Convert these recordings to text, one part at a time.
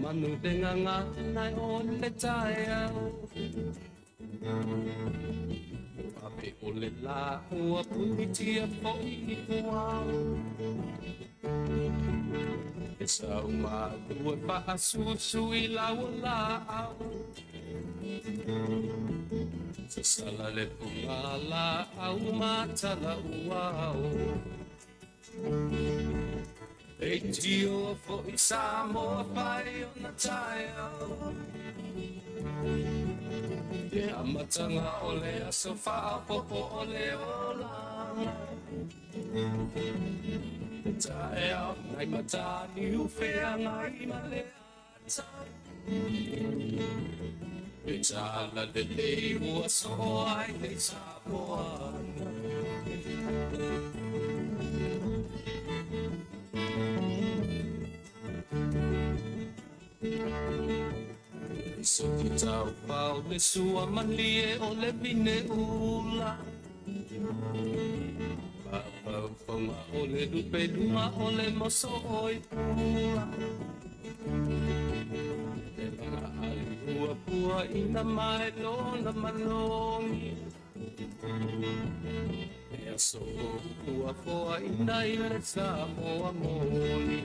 Manu le gagana o le taeao. Ave o le la ua punitia fo'i i puao. E sau malu e faasusu i lau laau. Sasala le pugalaau ma tala uao. Leitio fo'i Samoa fai o na taeao. Le amataga o le aso faaopoopo o le olaga. Le taeao nai mataniu feagai ma le ata. Le tala lelei ua soo ai le Samoa. Soti tau pau le sua malie o le vine ula. Pau fonga o le lupe luma o le moso oi pula. Le langa ali ua pua ina mai lona malogi. E aso ua foa ina i le Samoa moni.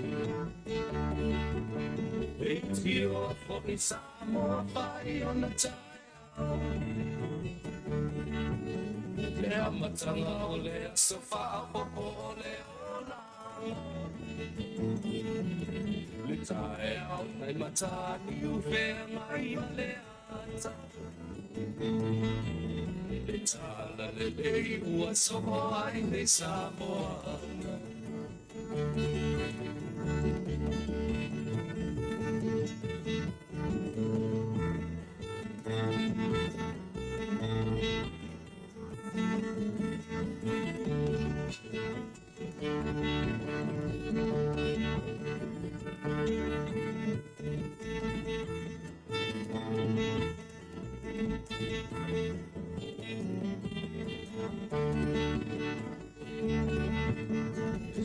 Leitio fo'i Samoa fai o na taeao. Le amataga o le aso faaopoopo o le olaga. Le taeao nai mataniu feagai ma le ata. Le tala lelei ua soo ai nei Samoa.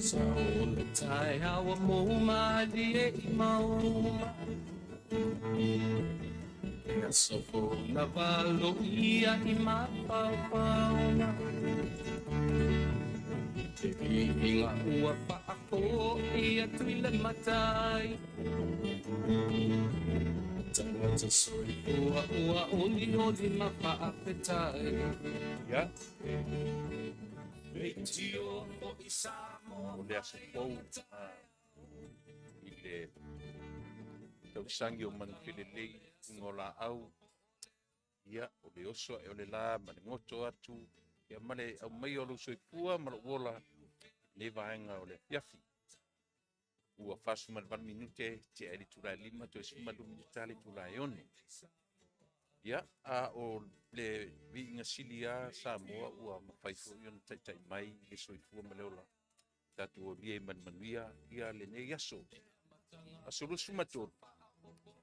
Sa o le taeao mo malie i mauma. E aso fou na valo ia i mafaufauga. Te viiga ua faafoi atu i le matai. Tagata soifua ua olioli ma faafetai. Ia, Leitio fo'i Samoa o le aso fou i le tausaga o Manufelelei uga o laau. Ia, o le oso ae o le la ma le goto atu, ia ma le aumaia o lou soifua ma lou ola i lenei vaega o le afiafi. Ua 48 minute tea i le itula e 5 toe 12 minute le itula e 6. Ia, a o le viiga sili lava Samoa ua mafai foi ona taitai mai le soifua ma le ola. Tatou aulia i manumanuia ia lenei aso. Aso 23,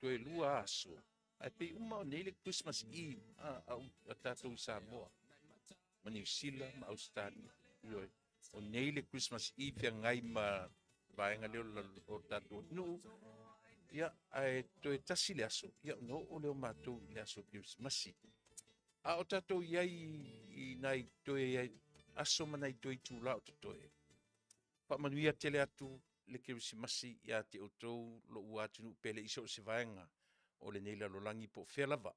toe 2 aso. Ae pei uma o nei le Christmas Eve a tatou i Samoa, ma Niu Sila ma Australia. Ioe, o nei le Christmas Eve feagai ma vaega lea o tatou atunuu. Ia, ae toe tasi le aso, ia ona oo lea o matou i le aso Kerisimasi. A o tatou i ai i nai toe aso ma nai toe itula o totoe, faamanuia tele atu le Kerisimasi ia te outou lou atunuu pele i so o se vaega o lenei lalolagi po o fea lava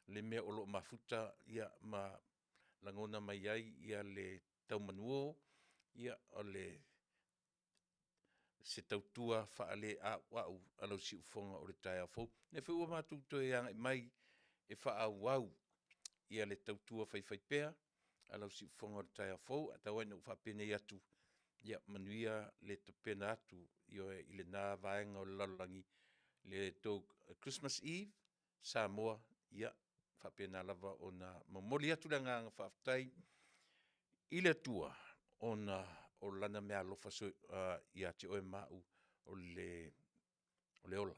le mea o lo o mafuta ia ma lagona mai ai ia le taumanuo, ia o le se tautua faaleauau a lau siufofoga o le taeao fou. O lea foi ua matou toe agai mai e faaauau ia le tautua faifaipea a lau siufofoga o le taeao fou. Ae tau lava ina ou faapenei atu, ia manuia le tapena atu, ioe, i lena vaega o le lalolagi le tou Christmas Eve Samoa, ia faapena lava ona momoli atu le agaga faafetai i le Atua ona o Lana meaalofa ia te oe ma au o le ola.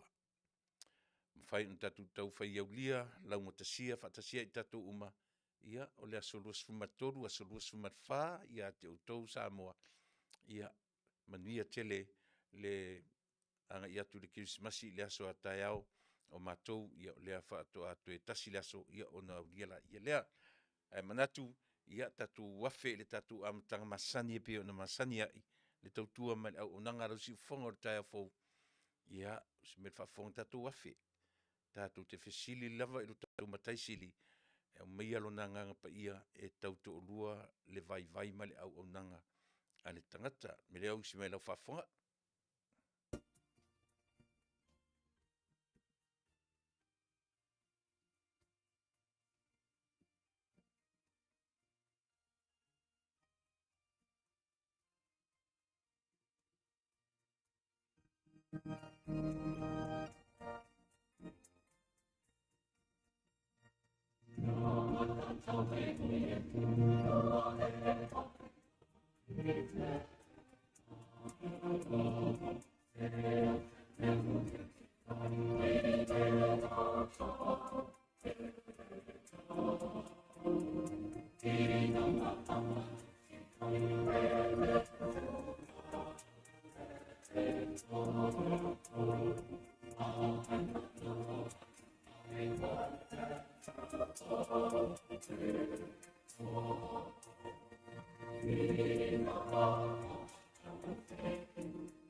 E mafai ona tatou taufai aulia laugatasia faatasia i tatou uma, ia o le aso 23, aso 24 ia te outou Samoa, ia manuia tele le agai atu i le Kerisimasi i le aso a taeao o matou, ia o lea faatoa toe tasi le aso ia ona aulia laia lea. Ae manatu, ia tatou afe i le tatou amataga masani e pei ona masani ai le tautua ma le auaunaga a lau siufofoga i le taeao fou, ia o se mea e faafofoga tatou afe, tatou te fesili lava i lo tatou Matai Sili e aumaia Lona Agaga Paia e tautoalua le vaivai ma le auaunaga a le tagata. O le mea lea, usi mai i lau faafofoga.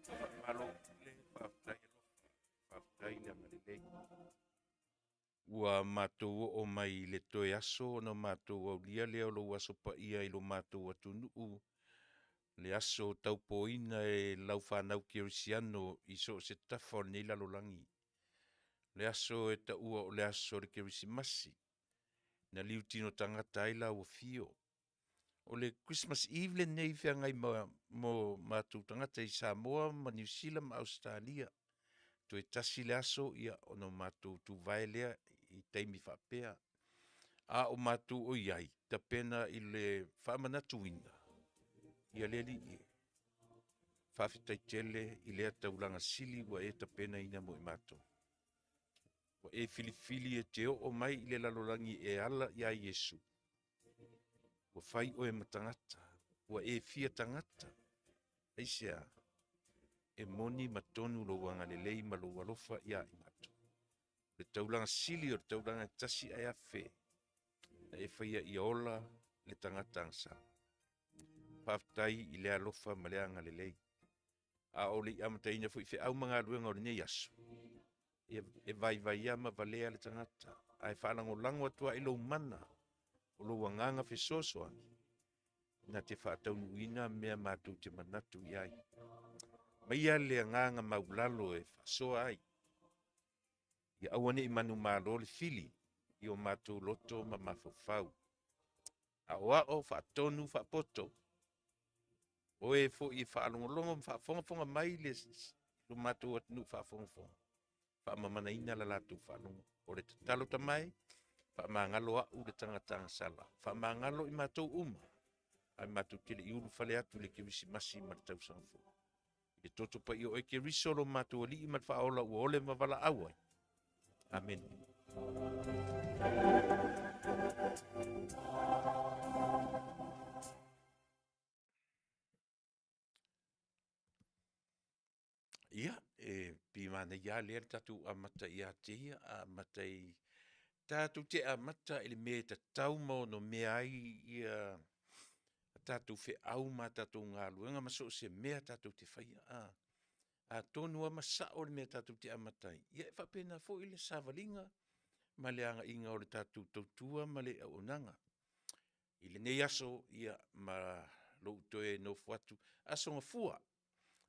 Faamalo le faafetai alofa, faafetai le agalelei. Ua matou oo mai i le toe aso ona matou aulia lea o lou Aso Paia i lo matou atunuu, le aso taupoina e lau fanau kerisiano i so o se tafa o lenei lalolagi. O le aso e taua o le aso o le Kerisimasi, na liutino tagata ai lau Afio. O le Christmas Eve lenei e feagai ma o matou tagata i Samoa ma Niu Sila ma Ausetalia. Toe tasi le aso ona matou tuvae lea i taimi faapea, a o matou o i ai, tapena i le faamanatuina ia le Alii e, faafetai tele i lea taulaga sili ua e tapenaina mo i matou. Ua e filifili e te oo mai i le lalolagi e ala ia Iesu, ua fai oe ma tagata, ua e fia tagata. Aisea? E moni ma tonu lou agalelei ma lou alofa ia i matou. O le taulaga sili o le taulaga e tasi ae afe, na e faia ia ola le tagata agasala. Faafetai i le alofa ma le agalelei. A o le i amataina foi feau ma galuega o lenei aso, ia e vaivai lava ma valea le tagata, ae faalagolago atu lava i lou mana, o lou agaga fesoasoani, na te faataunuuina mea matou te manatu i ai. Aumaia le agaga maualalo e faasoa ai, ia aua ne i manumalo le fili i o matou loto ma mafaufau. Aoao, faatonu, faapoto, o e foi e faalogologo ma faafogafoga mai lo matou atunuu faafogafoga, faamamanaina la latou faalogo. O le tatalo tamae, faamagalo au le tagata agasala, faamagalo i matou uma, ae matou te le i ulufale atu i le Kerisimasi ma le tausaga fou. I le toto paia o oe Keriso lo matou Alii ma le Faaola ua ole ma valaau ai. Amene. Ia, e pei e manaia lava lea le tatou amata ia te ia, amata i… tatou te amata i le mea e tatau ma onomea ai a tatou feau ma tatou galuega ma so o se mea tatou te faia. A tonu lava ma sao le mea tatou te amata ai, ia e faapena foi le savaliga ma le agaiga o le tatou tautua ma le auaunaga. I lenei aso ma lou toe nofo atu, Aso Gafua,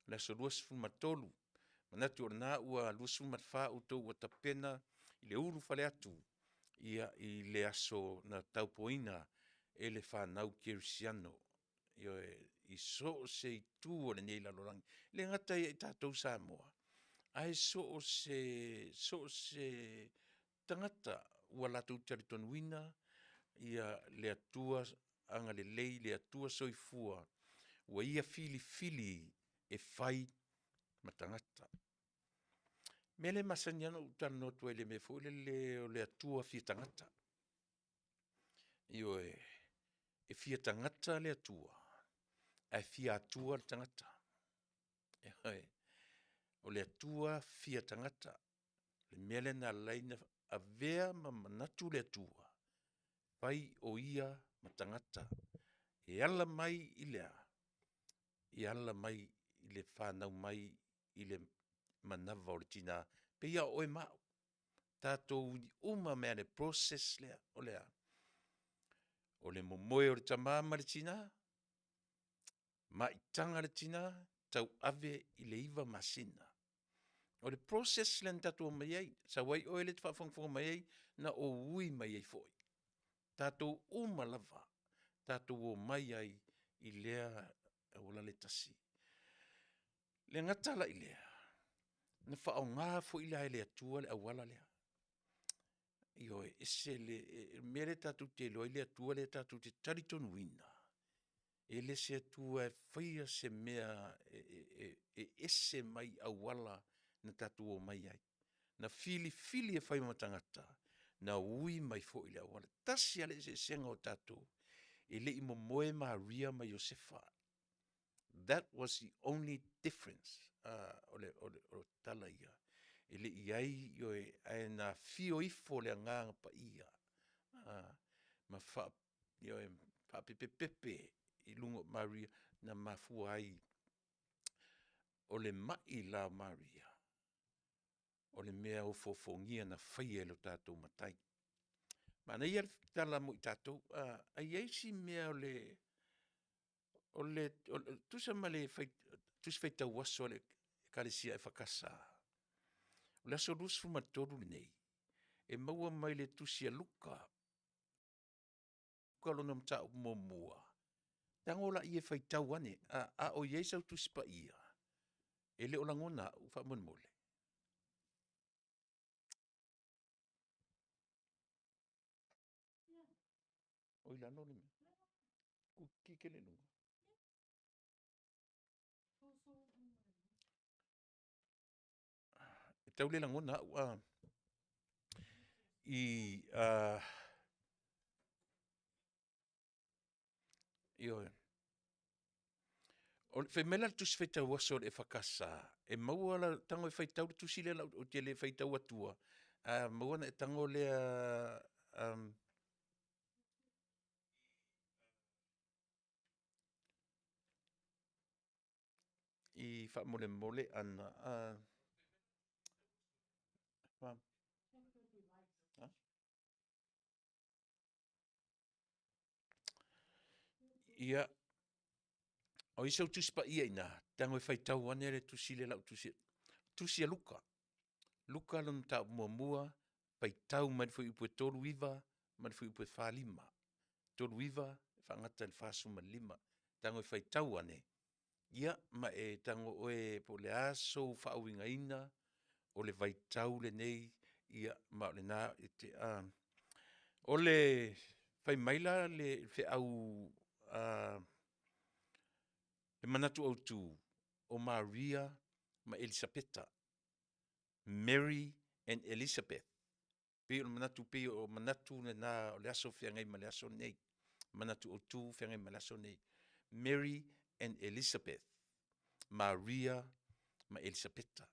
le aso 23, manatu o lena ua 24 outou ua tapena i le ulufale atu i le aso na tautoina e le fanau kerisiano, ioe, i so o se itu o lenei lalolagi. E le gata ia i tatou Samoa, ae so o se tagata ua latou talitonuina le Atua agalelei, le Atua soifua ua Ia filifili e fai ma tagata. O le mea lea e masani lava ona ou talanoa atu ai i le mea foi lele o le Atua fia tagata. Ioe, e fia tagata le Atua, ae fia Atua le tagata. Ioe. O le Atua fia tagata. O le mea lea na ala ai ona avea ma manatu le Atua, fai o Ia ma tagata e ala mai i le a? E ala mai i le fanau mai i le manava o le tina, pei lava o oe ma au, tatou uma mai lava i le process lea, o le a? O le momoe o le tama ma le tina, maitaga le tina, tauave i le 9 masina. O le process lea na tatou omai ai, sau ai oe lea e te faafogafoga mai ai, na ou ui mai ai foi. Tatou uma lava, tatou omai ai i lea auala e tasi. E le gata la i lea, na faaaoga foi la e le Atua le auala lea. Ioe, e ese le mea lea tatou te iloa ai le Atua lea tatou te talitonuina, e le o se Atua e faia se mea e ese mai auala na tatou omai ai. Na filifili e fai ma tagata, na ui mai foi i le auala. E tasi lava le eseesega o tatou, e le i momoe Maria ma Iosefa. That was the only difference o le tala ia. E le i i ai, ioe, ae na afio ifo le Agaga Paia ma ioe, faapepepepe i luga o Maria na mafua ai o le mai la o Maria, o le mea ofoofogia na faia e lo tatou Matai. Manaia le tala mo i tatou, a i ai si mea tusa ma le Tusi Faitau Aso a le Ekalesia EFKS, o le aso 23 lenei, e maua mai le tusi a Luka lona Mataupu 1, tago laia e faitau ane, a o i ai sau Tusi Paia e le o lagona au faamolemole. O i lalo le mea? Ki le i luga. E tau le lagona au ioe. Fai mai la le Tusi Faitau Aso a le EFKS, e maua tago e faitau le tusi lea ou te le faitau atua, ae a maua ona e tago lea. I faamolemole a. Ia, o i ai sou Tusi Paia i ina, tago e faitau ane le tusi lea o le a ou tusia, Tusi a Luka, Luka lona Mataupu 1, faitau mai le fuaiupu e 39 ma le fuaiupu e 45. 39 e faagata i le 45. Tago e faitau ane, ia ma e tago oe po o le a sou faauigaina o le vaitau lenei, ia ma o lena e te. Fai mai la le feau a le manatu autu, o Maria ma Elisapeta, Mary and Elizabeth. E pei o le manatu e pei o manatu na o le aso feagai ma le aso lenei, manatu autu feagai ma le aso lenei, Mary and Elizabeth, Maria ma Elisapeta.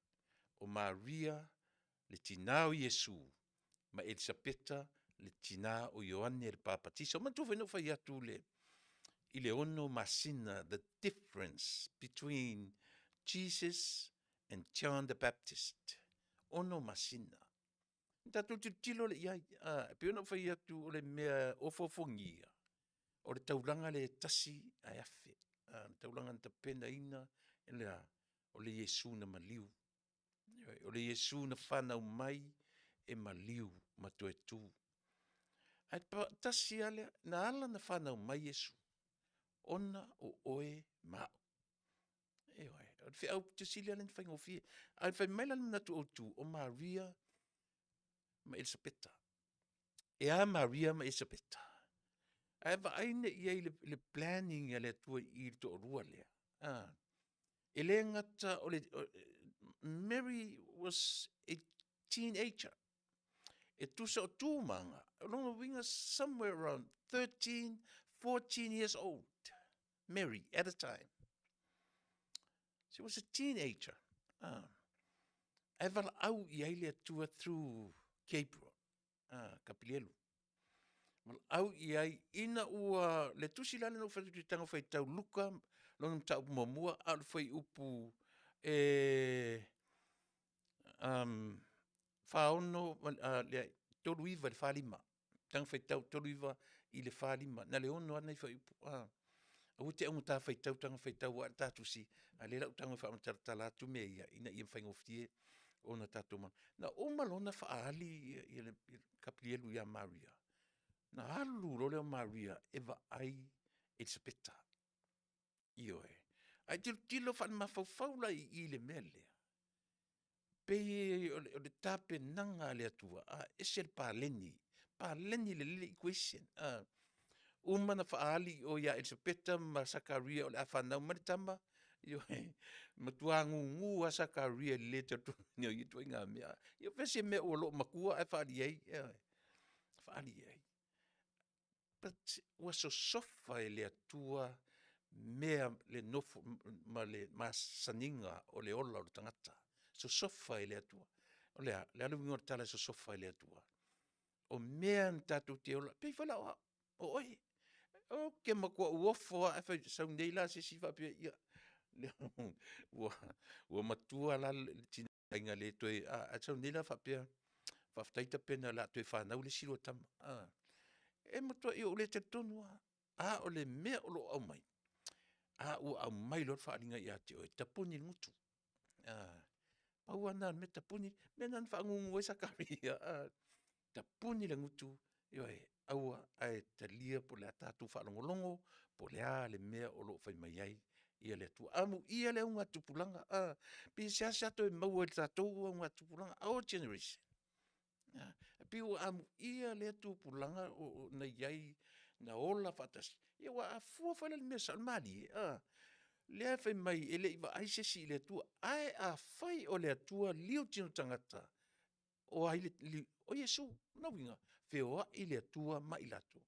O Maria le tina o Iesu ma Elisapeta le tina o Ioane le Papatiso. Manatua foi na ou fai atu i le 6 masina the difference between Jesus and John the Baptist, 6 masina. Ona tatou tilotilo lea i ai, a, e pei ona ou fai atu o le mea ofoofogia, o le taulaga lea e tasi ae afe. O le taulaga na tapenaina e le a? O le Iesu na maliu. Ioe, o le Iesu na fanau mai e maliu ma toe tu. Ae tasi lava le… na ala ona fanau mai Iesu, ona o oe ma au. Ioe, o le feau aupito sili lava lea ona faigofie. Ae fai mai la le manatu autu, o Maria ma Elisapeta. E a Maria ma Elisapeta? A e vaai nei i ai i le planning a le Atua i i le toalua lea, a? E le gata o le Mary was a teenager, e tusa o tu ma aga, o lona uiga somewhere around 13, 14 years old Mary at the time. She was a teenager. Ae valaau i ai le Atua through Gabriel, Kapilielu, valaau i ai ina ua le tusi la lea na ou fai atu ou te tago e faitau Luka lona mataupu muamua a o le fuaiupu 46 leai, 39 i le 45. Tago faitau 39 i le 45, na o le 6 lava nai fuaiupu. Aua e te augata faitau tago faitau lava au i le ta tusi, a o lea o le a ou tago e faamatalatala atu mea ia ina ia faigofie ona tatou malamalama. Na uma loa ona faaali le Kapilielu ia Maria, ona alu loa lea o Maria e vaai Elisapeta, ioe. Ae tilotilo faalemafaua la i i i le mea lea, pei o le tapenaga a le Atua, e ese le paleni, paleni lelei le equation Uma ona faaali i o ia Elisapeta ma Sakaria o le a fanau mai le tama, ioe, matua gugu lava Sakaria i le le talitonuina o ia ituaiga mea. Ia o fea se mea ua loomatua ae faaali i ai, ioe, faaali i ai. But ua sosofa e le Atua mea le nofo ma le masaniga o le ola o le tagata, sosofa e le Atua. O le a? O le a le uiga o le tala e sosofa e le Atua? O mea na tatou te ola, e pei foi la o au, o oe. Ou te matuai ofo lava afai e sau nei la se isi faapea, ia, ua matua la le tino i le le toe a, ae sau nei la faapea, faafetai Tapena o le a toe fanau le isi lua tama, a. E matuai ou le talitonu lava, a o le mea o lo o aumai, a ua aumai loa le faaaliga ia te oe, tapuni le gutu. Pau lava lena o le mea, tapuni, o le mea lena na faagugu ai Sakaria, tapuni le gutu, ioe, aua ae talia po o le a tatou faalogologo po o le a le mea o lo o fai mai ai le Atua. Amuia le augatupulaga, pe seasea toe maua e tatou augatupulaga, our generation. E pei ua amuia lea tupulaga na i ai na ola faatasi, aua a fua foi la i le mea sao o le malie a, lea e fai mai e le i vaai se isi i le Atua, ae afai o le Atua liu tino tagata, o ai le… o Iesu. O lona uiga, feoai le Atua ma i latou.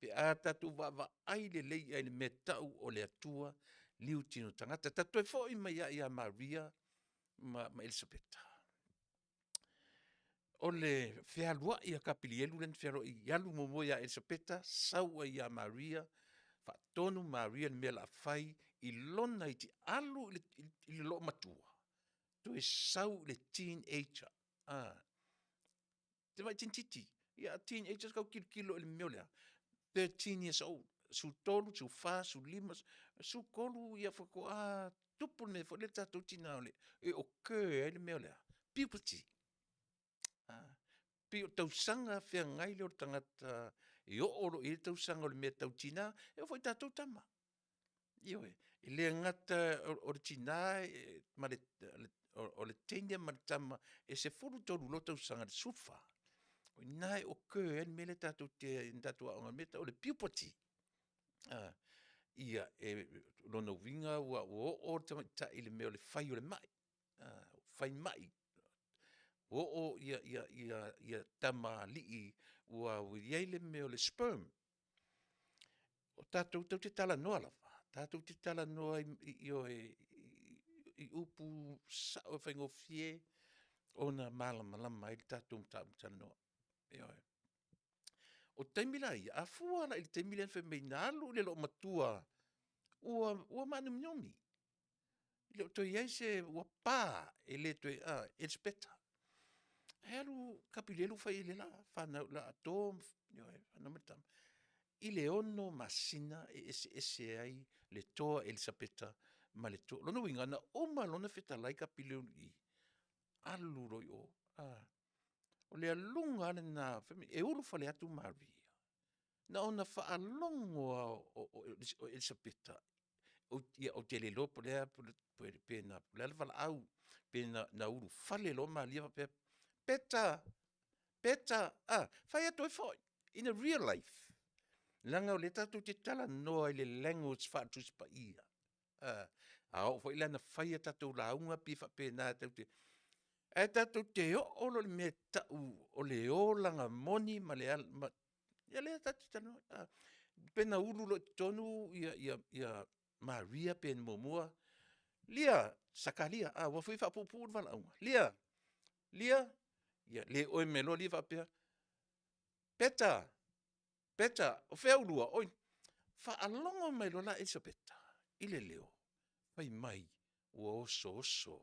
Pe a tatou vaavaai lelei i ai i le mea e tau o le Atua liu tino tagata. Tatou toe foi mai lava ia Maria ma Elisapeta. O le fealuai a Kapilielu lea na fealuai alu muamua ia Elisapeta sau ai ia Maria, faatonu Maria i le mea o le a fai i lona alu i le loomatua, toe sau i le teenager, tamai teitii. Ia a teenagers tau tilotilo i le mea o le a? 13 years old, 13, 14, 15, 13 ia faatoa tupu le mea foi lea i tatou tina e occur ai le mea o le a? Puberty. Pei o tausaga feagai lea o le tagata e oo loa i ai le tausaga o le mea tau tina, e oo foi ia tatou tama. Ioe, e le gata o le tina ma le o le teine ma le tama e 13 loa tausaga i le 14, o i ina e occur ai le mea lea tatou te na tatou aoga ai i le mea e tau o le puberty. Ia, o lona uiga ua oo le tamaitai i le mea o le fai o le mai, fai mai. Ua oo tamalii ua i ai le mea o le sperm. O tatou tatou te talanoa lava, tatou te talanoa ioe, i upu sao e faigofie ona malamalama ai le tatou mataupu talanoa, ioe. O taimi la ia, a fua la i le taimi lea na fai mai ai na alu i le loomatua ua maanominumi, e le o toe i ai se ua pa e le toe a Elisapeta. Ae alu Kapilielu fai i ai o lea o le a fanau o le a to ma fanau mai le tama. I le 6 masina e eseese ai le toa o Elisapeta ma le toa, o lona uiga na uma loa ona fetalai Kapilielu i i, alu loa i o. O le aluga lava lena fai mai e ulufale atu Maria, na ona faalogo lava o Elisapeta, ia ou te le iloa po o le a pe na o le a le valaau, pe na ulufale loa Maria faapea, Peta, Peta, fai atu ai foi. In a real life, leaga o lea tatou te talanoa i le language faale-Tusi Paia. A oo foi la ina fai a tatou lauga pei e faapena tatou te… Ae tatou te oo loa i le mea e tau o le olaga moni ma le ia lea tatou te talanoa ai a. Pe na ulu loa i totonu Maria pe muamua. Lia, Sakaria, a ua fui faapuupuu le valaauga, Lia, Lia, ia le oe mai loa Lia faapea, Peta, Peta o fea oulua? Oi, faalogo mai loa la Elisapeta i le leo, fai mai ua osooso.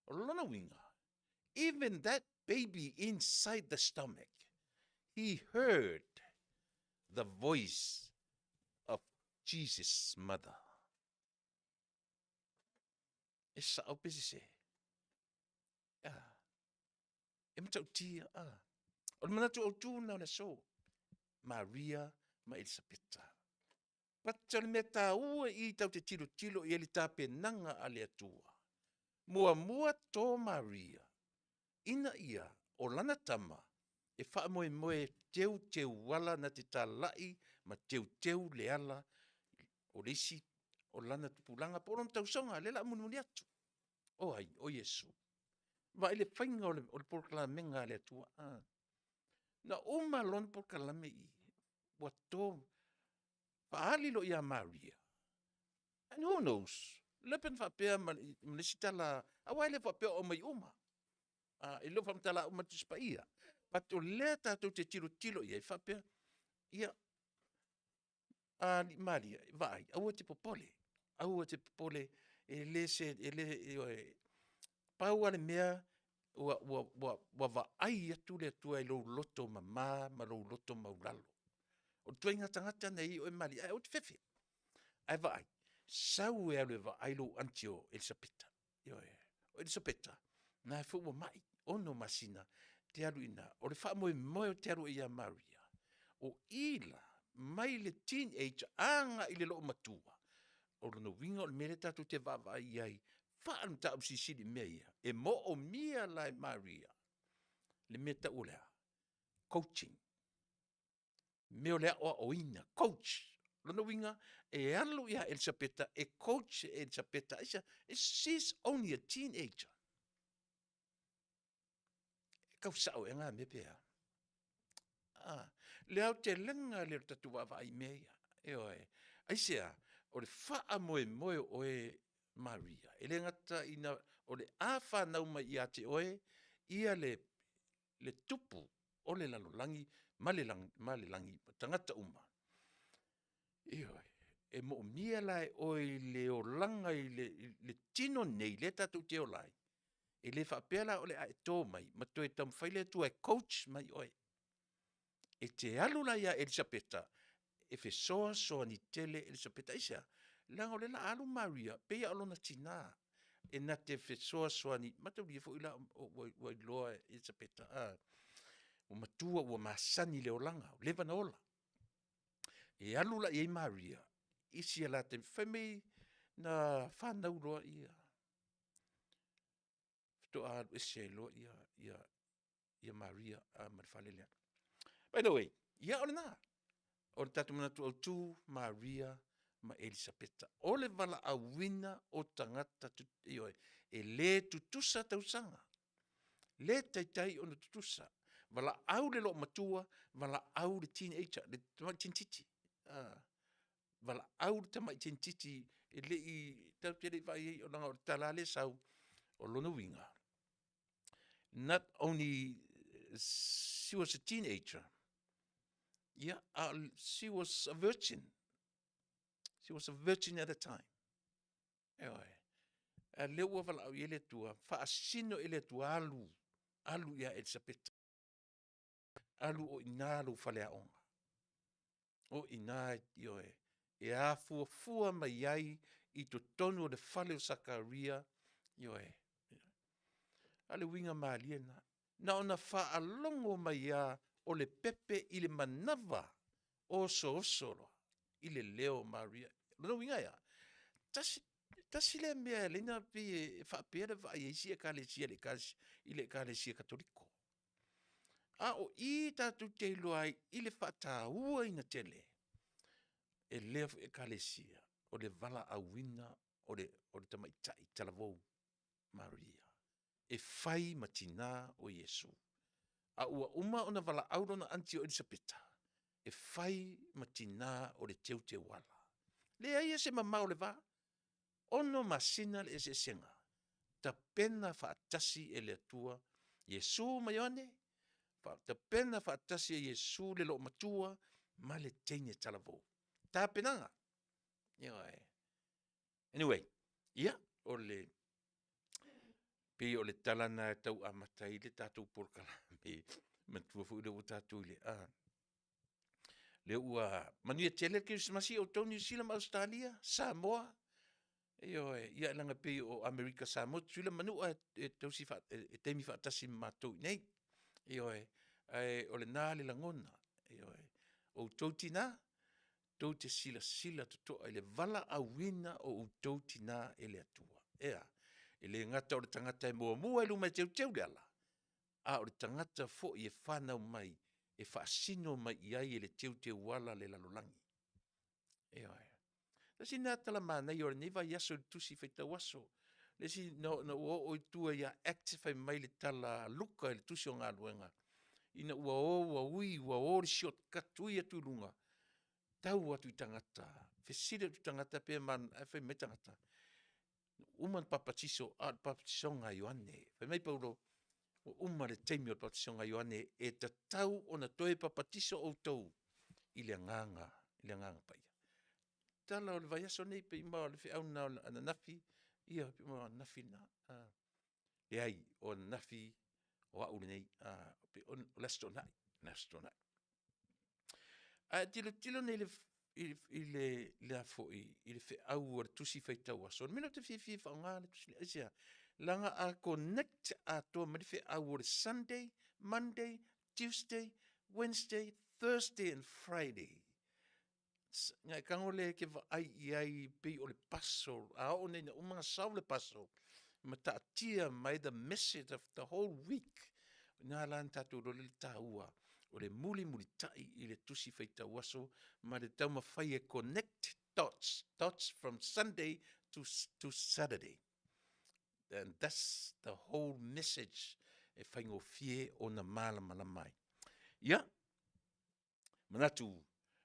O lona uiga, even that baby inside the stomach, he heard the voice of Jesus mother. E sao pe sese? A, e matautia. A, o le manatu autu lena o le aso, Maria ma Elisapeta. But o le mea taua i i tatou te tilotilo i ai i le tapenaga a le Atua, muamua to Maria ina ia o lana tama e faamoemoe e teuteu ala na te talai ma teuteu le ala o le isi o lana tupulaga po o lona tausoga lea o le a mulimuli atu. O ai? O Iesu. Vaai i le faiga o le polokalamega a le Atua. Na uma loa ona polokalame i i, ua to, faaali loa ia Maria, and who knows? Le pe na faapea ma le isi tala aua e le faapea o aumai uma. E le o faamatala uma e le Tusi Paia, but o lea tatou te tilotilo i ai faapea, ia, alii Maria, vaai, aua e te popole, aua e te popole, e le se… ioe. Pau lava le mea ua vaai atu le Atua i lou loto mama ma lou loto maualalo. O le ituaiga tagata lena e i ai oe Maria, ae aua e te fefe, ae vaai, sau e alu e vaai lou aunty o Elisapeta. Ioe. O Elisapeta, na foi ua mai, 6 masina te alu i ina. O le faamoemoe ou te alu ai ia Maria, o i la mai le teenage agai i le loomatua, o lona uiga o le mea lea tatou te vaavaai i ai faa-le mataupu silisili i mea ia, e moomia la e Maria le mea e tau o le a? Coaching. Mea o le aoaoina, coach. O lona uiga, e alu ia Elisapeta e coach e Elisapeta, aisea? She's only a teenager. E tau sao ea na mea pe a? A, le aotelega lea o le tatou vaavaai i mea ia, ioe. Aisea? O le faamoemoe o oe Maria, e le gata ina o le a fanau mai ia te oe ia le Tupu o le lalolagi ma le lagi ma tagata uma, ioe, e moomia la e oe i le olaga i le tino lenei lea tatou te ola ai, e le faapea la o le a e to mai ma toe taumafai le Atua e coach mai oe. E te alu la ia Elisapeta e fesoasoani tele Elisapeta. Aisea? Leaga o lea o le a alu Maria pei lava o lona tina e na te fesoasoani, mataulia foi la ua iloa e Elisapeta, ua matua ua masani i le olaga, ua leva ona ola. E alu la i ai Maria i si a la taimi, fai mai na fanau loa faatoa alu ese ai loa Maria ma le fale lea. By the way, ia o lena, o le tatou manatu autu, Maria ma Elisapeta. O le valaauina o tagata, ioe, e le tutusa tausaga, le taitai ona tutusa. Valaau le loomatua, valaau le teenager, le tamai teineitiiti. Valaau le tamai teineitiiti e le i, tatou te le i vaai i ai leaga o le tala lava lea e sau, o lona uiga, not only she was a teenager, ia, a o she was a virgin. She was a virgin at the time. Ioe. A o lea ua valaau i ai le Atua, faasino e le Atua, alu, alu ia Elisapeta, alu o i ina lou faleaoga, o i ina, ioe, e afuafua mai ai i totonu o le fale o Sakaria, ioe. A o le uiga malie lena, na ona faalogo mai lava o le pepe i le manava, osooso loa i le leo o Maria. O lona uiga e a? Tasi, tasi lea mea e ala ai ona pei e faapea le vaai a isi ekalesia i le Ekalesia Katoliko. A o i tatou te iloa ai i le faatauaina tele e lea foi Ekalesia o le valaauina o le tamaitai talavou Maria e fai ma tina o Iesu. A ua uma ona valaau lona aunty o Elisapeta e fai ma tina o le teuteuala. Leai lava se mamao o le va. 6 masina le eseesega, tapena faatasi e le Atua Iesu ma Ioane, tapena faatasi e Iesu le loomatua ma le teine talavou, tapenaga, ioe. Anyway, ia o le pei o le tala lena e tau amata ai le tatou polokalame, manatua foi o lea ua tatou i le lea ua manuia tele le Kerisimasi i outou Niu Sila ma Ausetalia, Samoa, ioe, ia leaga e pei o Amerika Samoa, Tutuila ma Manua e taimi faatasi ma matou i inei. Ioe, ae o lena le lagona, ioe. O outou tina, tou te silasila totoa i le valaauina o outou tina e le Atua. E a? E le gata o le tagata e muamua i luma e teuteu le ala, a o le tagata foi e fanau mai e faasino mai i ai e le teuteu ala le lalolagi. Ioe. Tasi lena tala manaia o lenei vaiaso i le Tusi Faitau Aso, le isi na ou oo i tua ia Acts fai mai le tala a Luka i le tusi o Galuega, ina ua o ua ui ua o le shortcut ui atu i luga, tau atu i tagata, fesili atu i tagata pe malamalama, ae fai mai tagata, ua uma ona papatiso a o le papatisoga a Ioane. Fai mai Paulo, ua uma le taimi o le papatisoga a Ioane, e tatau ona toe papatiso outou i le Agaga Paia. Tala o le vaiaso lenei pei ma o le feau lena ananafi, ia o ananafi lena. Leai, o ananafi o au lenei, o le Aso Toonai, le Aso Toonai. A e tilotilo nei i le feau a le Tusi Faitau Aso, o le mea lea ou te fiafia ai e faaaoga le tusi lea, aisea? Leaga a connect atoa mai le feau o le Sunday, Monday, Tuesday, Wednesday, Thursday and Friday, ona e tago lea e te vaai i ai pei o le puzzle, a oo nei ina uma ona solve le puzzle ma taatia mai the message of the whole week, o i ina la na tatou iloa ai le taua o le mulimulitai i le Tusi Faitau Aso ma le taumafai e connect dots, dots from Sunday to Saturday. And that's the whole message e faigofie ona malamalama ai. Ia, manatu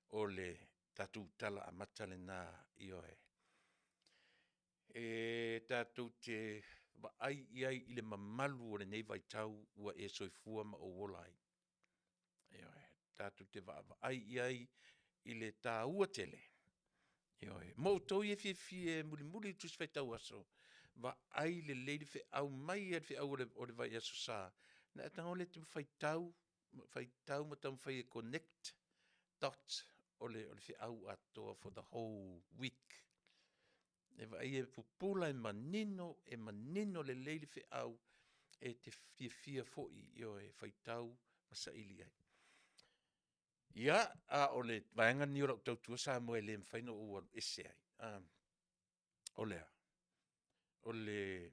o le tatou tala amata lena, ioe. E tatou te vaai i ai i le mamalu o lenei vaitau ua e soifua ma ou ola ai. Ioe, tatou te vaavaai i ai i le taua tele, ioe. Mo outou ia e fiafia e mulimuli le Tusi Faitau Aso, vaai lelei le feau mai lava i le feau o le vaiaso Sa, ona e tago lea e te faitau, faitau ma taumafai e connect dots o le feau atoa for the whole week. E vaai e pupula e manino, e manino lelei le feau e te fiafia foi, ioe, e faitau ma saili ai. Ia, a o le vaega lenei o lau tautua Samoa e le mafai ona ou alu ese ai, o le a? O le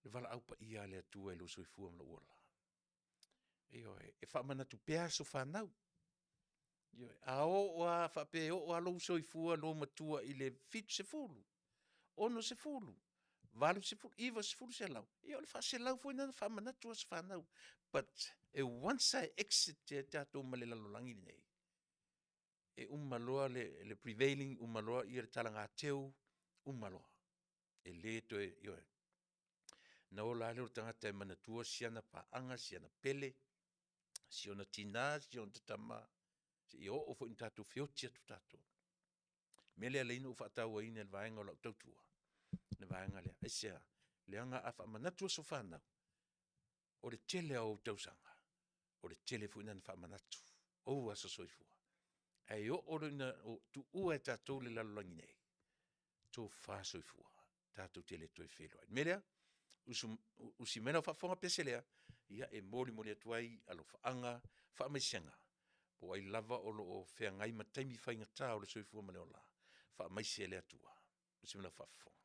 valaau paia a le Atua i lou soifua ma lou ola. Ioe, e faamanatu pea aso fanau. Ioe, a oo lava faapea e oo lava lou soifua loomatua i le 70, 60, 80, 90, 100, ia o le faaselau foi lena ona faamanatu aso fanau. But once lava e exit ai tatou mai le lalolagi lenei, e uma loa le prevailing uma loa le talagateu, uma loa. E le toe, ioe. Ona ola lava lea o le tagata e manatua si ana paaga, si ana pele, si ona tina, si ona tama, seia oo foi ina tatou feoti atu tatou. O le mea lea e ala ai ona ou faatauaina i le vaega o lau tautua le vaega lea. Aisea? Leaga a faamanatu aso fanau, o le tele lava o ou tausaga, o le tele foi lena na faamanatu o ou aso soifua. Ae oo loa ina tuua e tatou le lalolagi nei, tofa soifua, tatou te le toe feiloai. O le mea lea, usi mai lau faafofoga Pese lea, ia e molimoli atu ai alofaaga, faamaisega, po o ai lava o lo o feagai ma taimi faigata o le soifua ma le ola, faamaise le Atua. Usi mai lau faafofoga.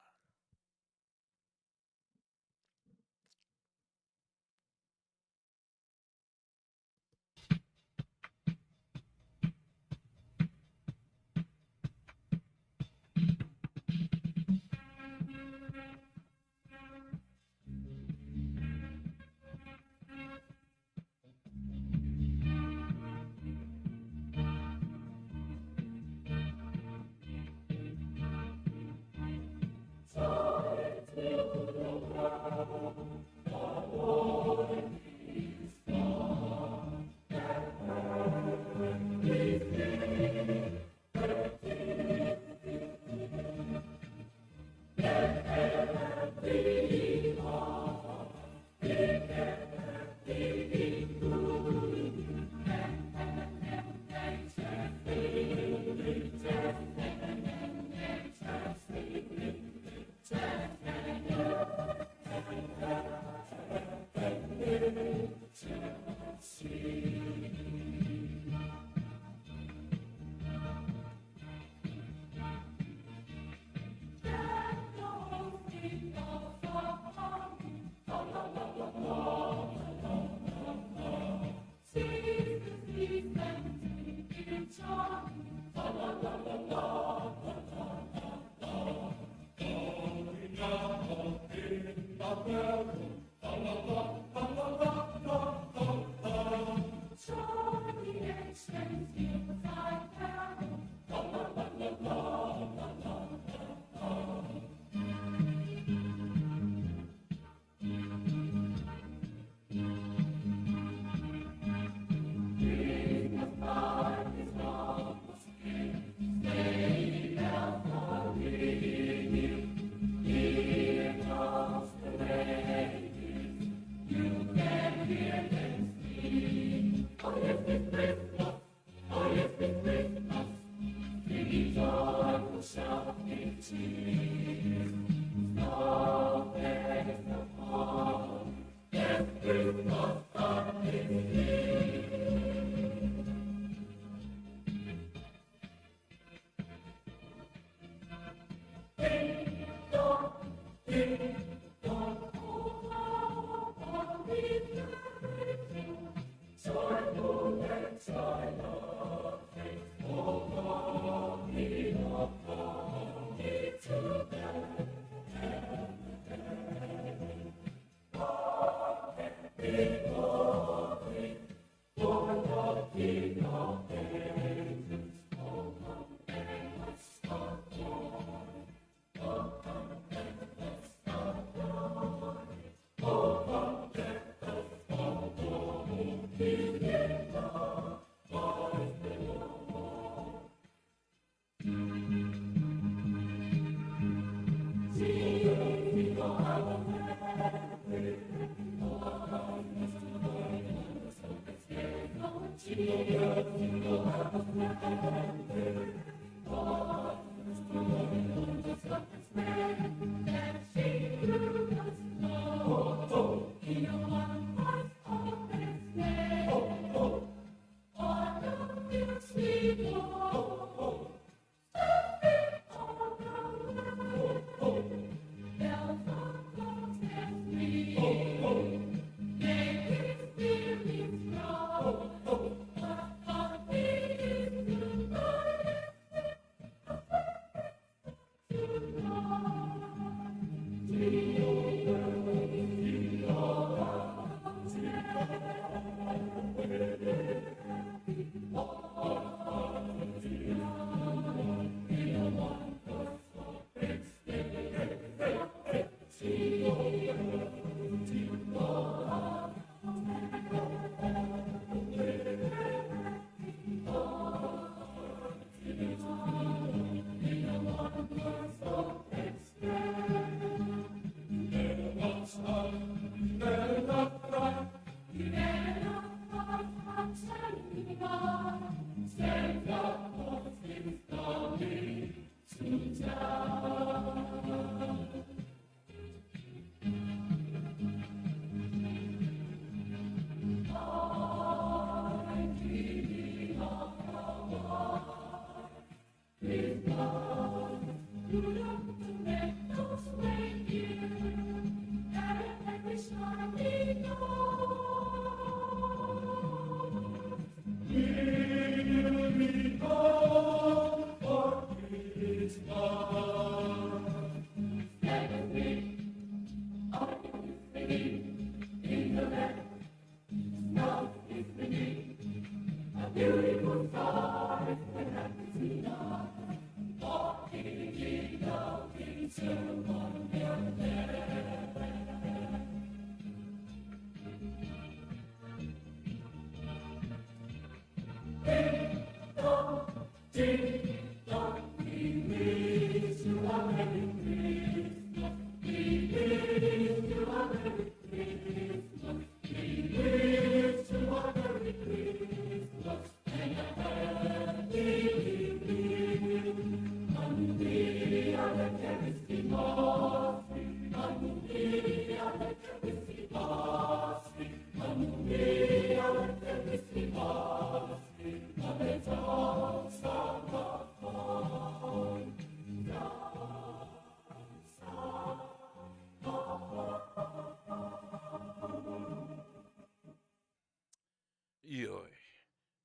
Ioe,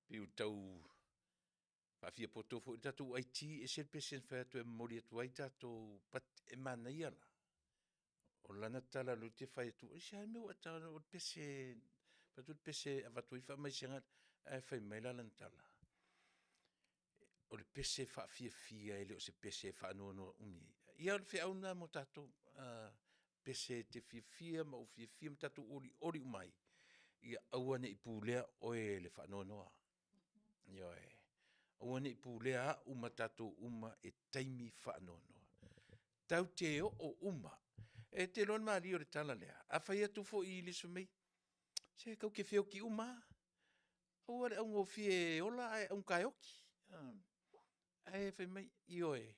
pei ua tau faafiapoto foi le tatou IT, e ese le pese na fai atu e momoli atu ai tatou, but e manaia la, o lana tala o lea ou te fai atu, aisea le mea ua e tago o le pese, fai atu le pese e avatu ai le faamaisega, ae fai mai la lana tala, o le pese faafiafia e le o se pese e faanoanoa umi ai. Ia o le feau lena mo tatou, pese e te fiafia ma ou fiafia ma tatou olioli uma ai, ia aua ne i pulea oe e le faanoanoa. Ioe. Aua ne i pulea au ma tatou uma e taimi faanoanoa. Tatou te oo uma. E te iloa le malie o le tala lea, a fai atu foi i le isi fai mai, se tatou te feoti uma lava. Aua le augofie e ola ae augata e oti. Ae fai mai, ioe.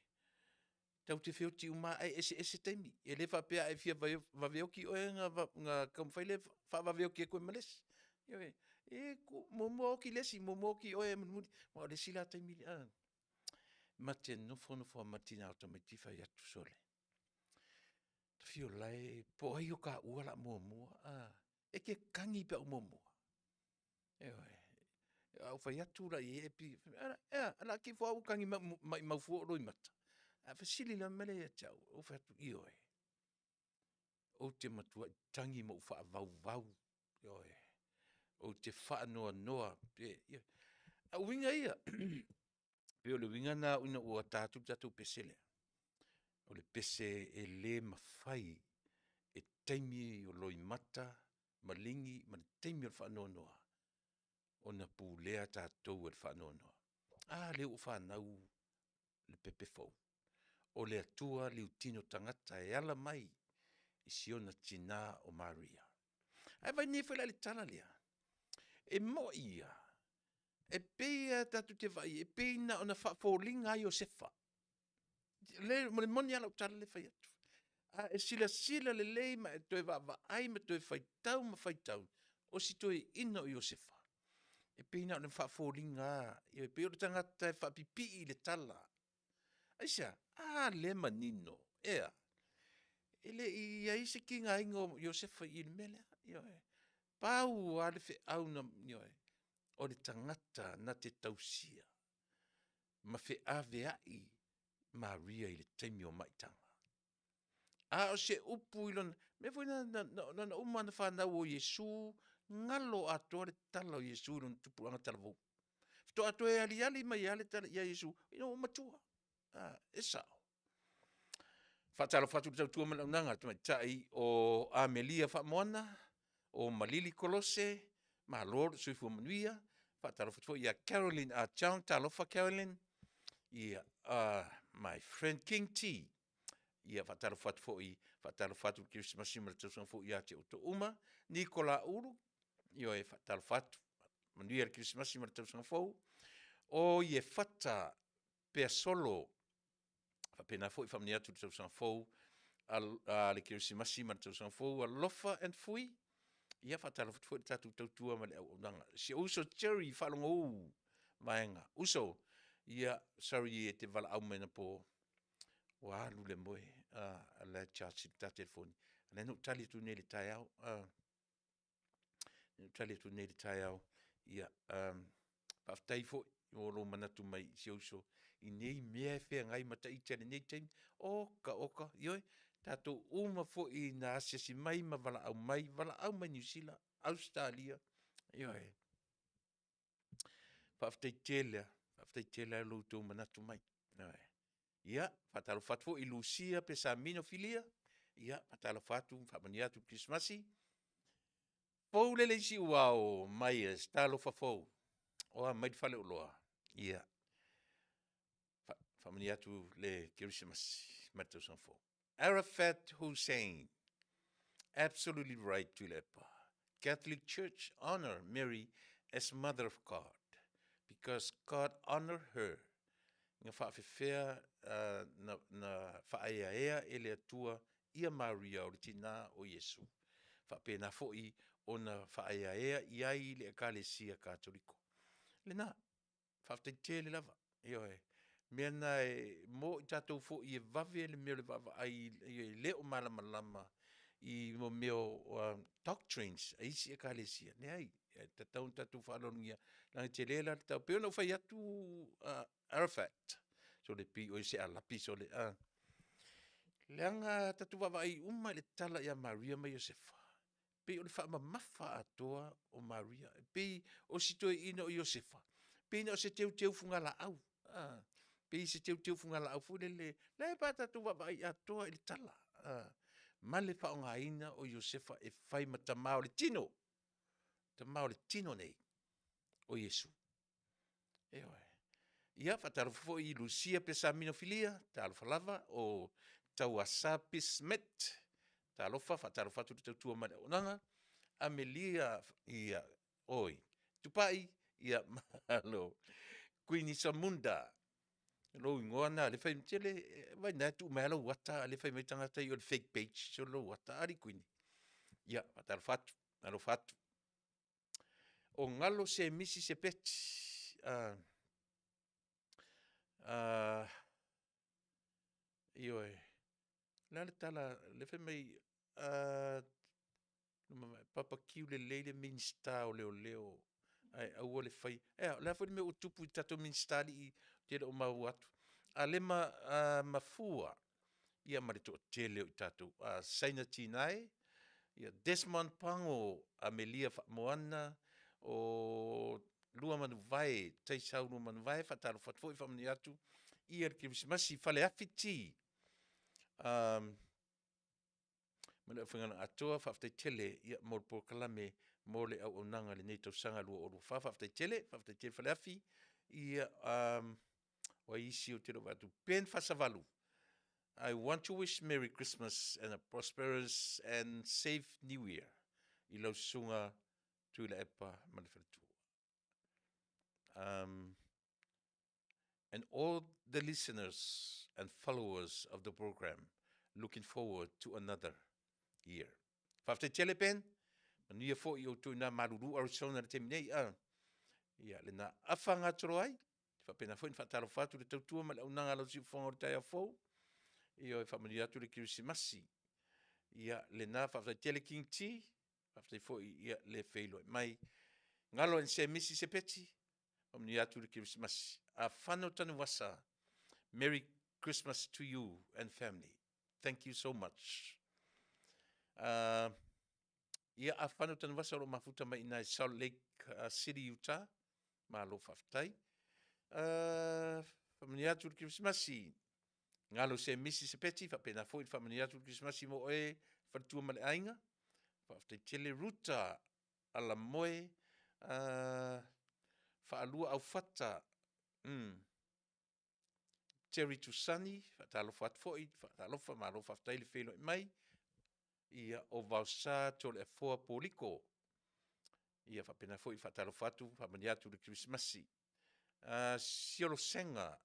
Tatou te feoti uma lava ae eseese taimi. E le faapea a e fia vave oti oe ona taumafai lea e faavave oti atu ai ma le isi. Ioe, e muamua oti le isi, muamua oti oe mulimuli, aua o le isi la taimi lea ma te nofonofo lava ma le tina o le tamaitiiti fai atu, sole, ota fia ola e po o ai o taua o le a muamua a? E te tagi pe a ou muamua? Ioe, a ou fai atu la i ai ae pei e a, o le a te i foi au e tagi maumau fua ou loimata? Ae fesili la le mea lea ia te au, ou fai atu, ioe, ou te matuai tagi ma ou faavauvau, ioe, ou te faanoanoa pe, ioe. A o uiga ia, pei o le uiga lena ina ua ta atu le tatou pese lea, o le pese e le mafai e taimi o loimata maligi ma le taimi o le faanoanoa ona pulea tatou e le faanoanoa. A lea ua fanau le pepe fou, o le Atua liutino tagata e ala mai i si ona tina o Maria. Ae vaai nei foi la i le tala lea, e moi ia, e pei lava tatou te vaai e pei na ona faafoliga lava Iosefa. O le moni lava lau tala lea e fai atu. A e silasila lelei ma e toe vaavaai ma toe faitau ma faitau, o si toeaina o Iosefa, e pei na ona faafoliga lava, e pei o le tagata e faapipii i le tala. Aisea? A lea e manino, e a? E le i i ai se tigaina o Iosefa i le mea lea, ioe. Pau lava le feau na, ioe, o le tagata na te tausia ma feaveai Maria i le taimi o maitaga. A o se upu i lona… o le mea foi lena na ona uma lava ona fanau o Iesu, galo atoa le tala o Iesu i lona tupulaga talavou. Faatoa toe aliali mai lava le tala ia Iesu ina ua matua, a, e sao. Faatalofa atu i le tautua ma le auaunaga a le tamaitai o Amelia Faamoana, o Malili Kolose, malo le soifua manuia. Faatalofa atu foi ia Carolyn Ah Chong, talofa Carolyn. My friend King T, ia faatalofa atu foi, faatalofa atu i le Kerisimasi ma le tausaga fou ia te outou uma. Nikola Ulu, ioe faatalofa atu, manuia le Kerisimasi ma le tausaga fou. O Iefata Peasolo, faapena foi faamanuia atu i le tausaga fou a le Kerisimasi ma le tausaga fou. Alofa and Fui, ia faatalofa atu foi i le tatou tautua ma le auaunaga. Si ou uso Jerry Faalogou Vaega, uso, ia sorry e te valaau mai anapo ua alu le moe, a o la e charge i le ta telefoni. O lea na ou tali atu nei i le taeao, tali atu nei i le taeao. Ia faafetai foi mo lou manatu mai i si ou uso i nei mea e feagai ma ita i lenei taimi. Oka oka, ioe, tatou uma foi na asiasi mai ma valaau mai, valaau mai Niu Sila, Ausetalia, ioe. Faafetai tele lava, faafetai tele lava i lo outou manatu mai, ioe. Ia, faatalofa atu foi i Lucia Pesamino Filia, ia faatalofa atu ma faamanuia atu le Kerisimasi. Fou lele i Siuvao o Myers, talofa fou, o a mai le faleoloa? Ia faamanuia atu le Kerisimasi ma le Tausaga Fou. Arafat Hussein, absolutely right Tuilaepa. Catholic Church honor Mary as mother of God because God honor her. Na faafefea na faaeaea e le Atua ia Maria o le tina o Iesu, faapena foi ona faaeaea i ai le Ekalesia Katoliko. Lena, faafetai tele lava, ioe. O mea na e mo i tatou foi e vave le mea o le vaavaai e le o malamalama i mea o doctrines a isi ekalesia, leai e tatau ona tatou faaaloalogia leaga e tele la le tau… E pei ona ou fai atu Arafat, sole pei oe o se Arapi sole a, leaga tatou te vaavaai uma i le tala ia Maria ma Iosefa, e pei o le faamamafa atoa o Maria. E pei o si toeaina o Iosefa, pei na o se teuteu fugalaau a, pei se teuteu fugalaau foi lele pe a tatou vaavaai atoa i le tala ma le faaaogaina o Iosefa e fai ma tama o le tino, tama o le tino nei o Iesu. Ioe, Ia faatalofa foi i Lucia Pesamino Filia, talofa lava, o Tauasa Bismet, talofa, faatalofa atu i le tautua ma le auaunaga. Amelia oi Tupai, ia malo. Kuini Samunda. Lou igoa na lea fai tele vai na tuu mai lou ata a lea fai mai tagata ia o le fake page o lou ata a Kuini. Ia faatalofa atu, alofa atu. O galo se misi se peti ioe, o le a le tala lea fai mai Papa Q lelei le Minisita o Leoleo ae aua le faia. Ae a? O le a foi le mea ua tupu i le tatou Minisita alii ou te le o maua atu. Alema Mafua, ia ma le toatele o i tatou, Saina Tinai, ia Desmond Pago, Amelia Moana, o Luamanuvae, Taisau Luamanuvae, faatalofa atu foi faamanuia atu ia le Kerisimasi. Faleafi T ma le aufaigaluega atoa, faafetai tele mo le polokalame mo le auaunaga i lenei tausaga 2024, faafetai tele, faafetai tele Faleafi. Ia o ai isi ou te le o vaai atu? Ben Fasavalu, I want to wish merry Christmas and a prosperous and safe New Year i lau Susuga Tuilaepa ma le faletua. And all the listeners and followers of the program, looking forward to another year. Faafetai tele Ben, manuia foi outou i ina malulu Arizona i le taimi nei. Ia lena. Afa gatoloai, e faapena foi ona faatalofa atu i le tautua ma le auaunaga a lau siufofoga i le taeao fou. Ioe, faamanuia atu le Kerisimasi. Ia lena, faafetai tele King T, faafetai foi i le feiloai mai. Galo se misi se peti, faamanuia atu le Kerisimasi. Afano Tanuvasa, Merry Christmas to you and family. Thank you so much. Ia, Afano Tanuvasa o lo o mafuta mai i ina i Salt Lake City, Utah. Malo faafetai. Faamanuia atu le Kerisimasi. Galo se misi se peti, faapena foi le faamanuia atu le Kerisimasi mo oe, faletua ma le aiga. Faafetai tele Ruta Alamoe, Faalua Aufata, Jerry Tusani, faatalofa atu foi, faatalofa malo faafetai le feiloai mai. Ia, o Vaosa Toleafoa Poliko. Ia faapena foi ona faatalofa atu ma faamanuia atu le Kerisimasi. Siolo Sega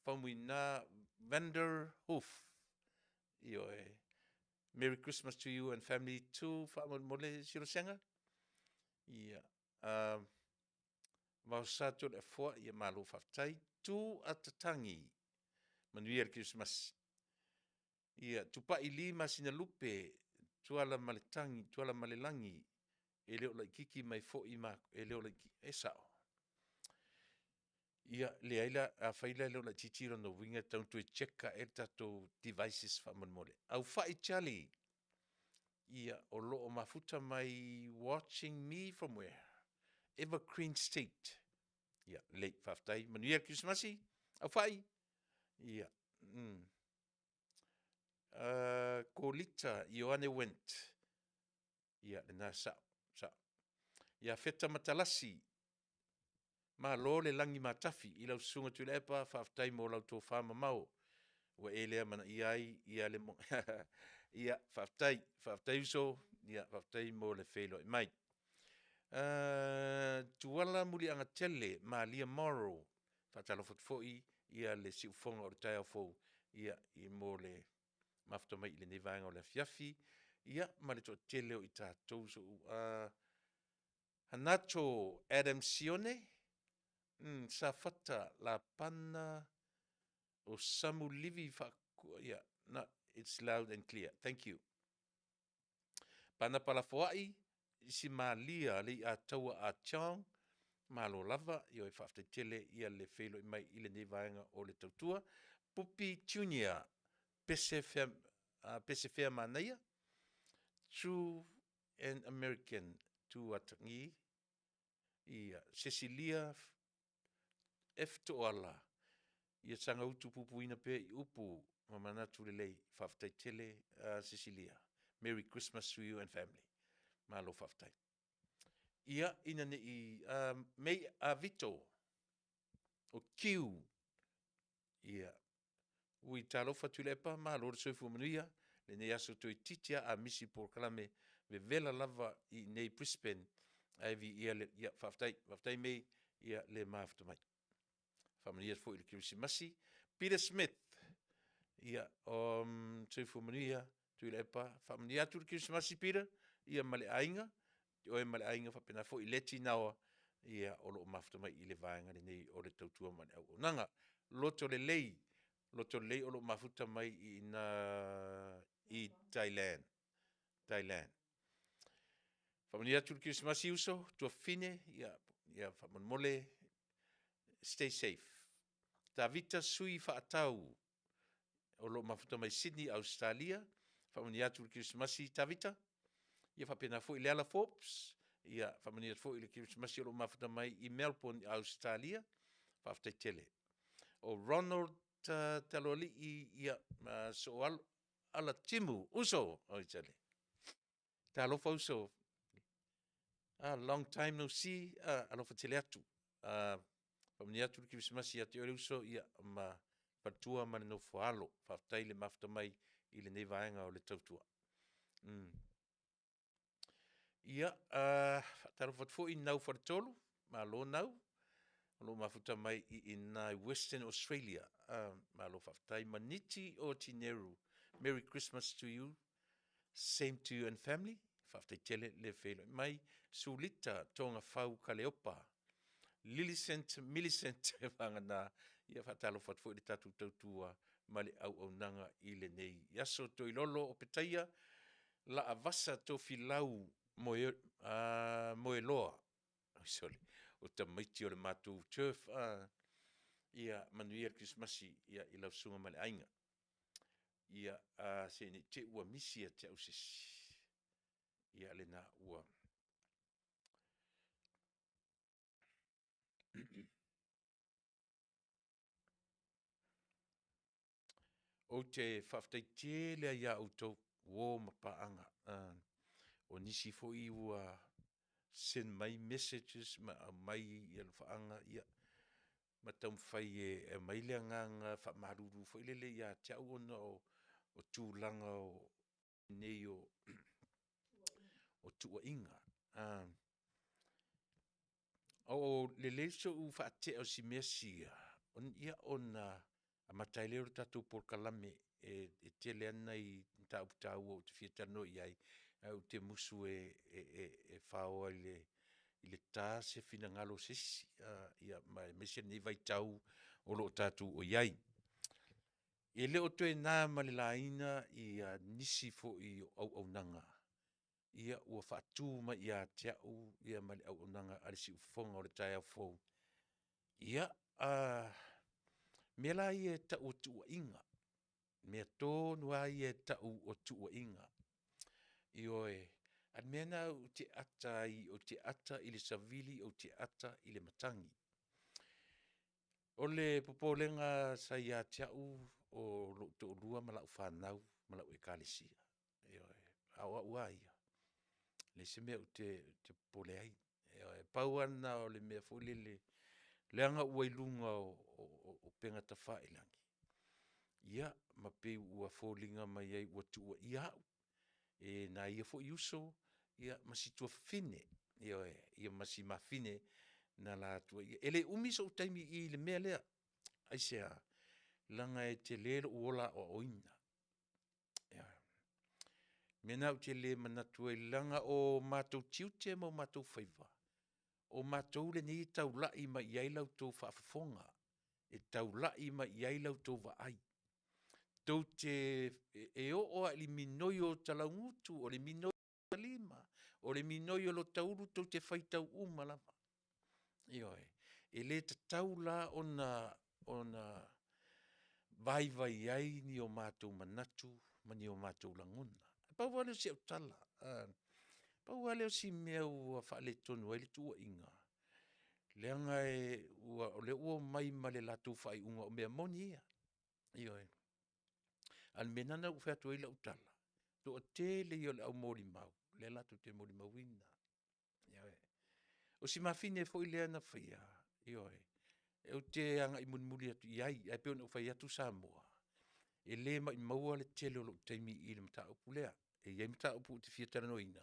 Faumuina Vander Hoof, ioe. Merry Christmas to you and family too faamolemole Siolosega. Ia, Vaosa Toleafoa, ia malo faafetai. Tu Atatagi, manuia le Kerisimasi. Ia, Tupai Lee Masinalupe, Tuala ma le Lagi, e le o laitiiti mai foi e le o e sao? Ia, leai la, afai la e le o laitiiti, lona uiga e tatau ona toe check ae le tatou devices faamolemole. Aufai Charlie, ia o lo o mafuta mai watching me from where? Evergreen State. Ia, lelei, faafetai, manuia le Kerisimasi, Aufai. Ia. Kolita Ioane Went, ia lena e sao, sao. Ia Feta Matalasi, malo le lagi matafi i lau Susuga Tuilaepa, faafetai mo lau tofamamao ua e le amanaia ai le Ia, faafetai, faafetai uso, faafetai mo le feiloai mai. Tuala Muliagatele Maria Morrow, faatalofa atu foi le siufofoga o le taeao fou mo le mafuta mai i lenei vaega o le afiafi, ia ma le toatele o i tatou. Hanato Adam Sione, Safata Lapana Osamu Livi Faakua, ia, it's loud and clear, thank you. Panapa Lafoai Simalia Leiataua Ah Chong, malo lava, ioe, faafetai tele le feiloai mai i lenei vaega o le tautua. Pupi Junior Pese Feamanaia, True and American Tuatagi, ia Sesilia F Toala, ia saga utupupuina pea i upu ma manatu lelei. Faafetai tele Sesilia. Merry Christmas to you and family. Malo faafetai. Ia, ina ne i May Vito o Q, ia, ui talofa Tuilaepa, malo le soifua manuia i lenei aso toeitiiti lava a misi le polokalame, vevela lava i inei i Brisbane, ae viia le Alii. Ia faafetai, faafetai May le mafuta mai. Faamanuia atu foi i le Kerisimasi. Peter Smith, ia, um, soifua manuia, Tuilaepa, faamanuia atu le Kerisimasi Peter, ia ma le aiga, oe ma le aiga faapena foi Leti Naoa, ia o lo o mafuta mai i le vaega lenei o le tautua ma le auaunaga. Loto lelei, loto lelei o lo o mafuta mai i ina i Thailand. Thailand. Faamanuia atu le Kerisimasi uso, tuafafine, ia, ia faamolemole stay safe. Tavita Sui Faatau o lo o mafuta mai Sydney, Ausetalia. Faamanuia atu le Kerisimasi Tavita, ia faapena foi Leala Forbes, ia faamanuia atu foi i le Kerisimasi o lo o mafuta mai i Melbourne i Ausetalia. Faafetai tele. O Ronald Taloalii ia, Sooalo Alatimu, uso, oi sole, talofa uso, long time no see, alofa tele atu. Faamanuia atu le Kerisimasi ia te oe le uso ia ma faletua ma le nofo a alo. Faafetai le mafuta mai i lenei vaega o le tautua. Ia, faatalofa atu foi i Nau Faletolu, malo Nau, o lo o mafuta mai i ina i Western Australia. Malo faafetai. Maniti Otineru, Merry Christmas to you, same to you and family. Faafetai tele le feiloai mai. Sulita Togafau Kaleopa, Millicent Millicent Vagana, ia faatalofa atu foi i le tatou tautua ma le auaunaga i lenei aso. Toilolo Opetaia Laavasa Tofilau Moeloa, oi sole, o tamaiti o le matou turf ia manuia le Kerisimasi i lau susuga ma le aiga. Ia, se ne i te i ua misi ia te au se isi, ia lena ua. Ou te faafetai tele lava ia outou uo ma paaga, o nisi foi ua send mai messages ma aumai alofaaga ma taumafai e aumai le agaga faamalulu foi lele ia te au ona o tulaga o nei o tuuaiga. Lelei sou faatea o si mea sia, ia ona amata ai lea o le tatou polokalame e tele lava nai mataupu taua ou te fia talanoa i ai, ae ou te musu e faoa i le ta se finagalo o se isi, aemaise lenei vaitau o lo o tatou i ai. E le o toe na ma le laina nisi foi o auaunaga ua faatu mai ia te au ma le auaunaga a le Siufofoga o le taeao fou. Ia, mea la ia e tau o tuuaiga, mea tonu lava ia e tau o tuuaiga. Ioe, a o le mea lena ou te ata ai, ou te ata i le savili ou te ata i le matagi. O le popolega sa ia te au, o lou toalua ma lau fanau ma lau Ekalesia, ioe. A o au lava ia, e leai se mea ou te popole ai. Ioe, pau lava lena o le mea foi lele leaga ua i luga o upegatafailagi, ia ma pei ua foliga mai ai ua tuuaia au e nai ia foi uso ma si tuafafine, ioe, ia ma si mafine na la tuuaia. E le umi sou taimi i i i le mea lea. Aisea? Leaga e tele lou ola aoaoina. Ioe. O le mea lena ou te le manatu ai leaga o matou tiute ma o matou faiva, o matou lenei e taulai mai i ai la outou faafofoga, e taulai mai i ai la outou vaai. Tou te e oo lava i le minoi o ota laugutu, o le minoi o lota lima, o le minoi o lota ulu, tou te faitau uma lava. Ioe. E le tatau la ona vaivai ai ni o matou manatu ma ni o matou lagona. Na pau lava lea o si au tala, pau lava lea o si mea ua faaletonu ai le tuuaiga, leaga o lea ua omai ma le latou faaiuga o mea moni ia, ioe. A o le mea lena na ou fai atu ai lau tala, toatele ia o le au molimau lea latou te molimauina, ioe. O si mafine foi lea na faia, ioe, ou te agai mulimuli atu i ai, ae pei ona ou fai atu Samoa, e le maumaua le tele o lou taimi i le mataupu lea. E i ai mataupu ou te fia talanoaina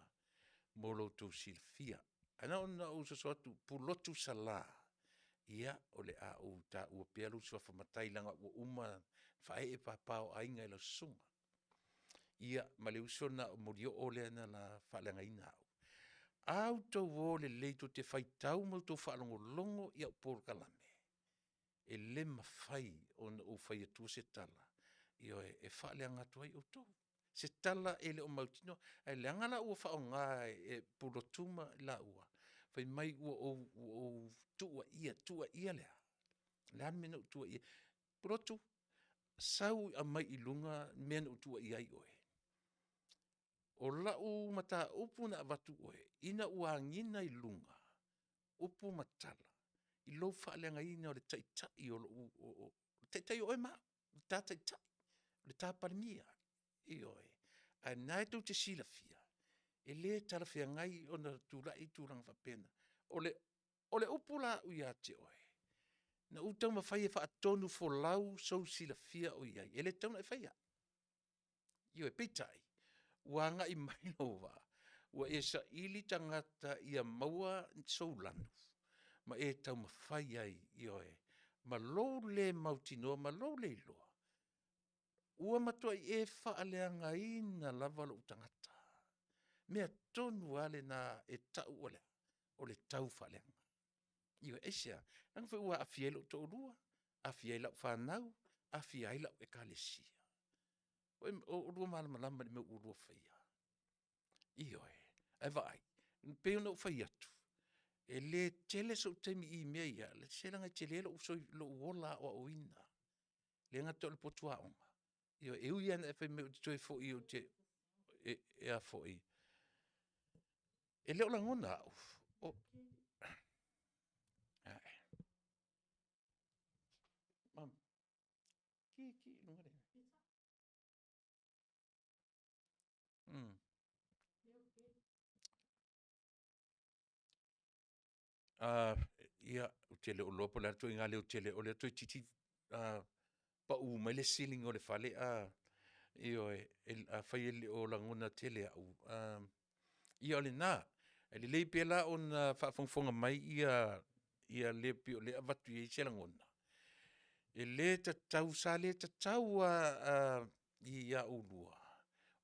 mo lo outou silafia. Ae na ona ou soso atu, Pulotu Sala, Ia, o le a ou taua pea lou suafa matai leaga ua uma ona faaee papa o aiga i lau susuga. Ia, ma le uso lena o Molioo lea na la faaleagaina au. A outou o lelei tou te faitau ma outou faalogologo i au polokalame, e le mafai ona ou fai atua se tala, ioe, e faaleaga atu ai outou, se tala e le o mautinoa. Ae leaga la ua faaaoga e Pulotu ma i laua, fai mai ua ou tuuaia, tuuaia le a? O le a le mea na ou tuuaia ai? Pulotu, sau aumai i luga mea na ou tuuaia ai oe. O lau mataupu na avatu i oe, ina ua agiga i luga upu ma tala i lou faaleagaina o le Taitai o lou o le Taitai o oe ma au, o le ta Taitai, o le ta Palemia, ioe. Ae o lena tou te silafia, e le talafeagai ona tulai tulaga faapena. O le upu la a au ia te oe, na ou taumafai e faatonufolau sou silafia o i ai, e le tatau ona e faia. Ioe, peitai, ua agai mai lou vaa, ua e saili tagata ia maua sou lanu ma e taumafai ai, ioe, ma lou le mautinoa ma lou le iloa, ua matuai e faaleagaina lava lou tagata. O le mea tonu lava lena e tau o le a? O le taufaaleaga. Ioe, aisea? Leaga foi ua aafia ai lou toalua, aafia ai lau fanau, aafia ai lau Ekalesia. O oulua malamalama i le mea ua oulua faia? Ioe. Ae vaai, e pei ona ou fai atu, e le tele sou taimi i mea ia, se leaga e tele lou ola aoaoina. E le gata o le potu aoga, ioe, e ui lava ina e fai mai ou te toe foi ou te E le o lagona au, Ia, ou te le o iloa po o le a le ituaiga leotele o lea toeitiiti pau mai le ceiling o le fale. Ioe, afai e le o lagona tele au, ia o lena. E lelei pea la ona faafogafoga mai le pei o lea e avatu i ai se lagona, e le tatau, sa le tatau lava ia oulua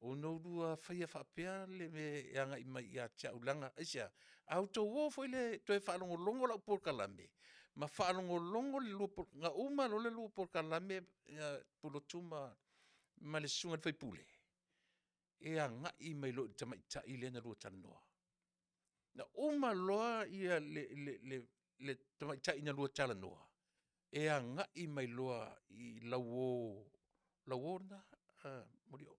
ona oulua faia faapea le mea e agai mai ia te au leaga, aisea? A outou o foi lea e toe faalogologo lau polokalame ma faalogologo le lua na uma loa le lua polokalame Pulotu ma le susuga i le sui usufono, e agai mai loa i le tamaitai lea na lua talanoa. Na uma loa le tamaitai na lua talanoa, e agai mai loa i lau uo lena Molioo.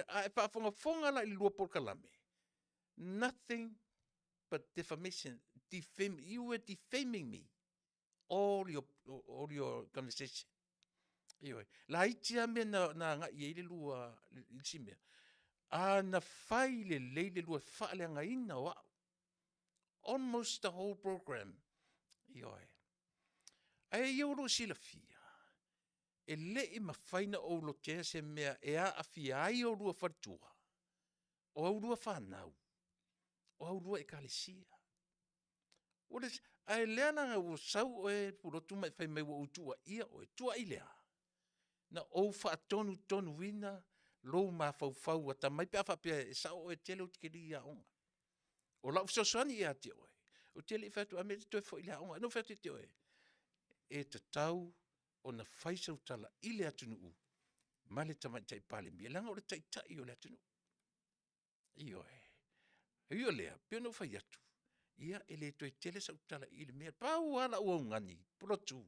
A e faafogafoga la i le lua polokalame, nothing but defamation, you were defaming me, all your conversation. Ioe. E laiti lava mea na agai i ai le lua i le isi mea, a na fai lelei le lua faaleagaina o au, almost the whole program, ioe. Ae ia oulua silafia, e le i mafai ona ou lotea se mea e aafia ai oulua faletua, o a oulua fanau, o a oulua Ekalesia. Ae lea la ua sau oe Pulotu ma e fai mai ua ou tuuaia oe, tuuai i le a? Na ou faatonutonuina lou mafaufau atamai pe a faapea e sao oe e tele ou tikeri i aoga. O lau fesoasoani ia te oe, ou te le i fai atu a mea e te toe foi i le aoga. Na ou fai atu ia te oe, e tatau ona fai sau tala i le atunuu ma le Tamaitai Palemia, leaga o le Taitai o le atunuu. Ioe. E ui o lea, pei ona ou fai atu, ia e le toe tele sau tala i le mea lea. Pau lava lau augani Pulotu,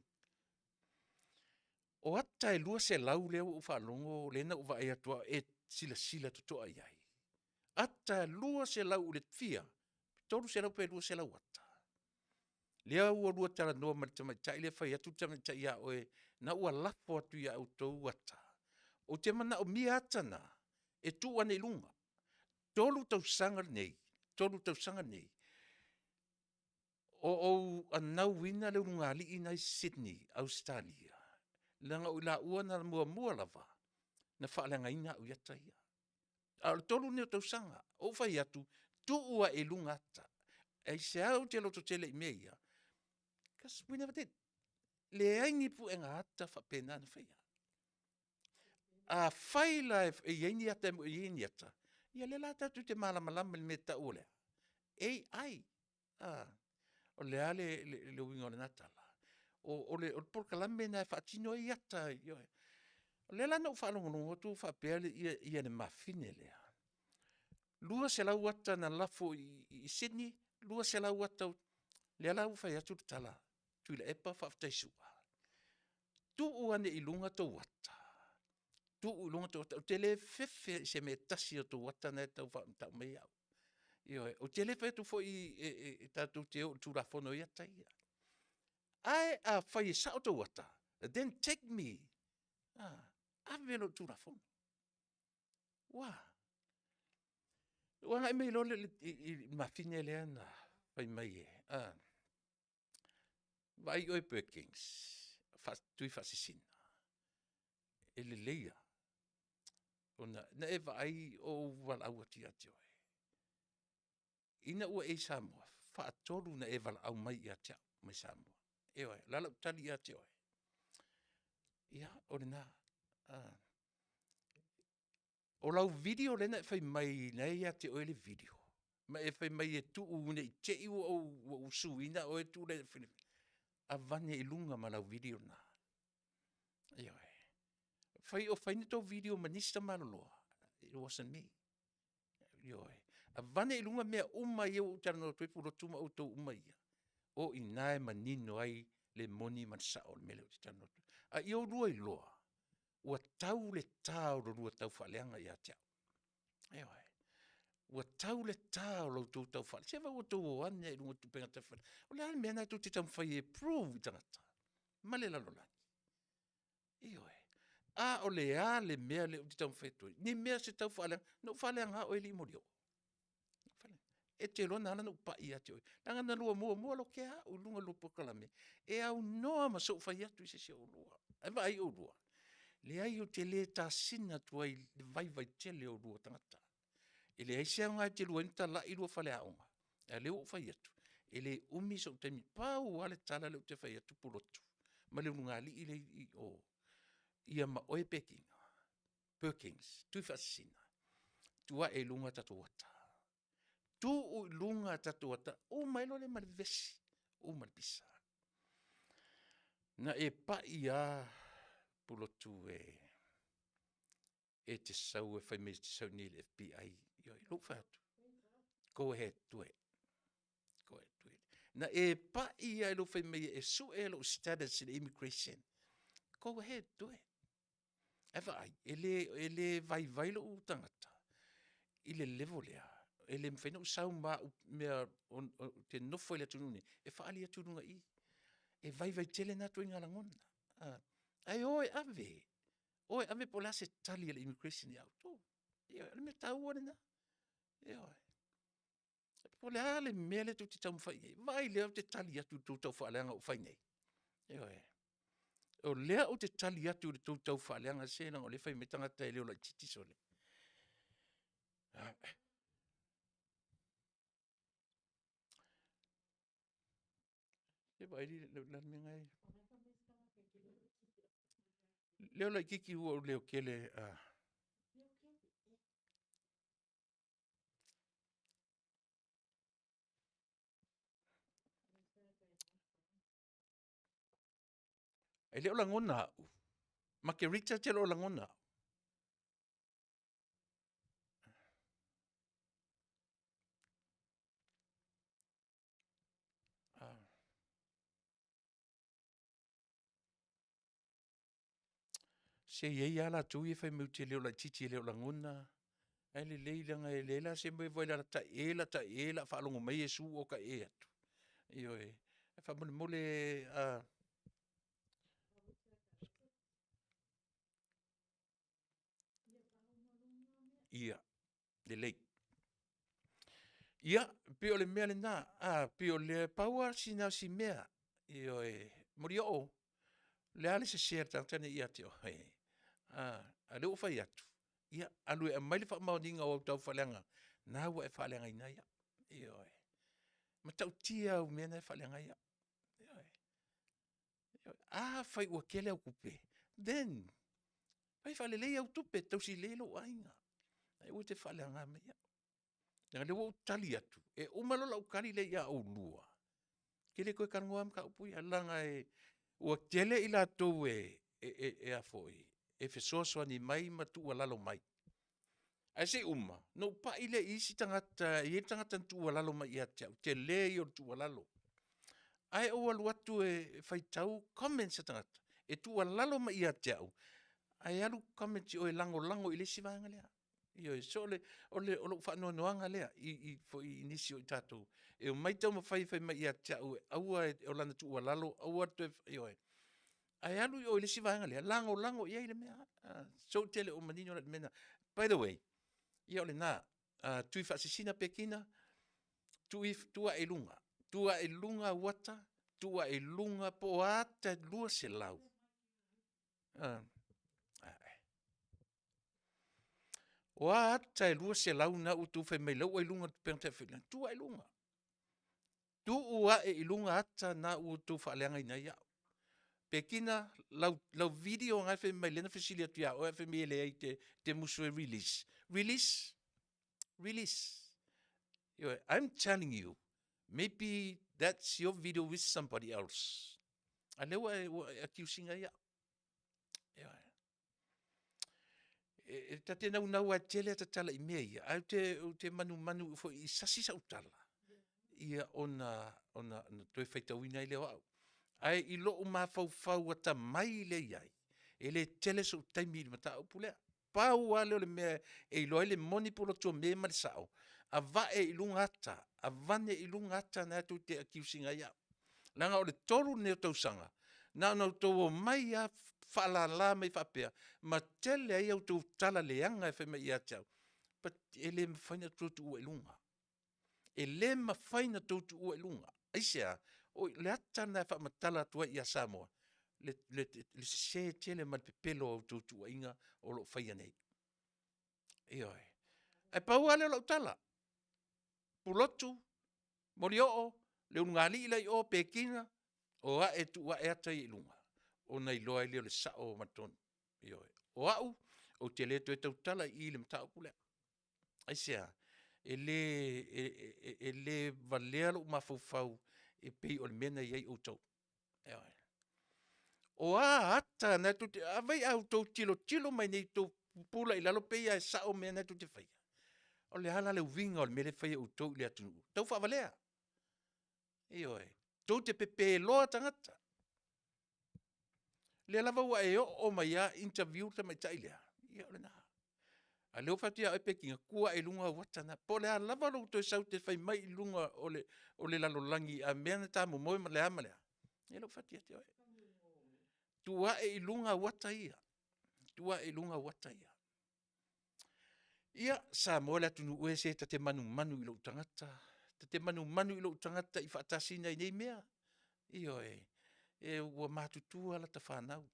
o ata e 200 lea ua ou faalogo lea na ou vaai atu lava o e silasila totoa i ai, ata e 200 i le fia? 300 pe 200 ata, lea ua oulua talanoa ma le tamaitai lea fai atu le tamaitai ia oe na ua lafo atu ia outou ata. Ou te manaomia ata na e tuu ane i luga. 3 tausaga lenei, 3 tausaga lenei o ou anauina le ulugalii lena e i Sydney Ausetalia, leaga o i laua na muamua lava na faaleagaina au i ata ia. A o le 3 lenei o tausaga, ou fai atu, tuu ae i luga ata. Aisea ou te lototele i mea ia? Because we never did. Leai ni puega ata faapena na faia. Afai la e i ai ni ata e i ai ni ata, ia lea la tatou te malamalama i le mea e tau o le a? AI. A, o le a le uiga o lena tala? O le polokalame lena e faatino ai ata, ioe. O lea la na ou faalogologo atu o faapea le mafine lea, 200 ata na lafo i Sydney, 200 ata, lea la ua fai atu le tala, Tuilaepa faafetai Su'a, tuu ane i luga tou ata, tuu i luga tou ata, ou te le fefe i se mea e tasi o tou ata na e tau mai au. Ioe, ou te le fai atu foi e tatou te o i le Tulafono i ata ia. Ae afai e sao tou ata, then take me, ave loa i le Tulafono. Ua a? Ona ou agai mai loa lea i le mafine lea na fai mai e vaai oe Perkins, Tuifaasisina, e lelei lava ona na e vaai o ou valaau atu ia te oe. Ina ua e i Samoa, faatolu ona e valaau mai ia te au mai Samoa. Ioe, o le a lau tali ia te oe? Ia, o lena. O lau video lea na e fai mai na e ia te oe le video, ma e fai mai e tuu ne i te i ua ou sue ina oe tuu la, aveane i luga ma lau video lena. Ioe. O fai ni tou video ma nisi tamaliiaga, it wasn't me. Ioe. Aveane i luga mea uma ia ua ou talanoa atu ai Pulotu ma outou uma ia, o i ina e manino ai le moni ma le sao o le mea lea ou te talanoa atu ai. A ia oulua iloa, ua tau le ta o le lua taufaaleaga ia te au. Ioe. Ua tau le ta o la outou taufaaleaga, se vaai ua outou o ane lava i luga o upega tafailagi. O le a le mea lena tou te taumafai ai e prove i tagata ma le lalolagi? Ioe. A o le a le mea lea ou te taumafai atu ai? Ni mea se taufaaleaga, na ou faaleaga oe alii Molioo? E te iloa na ala ona ou pai ia te oe, leaga na lua muamua lokea au i luga o le lua polokalame e aunoa ma sou fai atu i se isi o oulua. Ae vaai oulua, leai ou te le tasina atu ai i le vaivai tele o oulua o tagata. E leai se aoga e te lua ai ona talai lua faleaoga, a o lea ua ou fai atu, e le umi sou taimi, pau lava le tala lea ou te fai atu Pulotu ma le ulugalii lea e i o, ia ma oe Perkins, Tuifaasisina, tuu ae i luga a tatou ata, tuu i luga a tatou ata, uma ai loa lea ma le vevesi, uma le pisa. Na e pai lava Pulotu e te sau e fai mai e te sau i inei i le FBI, ioe, lea ua ou fai atu, go ahead, do it, go ahead do it. Na e pai lava i lou fai mai e sue lou status i le Immigration, go ahead, do it. Ae vaai, e le vaivai lou tagata i le level lea, e le mafai ona ou sau ma au mea ou te nofo ai i le atunuu lenei e faaali atu i luga i i. E vaivai tele na ituaiga lagona, ae o e ave, o e ave po o le a se tali a le Immigration ia outou. Ioe, o le mea taua lena, ioe. Po o le a le mea lea tou te taumafai i ai, vaai lea ou te tali atu i la outou taufaaleaga o fai nei? Ioe. O lea ou te tali atu i la outou taufaaleaga, se leaga o lea e fai mai tagata e leo laitiiti sole. Se i vaai o le a le mea lena e… Leo laitiiti ua ou leotele. E le o lagona au? Makerita e te le o lagona au? Se e i ai lava latou ia e fai mai ou te leo laitiiti e le o lagona, ae lelei leaga e leai la se mea, vaai o le a ta ee la ta ee o le a faalogo mai Iesu o ta ee atu. Ioe, ae faamolemole ia, lelei. Ia, e pei o le mea lena, e pau lava lena o si mea, ioe. Molioo, o le a le sese o le tagata lenei ia te oe? A o lea ua ou fai atu, ia alu e aumai le faamaoniga o au taufaaleaga na ua e faaleagaina ai au. Ioe. E matautia au mea na e faaleaga ai au. Ioe. Afai ua tele au tupe, then fai faalelei au tupe e tausi lelei ai lou aiga, ae aua e te faaleaga mai au. Leaga o lea ua ou tali atu, e uma loa lau tali lea ia oulua, ou te le toe talanoa lava mataupu ia, leaga ua tele i latou e fesoasoani mai ma tuualalo mai. Ae se i uma ona ou pai lea i isi tagata e i ai le tagata na tuualalo mai ia te au, tele ia o le tuualalo. Ae ou alu atu e faitau comments a tagata e tuualalo mai ia te au, ae alu comments i o e lagolago i le isi vaega lea. Ioe, so o lou faanoanoaga lea i nisi o i tatou e omai taumafai e fai mai ia te au e aua o lana tuualalo aua le toe, ioe. Ae alu i o i le isi vaega lea, lagolago i ai le mea. So ou te le o manino la i le mea lena. By the way, ia o lena, Tuifaasisina Petina, tuu ae i luga, tuu ae i luga au ata, tuu ae i luga po o a ata e 200. O a ata e 200 na ua outou fai mai o la ua i luga o le upega tafailagi, tuu ae i luga, tuu ae i luga ata na ua outou faaleagaina ai au. Petina, lau video na e fai mai lea na fesili atu ia oe ae fai mai e leai e te musu e release, release, release. Ioe, I'm telling you, maybe that's your video with somebody else, a o lea ua e accuse ina ai au. Ioe. E ta te naunau lava e tele ata tala i mea ia, ae ou te manumanu foi i sasi sau tala, ia ona toe faitauina ai lea o au. Ae i lou mafaufau atamai lea e i ai, e le tele sou taimi i le mataupu lea. Pau lava lea o le mea e iloa ai le moni Pulotu o me ma le sao, avae i luga ata, avane i luga ata na tou te accuse ina ai au. Leaga o le 3 lenei o tausaga, na ona outou omai lava faalala mai faapea ma tele ai a outou tala leaga e fai mai ia te au, but e le mafai ona outou tuua i luga. E le mafai ona outou tuua i luga. Aisea? O le ata lena e faamatala atu ai ia Samoa le sese tele ma le pepelo o a outou tuuaiga o lo o faia nei. Ioe. Ae pau lava lea o lau tala, Pulotu, Molioo, le ulugalii la e i o Petina, o ae e tuu ae ata ia i luga ona iloa ai lea o le sao ma le tonu. Ioe. O au, ou te le toe tautala i i i le mataupu lea. Aisea? E le valea lou mafaufau e pei o le mea na i ai outou. Ioe. O a ata na tou te. Vaai a outou tilotilo mai nei tou pupula i lalo pei lava e sao mea na tou te faia. O le a la le uiga o le mea lea e fai e outou i le atunuu? Tau faavalea. Ioe. Tou te pepeloa tagata. O lea lava ua e oo mai lava interview le tamaitai lea, ia o lena. A o lea ua ou fai atu ia oe Petina, tuu ae i luga au ata na. Po o le a lava lou toe sau e te fai mai i luga o le lalolagi a mea na ta momoe ma le a ma le a, ia o lea ua ou fai atu ia te oe. Tuu ae i luga au ata ia, tuu ae i luga au ata ia. Ia, Samoa le atunuu e, se ta te manumanu i lou tagata, ta te manumanu i lou tagata i faatasina i nei mea. Ioe. Ua matutua lata fanau,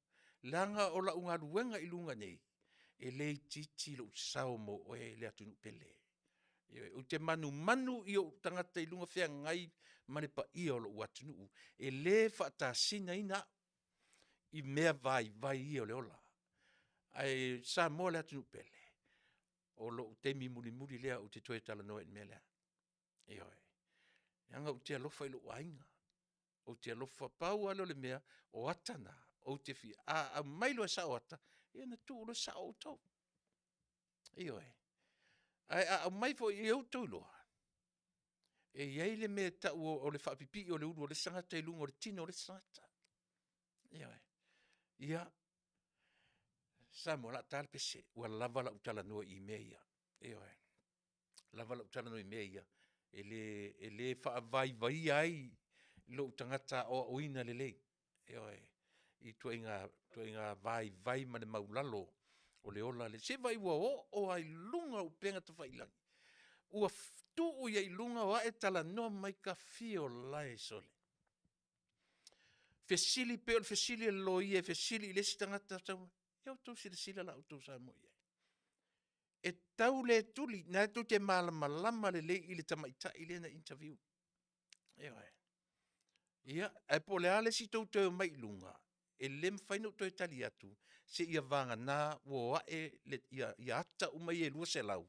leaga o lau galuega i luga nei, e le itiiti lou sao mo oe le atunuu pele. Ioe. Ou te manumanu i ou tagata i luga feagai ma le paia o lou atunuu, e le faatasinaina au i mea vaivai ia o le ola. Ae Samoa le atunuu pele, o lou taimi mulimuli lea ou te toe talanoa ai i le mea lea. Ioe. Leaga ou te alofa i lou aiga, ou te alofa, pau lava lea o le mea, o ata na, ou te fia, a aumai loa e sao ata, ia ona tuu loa sao outou. Ioe. Ae a aumai foi ia outou iloa, e i ai le mea e tau o le faapipii o le ulu o le isi tagata i luga o le tino o le isi tagata. Ioe. Ia, Samoa o le a ta le pese, ua lava lau talanoa i mea ia, ioe, lava lou talanoa i mea ia, e le faavaivaia ai lou tagata aoaoina lelei, ioe, i ituaiga vaivai ma le maualalo o le ola lea. Se i vaai ua oo lava i luga o upega tafailagi, ua tuu i ai i luga o ae talanoa mai ta fio lae sole. Fesili pei o le fesili a le loia e fesili i le isi tagata, ia outou silasila la outou Samoa i ai? E tau le tuli, o lena tou te malamalama lelei i le tamaitai lea na interview. Ioe. Ia, ae po o le a le isi tou toe omai i luga, E le mafai ona ou toe tali atu seia vagana ua o ae le, ia, ia ata uma ia e 200,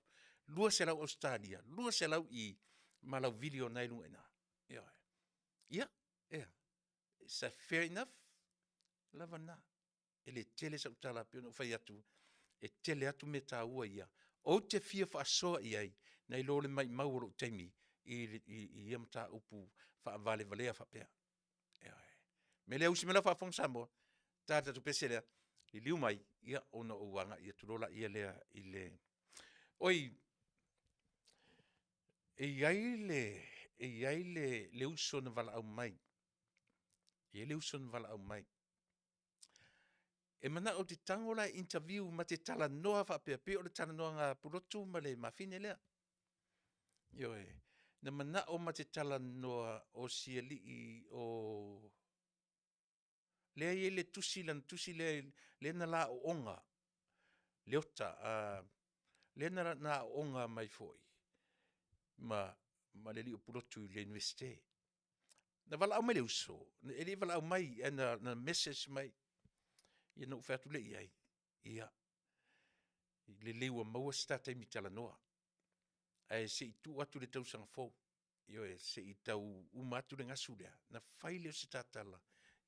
200 Ausetalia, 200 i i, ma lau video na e i luga i ina. Ioe. Ia, ea, is that fair enough? Lava lena. E le tele sau tala e pei ona ou fai atu, e tele atu mea taua ia ou te fia faasoa i ai nai lo le maumau o lou taimi i ia mataupu faavalevalea faapea. Ioe. O le mea lea usi mai lau faafofoga Samoa, ta le tatou pese lea, liliu mai, ia ona ou agai atu loa lea i le… Oi, e i ai le, e i ai le uso na valaau mai, e i ai le uso na valaau mai, e manao ou te tago la e interview ma te talanoa faapea pei o le talanoaga a Pulotu ma le mafine lea. Ioe, na manao ma te talanoa o si alii o lea e i ai le tusi lana tusi lea lea na la aooga Leota lea na aooga mai foi ma le alii o Pulotu i le Iunivesite. Na valaau mai le uso, e le i valaau mai ae na message mai, ia na ou fai atu lea i ai, ia, lelei ua maua se ta taimi e talanoa, ae se i tuu atu i le tausaga fou, ioe se i tau uma atu le gasu lea, ona fai lea o se ta tala,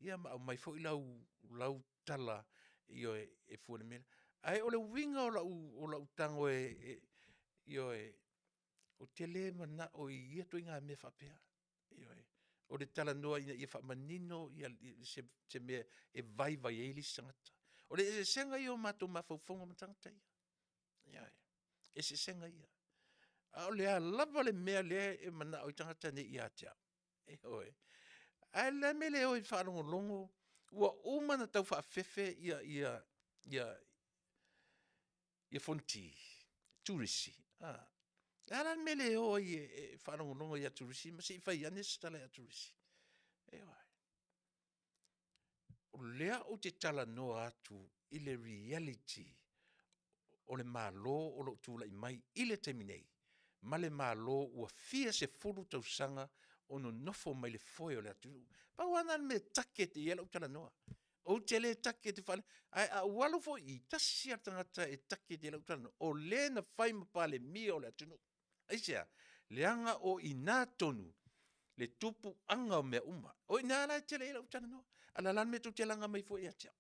ia ma aumai foi lau tala ioe, e fua i le mea lea. Ae o le uiga o lau tago ioe, ou te le manao i ia ituaiga mea faapea, ioe. O le talanoa ina ia faamanino se mea e vaivai ai le isi tagata. O le eseesega ia o matou mafaufauga ma tagata ia, ioe, eseesega ia. A o le a lava le mea lea e manao ai tagata nei ia te au, ioe, ae o le a le mea e le o ai e faalogologo ua uma ona tau faafefe Fonoti, Turisi, a. O le a la le mea e le o ai e faalogologo ia Turisi ma se i fai ane se tala ia Turisi? Ioe. O lea ou te talanoa atu i le reality o le Malo o lo o tulai mai i le taimi nei ma le Malo ua fia sefulu tausaga o nonofo mai le foe o le atunuu. Pau lava lena o le mea e target i ai lau talanoa. Ou te le target ae a ou alu foi i i, tasi lava le tagata e target i ai lau talanoa, o le na fai ma Palemia o le atunuu. Aisea? Leaga o i ina tonu le tupuaga o mea uma. O i ina la e tele i ai lau talanoa. Ae o le a la le mea tou te laga mai ai fua ia te au?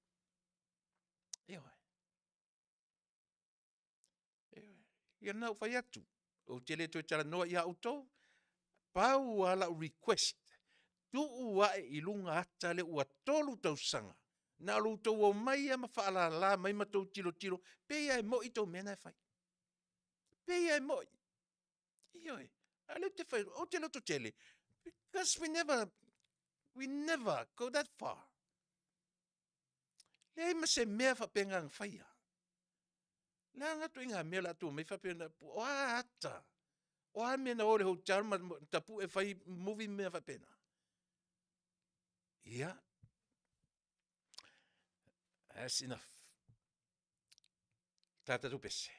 Ioe, ioe. Ia na ou fai atu, ou te le toe talanoa ia outou, pau lava lau request, tuu ae i luga ata lea ua 3 tausaga na o lo outou omai lava ma faalala mai ma outou tilotilo, pei lava e moi tou mea na e fai. Pei lava e moi. Ioe, a o lea ou te fai atu, ou te lototele because we never, we never go that far. Leai ma se mea faapena na faia. Leaga ituaiga mea o le a tou omai faapea, o a ata? O a mea na o i le hotel ma tapue fai movie ma mea faapena? Ia, that's enough. Ta tatou pese,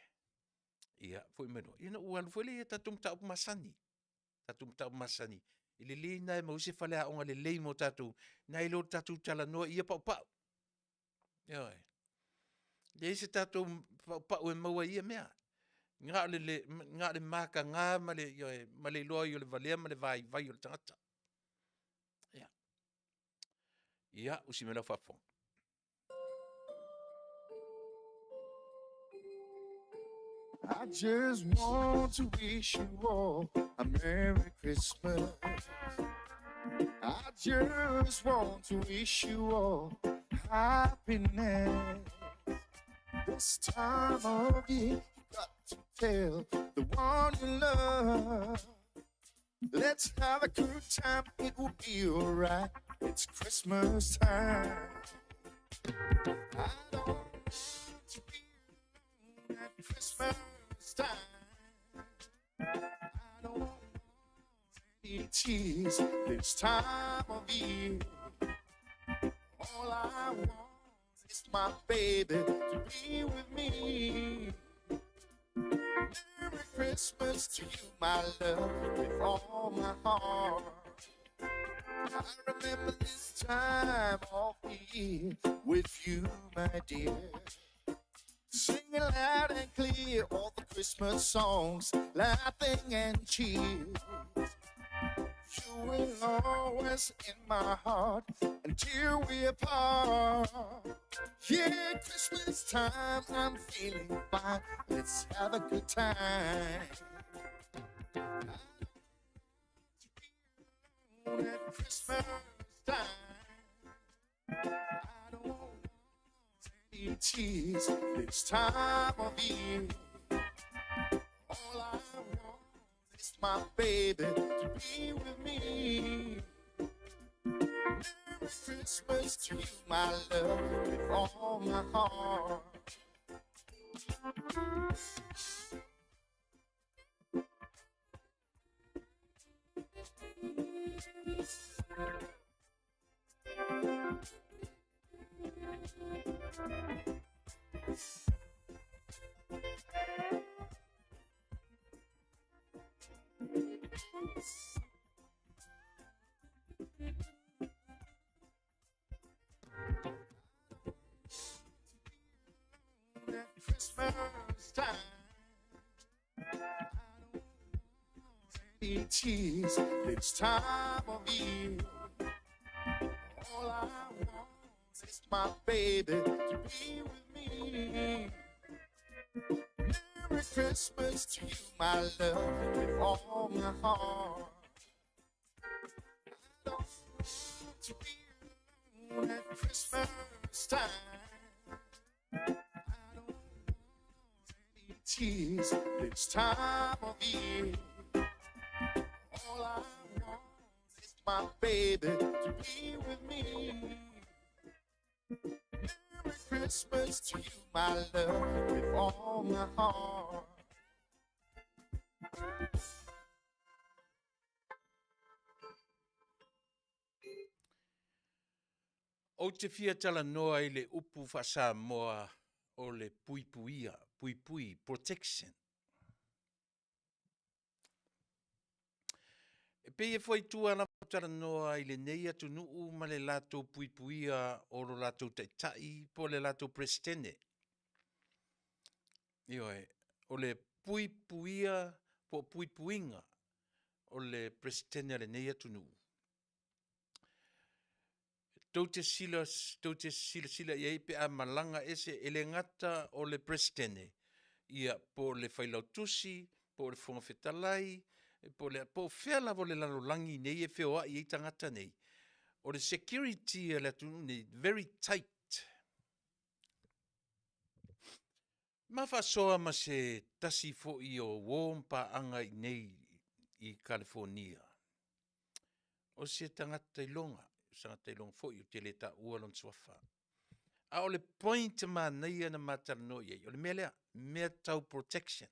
ia foi mai loa, ia ona ou alu foi lea i tatou mataupu masani, tatou mataupu masani. E lelei lena e maua ai se faleaoga lelei mo tatou nai lo le tatou talanoa i ia paupau. Ioe. Leai se tatou paupau e maua i ia mea. Na o le mataga ma le, ioe, ma le iloa ai o le valea ma le vaivai o le tagata. Ia, ia usi mai lau faafofoga. I just want to wish you all a Merry Christmas. I just want to wish you all happiness. This time of year, you got to tell the one you love. Let's have a good time, it will be alright. It's Christmas time. I don't want to be alone at Christmas time. I don't want any tears this time of year. All I want is my baby to be with me. Merry Christmas to you, my love, with all my heart. I remember this time of year with you, my dear. Singing loud and clear all the Christmas songs, laughing and cheers. You will always in my heart until we're apart. Yeah, Christmas time, I'm feeling fine. Let's have a good time. At Christmas time, I don't want any tears this time of year. All I want is my baby to be with me. Merry Christmas to you, my love, with all my heart. At Christmas time, I don't want any tears this time of year. All I want is my baby to be with me. Merry Christmas to you, my love, with all my heart. I don't want to be alone at Christmas time. I don't want any tears this time of year. All I want is my baby to be with me. Merry Christmas to you, my love, with all my heart. Ou te fia talanoa i le upu faa-Samoa o le puipuia, puipui, protection. E pei e fuaitua lava talanoa i lenei atunuu ma le latou puipuia o lo latou taitai po o le latou Peresetene. Ioe, o le puipuia po o puipuiga o le Peresetene a lenei atunuu. Tou te sila, tou te silasila i ai pe a malaga ese, e le gata o le Peresetene, ia, po o le Failautusi, po o le Fofoga Fetalai, po o le, po o fea lava o le lalolagi nei e feoai ai tagata nei, o le security a le atunuu nei, very tight. Ma faasoa ma se tasi foi o uo ma paaga i nei i Kalifonia. O se tagata iloga, o se tagata iloga foi, ou te le taua lona suafa. A o le point manaia na ma talanoa i ai, o le mea lea, mea tau protection.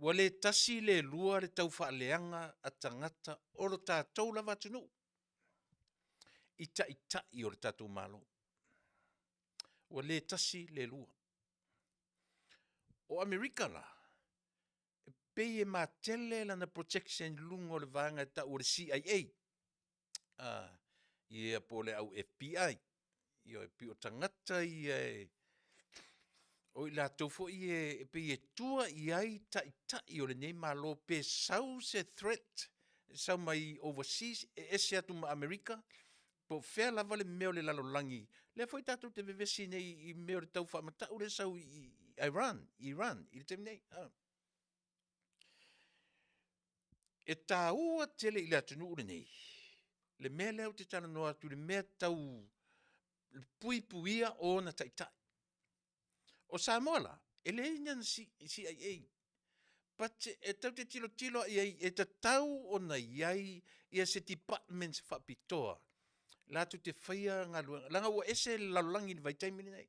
Ua le tasi le lua le tau faaleaga a tagata o lo tatou lava atunuu i taitai o le tatou Malo. Ua le tasi le lua. O Amerika la, e pei e matele lana protection i luga o le vaega e tau o le CIA, ah, ia po o le au FBI. Ia, e pei o tagata ia e, o i latou foi e, e pei e tua i ai taitai o lenei Malo pe sau se threat, sau mai overseas, e ese atu ma Amerika, po o fea lava le mea o le lalolagi, lea foi tatou te vevesi nei i mea o le tau faamatau lea e sau i Iran, Iran i le taimi nei. Ah. E taua tele i le atunuu lenei, le mea lea ou te talanoa atu i le mea tau puipuia o ona taitai. O Samoa la, e leai ni ana CIA, but e tau te tilotilo i ai, e tatau ona i ai ia se department faapitoa latou te faia galuega, leaga ua ese le lalolagi i le vaitaimi lenei.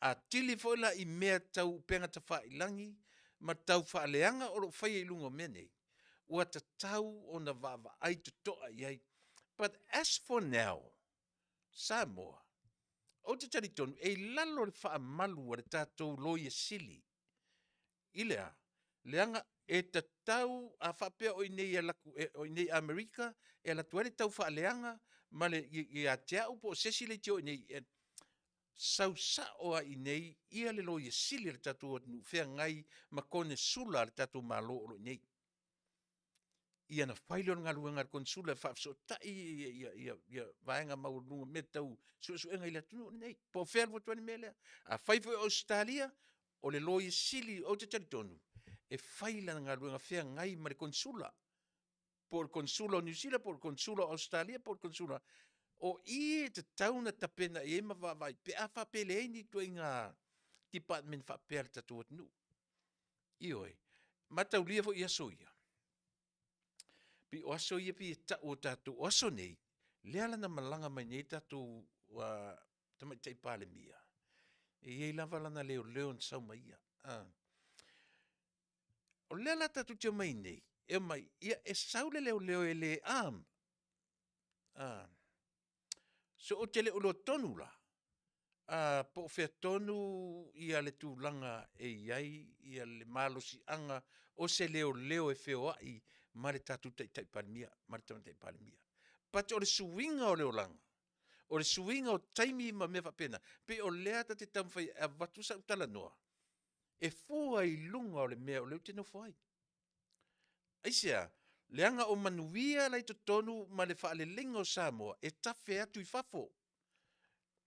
A tili foi la i mea tau upega tafailagi ma tau faaleaga o lo o faia i luga o mea nei, ua tatau ona vaavaai totoa i ai. But as for now, Samoa, ou te talitonu e i lalo o le faamalu a le tatou Loia Sili i le a? Leaga E tatau a faapea o i inei e alu atu o i inei i Amerika e alu atu ai le taufaaleaga ma le ia te au po o se isi leitio i inei, e sau sao lava i inei ia le Loia Sili a le tatou atunuu feagai ma Konesula a le tatou Malo o lo o i inei. Ia ona fai lea o le galuega a le Konesula e faafesootai vaega maualuluga o mea tau suesuega i le atunuu lenei, po o fea e alu atu ai le mea lea. Afai foi o Ausetalia, o le Loia Sili ou te talitonu, e fai lana galuega feagai ma le Konesula, po o le Konesula o Niu Sila po o le Konesula o Ausetalia po o le Konesula, o i e tatau ona tapena i ai ma vaavaai pe a faapea e leai ni ituaiga department faapea a le tatou atunuu. Ioe, mataulia foi i aso ia, pei o aso ia pei e tau o tatou o aso nei, lea la na malaga mai nei le tatou Tamaitai Palemia, e i ai lava lana leoleo na sau ma ia. O lea la tatou te omai nei, e omai, ia e sau le leoleo e le arm. So ou te le o iloa tonu la, po o fea tonu le tulaga e i ai le malosiaga o se leoleo e feoai ma le tatou Taitai Palemia ma le Tamaitai Palemia. But o le suiga o le olaga, o le suiga o taimi ma mea faapena, pei o lea ta te taumafai e avatu sau talanoa, e fua i luga o le mea o lea ou te nofo ai. Aisea? Leaga o manuia la e i totonu ma le faaleleiga o Samoa e tafe atu i fafo.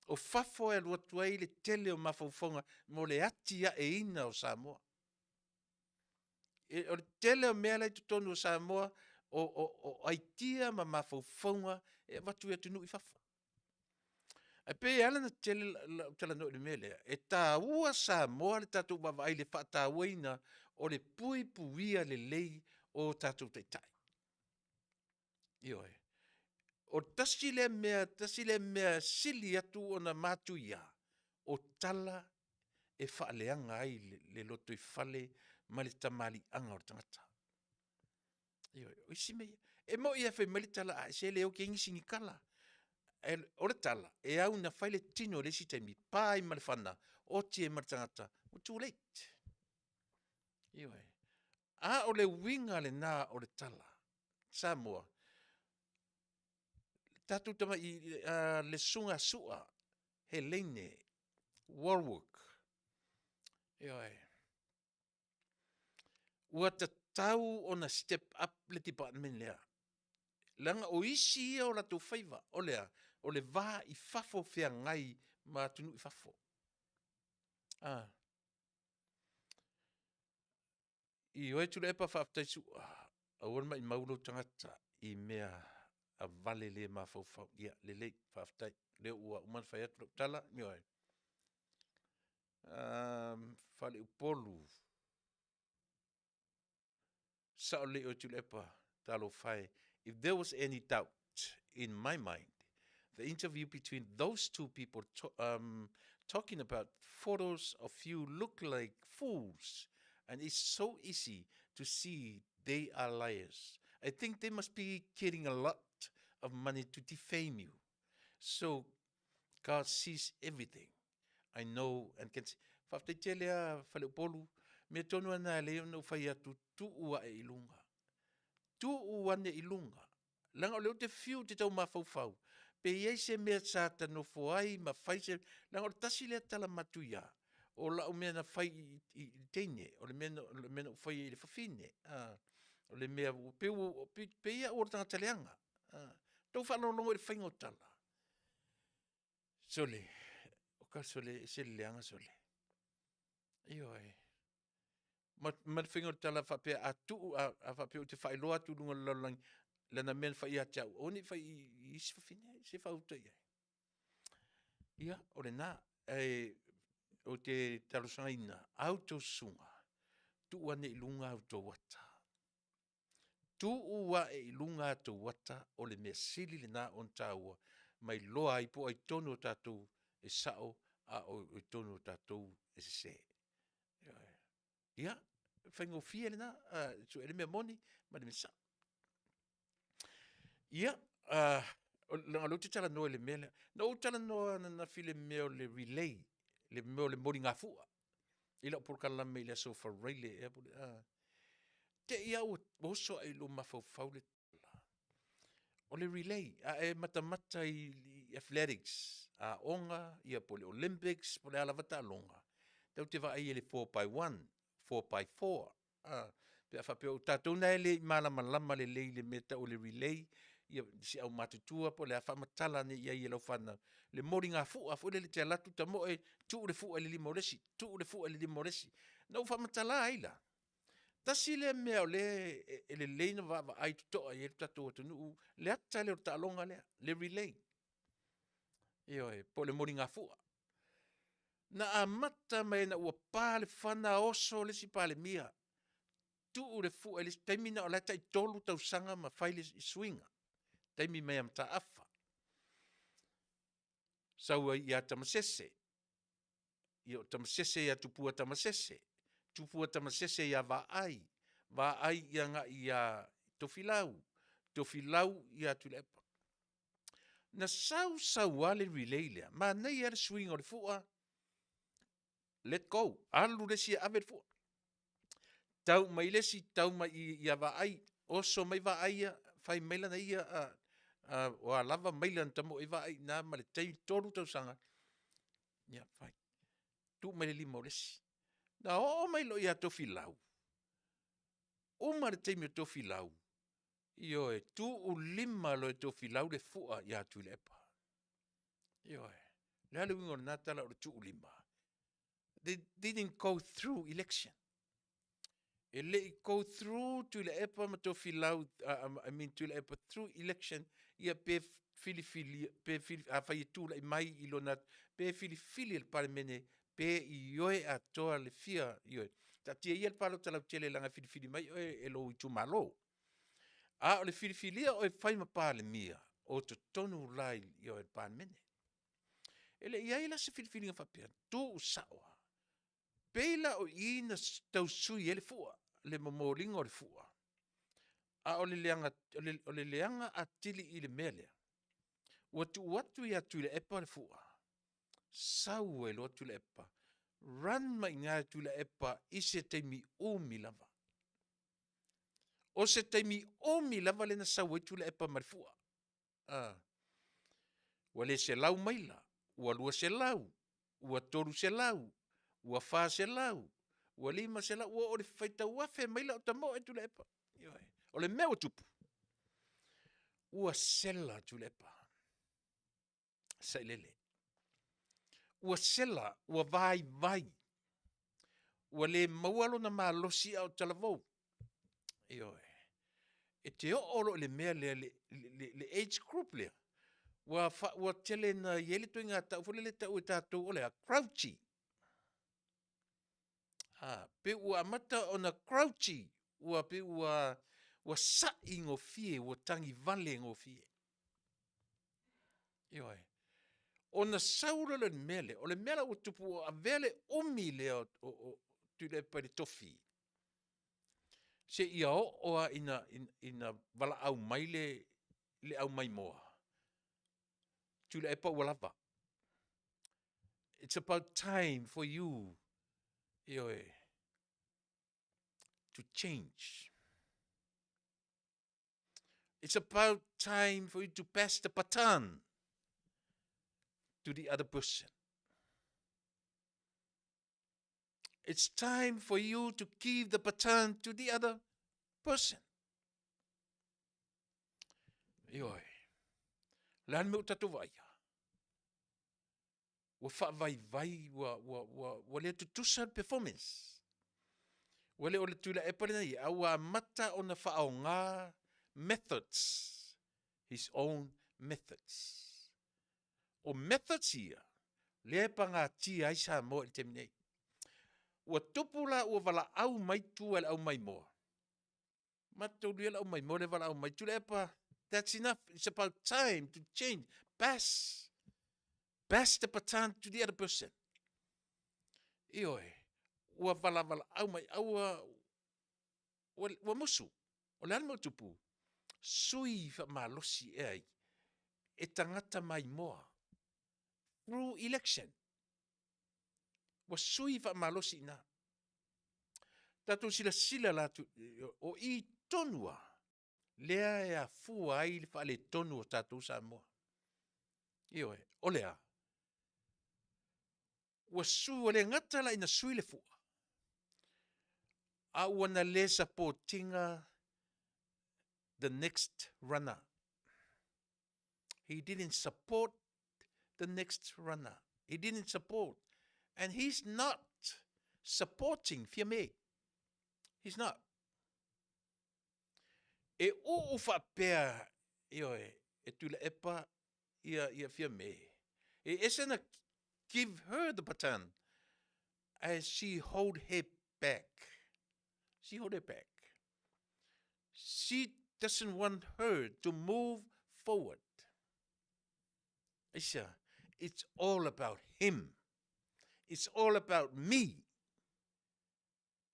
O fafo e alu atu ai le tele o mafaufauga mo le atiaeina o Samoa. O le tele o mea la e i totonu o Samoa o aitia ma mafaufauga e avatu i atunuu i fafo. Ae pei e ala ona tele lau talanoa i le mea lea, e taua Samoa i le tatou vaavaai i le faatauaina o le puipuia lelei o tatou taitai. Ioe, o le tasi lea mea tasi lea mea e sili atu ona matuia, o tala e faaleaga ai le lotoifale ma le tamaliiaga o le tagata. Ioe, o isi mea ia. E moi lava fai mai le tala a e le oti ai nisi ni tala. O le tala, e au ina fai le tino i le isi taimi, pa ai ma le fana, oti ai ma le tagata, ua too late. Ioe, a o le uiga lena o le tala, Samoa, tatou tamai le susuga a Sua, Hellene Wallwork, ioe, ua tatau ona step up le department lea, leaga o isi ia o latou faiva, o le a? O le va i fafo feagai ma atunuu i fafo. Ioe Tuilaepa faafetai Su'a, aua le maumau lou tagata i mea vavale le mafaufau. Ia lelei, faafetai, o lea ua uma ona fai atu lau tala, ioe. Faleupolu, sao lelei oe Tuilaepa, talofa e, if there was any doubt in my mind, the interview between those two people talking about photos of you look like fools and it's so easy to see they are liars. I think they must be getting a lot of money to defame you. So God sees everything. I know and can see. Faafetai tele lava Faleupolu, mea tonu lava na e lelei ona ou fai atu, tuu ae i luga, tuu ane i luga, leaga o lea ou te fiu ou te tau mafaufau pe i ai se mea sa ta nofo ai ma fai se, leaga o le tasi lea tala matuia o lau mea na fai i le teine, o le mea na ou faia i le fafine, o le mea e pei au o le tagata leaga. Tou faalogologo i le faiga o tala, sole, oka sole e ese le leaga sole. Ioe, ma le faiga o le tala faapea a tuu a faapea ou te faailoa atu i luga o le lalolagi lana mea na fai ia te au, aua ne i fai i isi fafine, se faaauta i ai. Ia, o lena. Ae ou te talosagaina a outou susuga, tuu ane i luga a outou ata, tuu ae i luga a outou ata, o le mea sili lena ona taua ma iloa ai po o ai tonu o tatou e sao a o ai tonu o tatou e sese. Ioe. Ia, faigofie lena, sue le mea moni ma le mea sao. Ia, leaga o lea ou te talanoa i le mea lea. Na ou talanoa ananafi i le mea o le relay, le mea o le moligafua i lau polokalame i le aso Faraile ea po o le a. Te i lava ua oso ae i lou mafaufau le tala, o le relay, a e matamata i athletics, aoga ia po o le Olympics po o le a lava taaloga, tatou te vaai i ai i le 4x1, 4x4 a, pe a faapea o tatou na e le i malamalama lelei i le mea e tau o le relay, ia si aumatutua po o le a, faamatala ane i ai e lau fanau le moligafua foi lele e te alu atu tamoe tuu le fua i le lima o le isi, tuu le fua i le lima o le isi. Na ou faamatala ai la, tasi lea mea o lea e lelei ona vaavaai totoa i ai le tatou atunuu, le ata lea o le taaloga lea, le relay. Ioe, po o le moligafua. Na amata mai ina ua pa le fana oso le isi Palemia, tuu le fua i le isi, taimi lena o la e tai 3 tausaga ma fai le suiga, taimi mai ia Mataafa. Sau ai ia Tamasese, ia o Tamasese ia Tupua Tamasese, Tupua Tamasese ia Vaai, Vaai agai ia Tofilau, Tofilau ia Tuilaepa. Na sau sau lava le relay lea, manaia lava le suiga o le fua, let go, alu le isi e ave le fua. Tau mai le isi tau mai i i ia Vaai, oso mai Vaai ia fai mai lana ia o a lava maila na tamoe ai Vaai i ina ma le taimi, 3 tausaga, ia fai, tuu mai i le lima o le isi. Na oo mai loa ia Tofilau, uma le taimi o Tofilau, ioe, tuulima loa e Tofilau le fua ia Tuilaepa, ioe. O le a le uiga o lena tala o le tuulima? They didn't go through election. E le i go through Tuilaepa ma Tofilau I mean Tuilaepa through election ia pe filifilia, pe afai e tulai mai i lona, pe filifili e le Palemene pe ioe atoa le fia ioe. Taatia ia le palota lautele leaga e filifili mai oe e lou itumalo, a o le filifilia o oe e fai ma Palemia, o totonu la i le Palemene. E le i i ai la se filifiliga faapea, tuusao lava. E pei la o i na tau sui ai le fua, le momoliga o le fua, a o le leaga atili i le mea lea, ua tuu atu ia Tuilaepa le fua, sau ai loa Tuilaepa, run mai i ina e Tuilaepa i se taimi umi lava. O se taimi umi lava lea na sau ai Tuilaepa ma le fua, a. Ua le 100 maila, ua 200, ua 300, ua 400, ua 500, ua oo i le faitau afe maila o tamoe Tuilaepa. Ioe, o le mea ua tupu, ua sela Tuilaepa, sailele. Ua sela, ua vaivai, ua le maua lona malosi a o talavou. Ioe, e te oo loa i le mea lea le age group lea, ua tele ina i ai le ituaiga tau foi lele e tau e tatou o le a? Grouchy. Pei ua amata ona grouchy, ua pei ua sai gofie, ua tagivale gofie. Ioe, ona sau loa lea o le mea lea, o le mea la ua tupu ua avea le umi lea o Tuilaepa i le tofi, seia oo lava ina valaau mai le aumaimoa, Tuilaepa ua lava, it's about time for you, ioe, to change. It's about time for you to pass the baton to the other person. It's time for you to give the baton to the other person. Ioe. Le a le mea ua tatou vaaia? Ua faavaivai, ua, ua, ua, ua le tutusa le performance. Ua le o le Tuilaepa lena e i ai, a ua amata ona faaaoga methods, his own methods. O methods ia, lea e pagatia ai Samoa i le taimi nei. Ua tupu la ua valaau mai tua e le aumaimoa, matou lia le aumaimoa lea e valaau mai, Tuilaepa, that's enough, it's about time to change, pass, pass the baton to the other person. Ioe, ua valavalaau mai, a ua, ua, ua musu. O le a le mea ua tupu? Sui faamalosi ea ai e tagata maimoa through election. Ua sui faamalosi i ina. Tatou silasila la atu, o i tonu lava lea e afua ai le faaletonu o tatou Samoa. Ioe, o le a? Ua su, ua le gata la ina sui le fua, a ua na le support ina the next runner. He didn't support the next runner. He didn't support. And he's not supporting Fiame. He's not. E uu faapea, ioe, e Tuilaepa ia, ia Fiame. E ese na give her the baton as she hold her back. She hold her back. She doesn't want her to move forward. Aisea? It's all about him. It's all about me.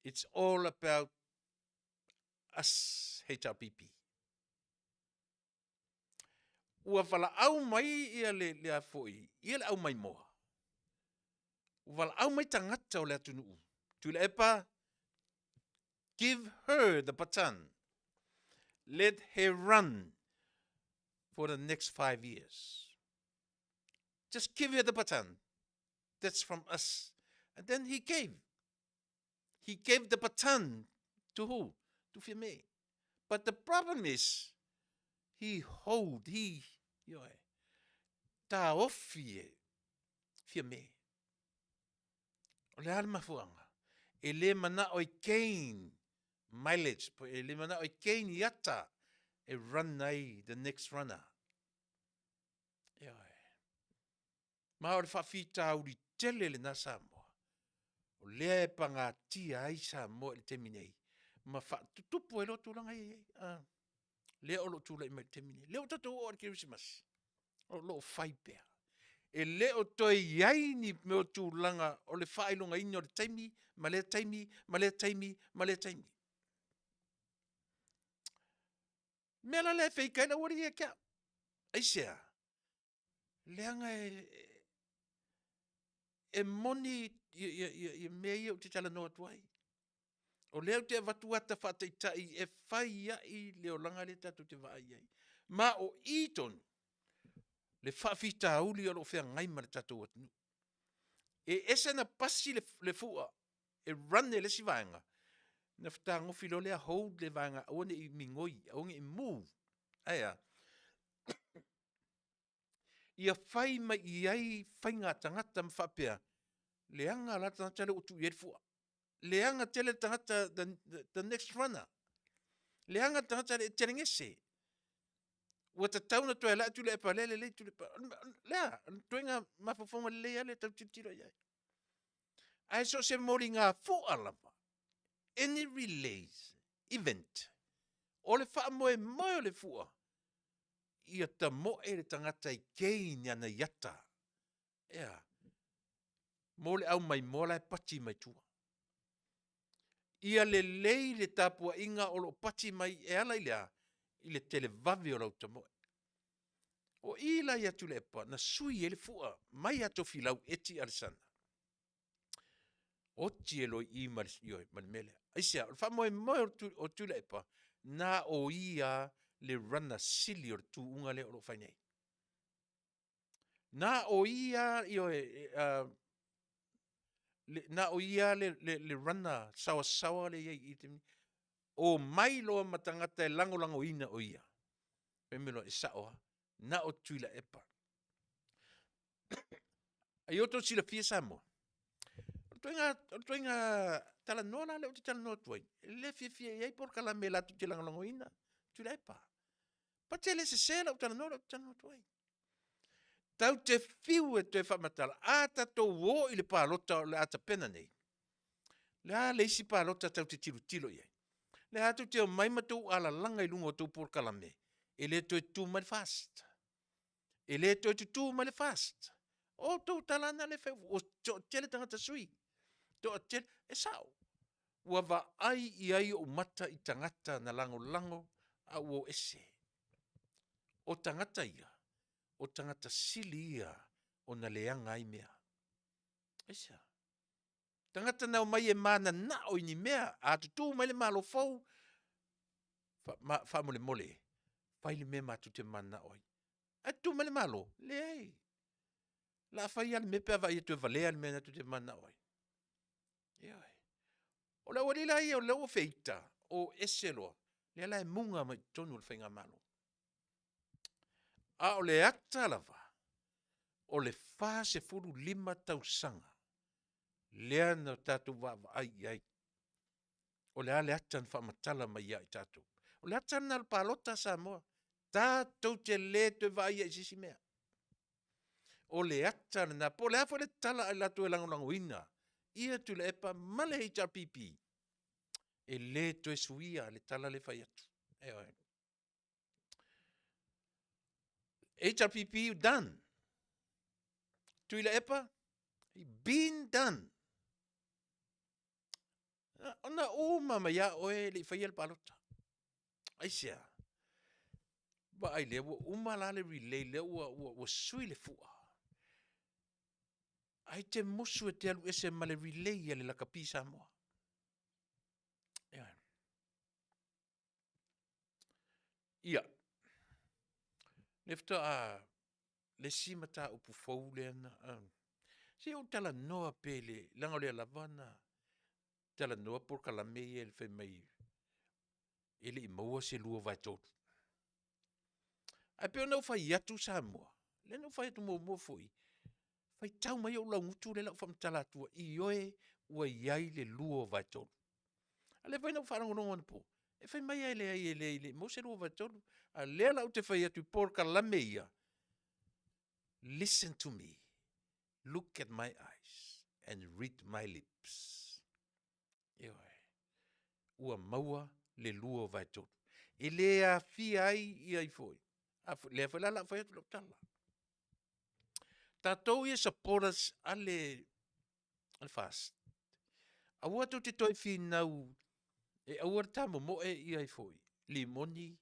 It's all about us HRPP. Ua valaau mai ia le, le a foi, ia le au mai moa. Ua valaau mai tagata o le atunuu. Tuilaepa, give her the baton. Let her run for the next 5 years. Just give her the baton. That's from us. And then he gave. He gave the baton to who? To Fiame. But the problem is, he hold, he, ioe, taofi e Fiame. O le a le mafuaaga? E le manao e gain mileage, po e le manao e gain i ata e run ai the next runner. Ioe. Ma o le faafitauli tele lena Samoa, o lea e pagatia ai Samoa i le taimi nei, ma faatutupu ai loa tulaga ia e i ai. Ah, lea o lo o tulai mai i le taimi nei. Lea ua tatou oo i le Kerisimasi, o lo o fai pea. E le o toe i ai ni mea o tulaga o le faailogaina o le taimi, ma lea taimi, ma lea taimi, ma lea taimi. Mea la lea e fake ai le aualii ia te au. Aisea? Leaga e moni ia mea ia ou te talanoa atu ai. O lea ou te avatu ata faataitai e fai ai le olaga lea tatou te vaai i ai. Ma o i tonu le faafitauli o lo o feagai ma le tatou atunuu. E ese na pasi le fua e run e le isi vaega, na fetagofi loa lea hold le vaega aua ne i migoi, aua ne i move. Ae a? Ia fai mai i ai faiga a tagata ma faapea, leaga la le tagata lea ua tuu i ai le fua. Leaga tele le tagata the next runner. Leaga le tagata lea e telegese. Ua tatau ona toe alai Tuilaepa lea lelei Tuilaepa. Lea, o le ituaiga mafaufauga lelei lava lea e tau tilotilo i ai. Ae so o se moligafua lava, any relays, event, o le faamoemoe o le fua, ia tamoe le tagata e gain ana iata. Ea, mo le au maimoa la e pati mai tua. Ia lelei le tapuaiga o lo o pati mai e ala i le a? I le televave o lau tamoe. O i la ia Tuilaepa na sui ai le fua mai ia Tofilau Eti Alesana. Oti e loi i ma le, ioe, ma le mea lea. Aisea, o le faamoemoe o Tuilaepa, na o ia le runner sili o le tuuga lea o lo o fai nei. Na o ia, ioe, na o ia le runner saoasaoa lea e i ai i le taimi. O mai loa ma tagata e lagolagoina o ia. Fai mai loa, e sao lava, na o Tuilaepa. A ia outou silafia Samoa, o le ituaiga talanoa la lea ou te talanoa atu ai, e le fiafia i ai polokalame latou te lagolagoina Tuilaepa. But e le sese lau talanoa lea ou te talanoa atu ai. Tatou te fiu e toe faamatala, a tatou o i le palota o le a tapena nei, le a le isi palota tatou te tilotilo i ai? Le a tou te omai ma tou alalaga i luga o tou polokalame, e le toe tutu mai le FAST. E le toe tutu mai le FAST. O outou tala na le fai, ua toatele tagata sui. Toatele, e sao. Ua vaai i ai ou mata i tagata na lagolago a ua o ese. O tagata ia, o tagata sili ia ona leaga ai mea. Aisea? Tagata na omai e mananao i ni mea, a tutū mai le Malo fou, faamolemole, fai le mea matou te mananao ai. Ae tutū mai le Malo, leai, o le a fai lava le mea pe a vaai atu e valea le mea na tou te mananao ai. Ioe. O le aualii la ia o lea ua feita, o ese loa, lea la e muga mai i totonu o le Faigamalo. A o le ata lava, o le 45 tausaga lea na tatou vaavaai i ai, o le a le ata na faamatala mai ia i tatou? O le ata lena o le palota Samoa, tatou te le toe vaaia i se isi mea. O le ata lena, po o le a foi le tala a i latou e lagolagoina ia Tuilaepa ma le HRPP, e le toe suia le tala lea e fai atu, ioe. HRPP done, Tuilaepa, been done. Na uma mai lava oe e le i faia le palota. Aisea? Vaai lea ua uma la le relay lea ua sui le fua, ae te musu e te alu ese ma le relay a le lakapi Samoa. Ioe. Ia, lea faatoa, le isi mataupu fou lea na, se i ou talanoa pea leaga o lea lava na talanoa polokalame ia fai mai e le i maua se 2/3. Ae pei ona ou fai atu Samoa, lea na ou fai atu muamua foi, faitau mai ou laugutu lea o le a ou faamatala atua, ioe, ua i ai le 2/3. A o lea foi na ou faalogologo anapo, e fai mai lava e leai e le i maua se 2/3. A o lea la ou te fai atu i polokalame ia, listen to me, look at my eyes and read my lips. Ioe, ua maua le 2/3. E le aafia ai ia ai foi, lea foi la o le a fai atu lau tala. Tatou ia supporters a le FAST, aua tou te toe finau e aua le ta momoe ia ifo Rimoni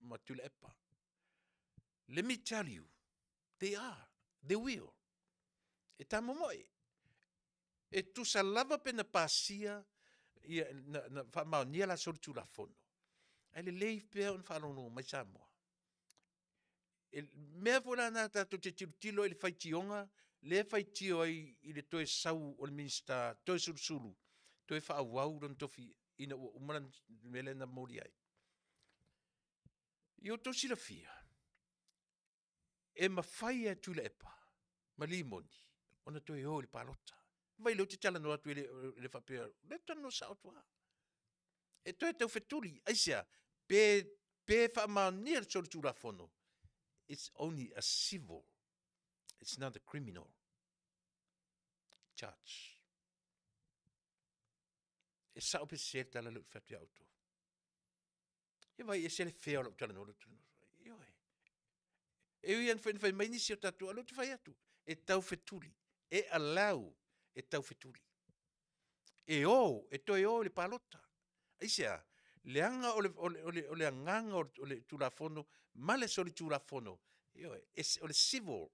ma Tuilaepa. Let me tell you, they are, they will. E ta momoe. E tusa lava pe na pasia, ia, na faamaonia la solitulafono, ae lelei pea ona faalogologo mai Samoa. O le mea foi la lena tatou te tilotilo ai i le faitioga lea e faitio ai i le toe sau o le Minisita Toeolesulusulu toe faaauau lona tofi ina ua uma lana mea lea na molia ai. Ia outou silafia, e mafai lava e Tuilaepa ma Rimoni ona toe o i le palota. Vaai o lea ou te talanoa atu e le faapea, o lea ou te talanoa sao atu lava. E toe taufetuli, aisea? Pe faamaonia le solitulafono, it's only a civil, it's not a criminal charge. E sao pe sese le tala lea ou te fai atu ia outou? Ia vaai e ese le fea o lau talanoa lea ou te talanoa atu ai. Ioe. E ui lava ina fai mai nisi o tatou, a o lea ou te fai atu, e taufetuli, e allow e taufetuli. E o, e toe o i le palota. Aisea? Leaga o le agaga o le Tulafono ma le solitulafono, ioe, o le civil.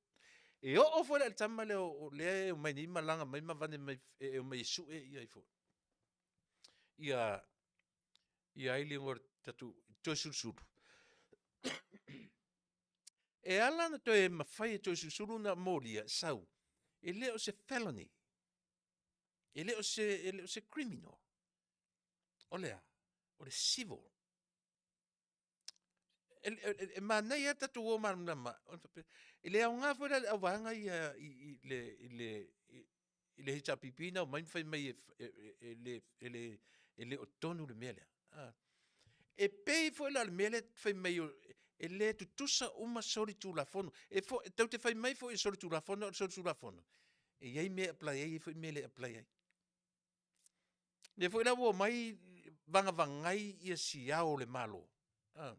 E oo foi la i le tama lea o lea e omai nei malaga mai ma vane mai e omai e sue ia ai le igoa o le tatou Toeolesulusulu. E ala ona toe mafai e Toeolesulusulu ona molia sau, e le o se felony, e le o se criminal. O le a? O le civil. E manaia lava le tatou o malamalama, e le aoga foi la i le auvaega ia i le HRPP na omai ma fai mai e le o tonu le mea lea, a. E pei foi la o le mea lea e fai mai e le tutusa uma solitulafono. E tou te fai mai foi e solitulafono a o le solitulafono, e i ai mea e apply ai e i ai foi mea e le apply ai. O lea foi la ua omai vagavagai si Ao o Le Malo, a. O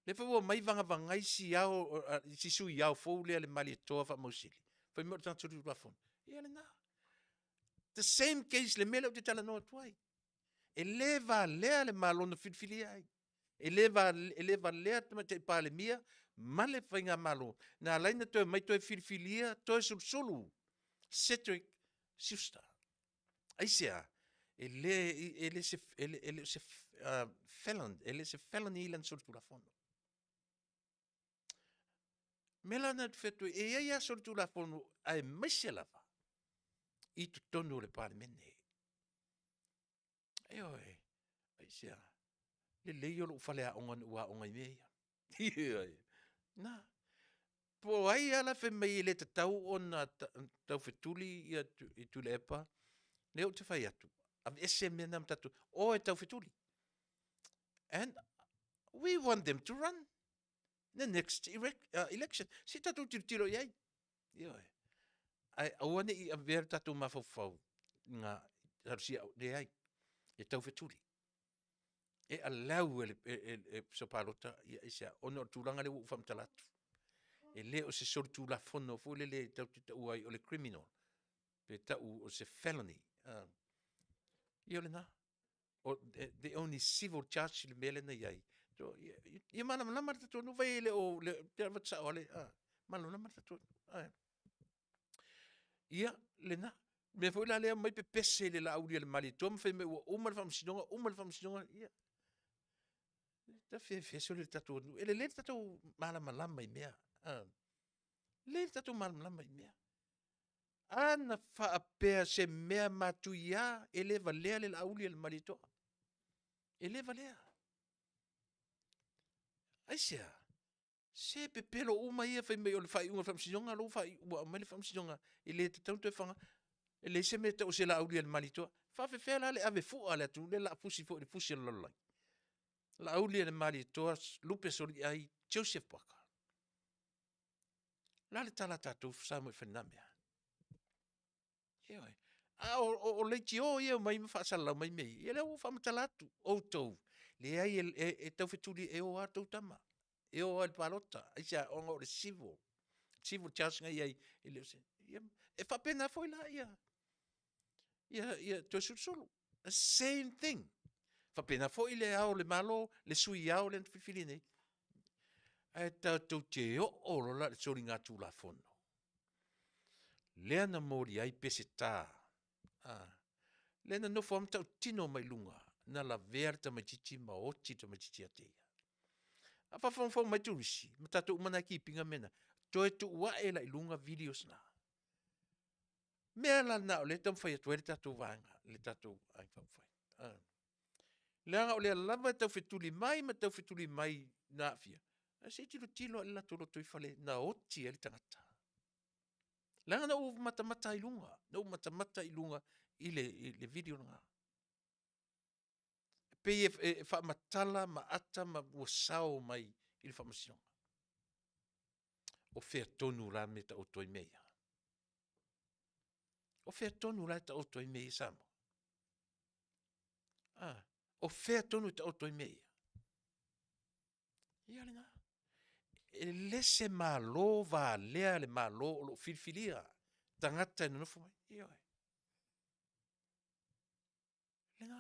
lea foi ua omai vagavagai si ao, si Sui Ao fou lea le Malietoa Faamausili, fai mai o le tagata solitulafono. Ia o lena. The same case i le mea lea ou te talanoa atu ai. E le valea le Malo na filifilia ai. E le, e le valea le Tamaitai Palemia ma le Faigamalo na ala ai ona toe omai toe filifilia Toeolesulusulu Cedric Schuster. Aisea? E le o se felon, e le o se felony lana solitulafono. O le mea la lena ou te fai atu ai, e i ai lava solitulafono aemaise lava i totonu o le Palemene. Ioe, aisea? Lelei ia o lou faleaoga na ou aoga ai i mea ia. Ioe, na. Po o ai lava e fai mai e le tatau ona taufetuli ia Tuilaepa, lea ou te fai atu, aveese mea na ma tatou, o e taufetuli. And we want them to run the next election. Se i tatou tilotilo i ai, ioe. Ae aua ne i avea lo tatou mafaufau i talosia, leai, e taufetuli. E allow e le Ofisa Palota, aisea? Ona o le tulaga lea ua ou faamatala atu. E le o se solitulafono foi lele tatou te taua ai o le criminal pe tau o se felony. Ia o lena. The only civil charge le mea lea na i ai. Ia malamalama le tatou atunuu, vaai e le o, ou te avatu sao lava, malamalama le tatou atunuu. Ia lena, o le mea foi la lea e aumai pepese i le Laaulialemalietoa ma fai mai ua uma le faamasinoga, uma le faamasinoga, ia, ta fefe sole i le tatou atunuu. E lelei le tatou malamalama i mea, lelei le tatou malamalama i mea. A na faapea o se mea matuia, e le valea le Laaulialemalietoa, e le valea. Aisea? Se pepelo uma ia fai mai o le faaiuga o le Faamasinoga lea ua faaiu ua aumai le Faamasinoga e le tatau ona toe faaaogaina. E leai se mea e tau o se Laaulialemalietoa. E faapefea la le ave fua a le atunuu lea o le a fusi foi i le fusi a le lalolagi? Laaulialemalietoa Lupesoliai Joseph Parker. O le a le tala a tatou Samoa e fai i lena mea? Ioe, a o leitio ia e omai ma faasalalau mai mea ia, ia lea ua ou faamatala atu, outou, leai e taufetuli e o lava outou tama, e o lava i le palota. Aisea? Ona o le civil, civil charge na e i ai, e le o se… ia e faapena foi la ia Toeolesulusulu, the same thing. E faapena foi Le Ao o le Malo, le Sui Ao lea na filifilia nei. Ae tatou te oo loa la i le soligatulafono, lea na molia ai Peseta, a, lea na nofo lava Matautu mai luga, na lavea le tamaitiiti ma oti le tamaitiiti ia te ia. A o faafogafoga mai Turisi ma tatou uma na e keep ina mea na, toe tuu ae la i luga videos na. O le mea la lena o lea e taumafai atu ai le tatou Vaega, le tatou Vaega Faaupufai, leaga o lea lava e taufetuli mai ma taufetuli mai na aafia, ae se i tilotilo lava i le latou lotoifale na oti ai le tagata. Leaga na ou matamata i luga, na ou matamata i luga i le video lena. E pei e faamatala ma ata ma ua sao mai i le Faamasinoga. O fea tonu la le mea e taoto ai mea ia? O fea tonu la e taoto ai mea ia Samoa? A, o fea tonu e taoto ai mea ia? Ia o lena. E le se Malo valea le Malo o lo o filifilia tagata e nonofo ai, ioe. Lena.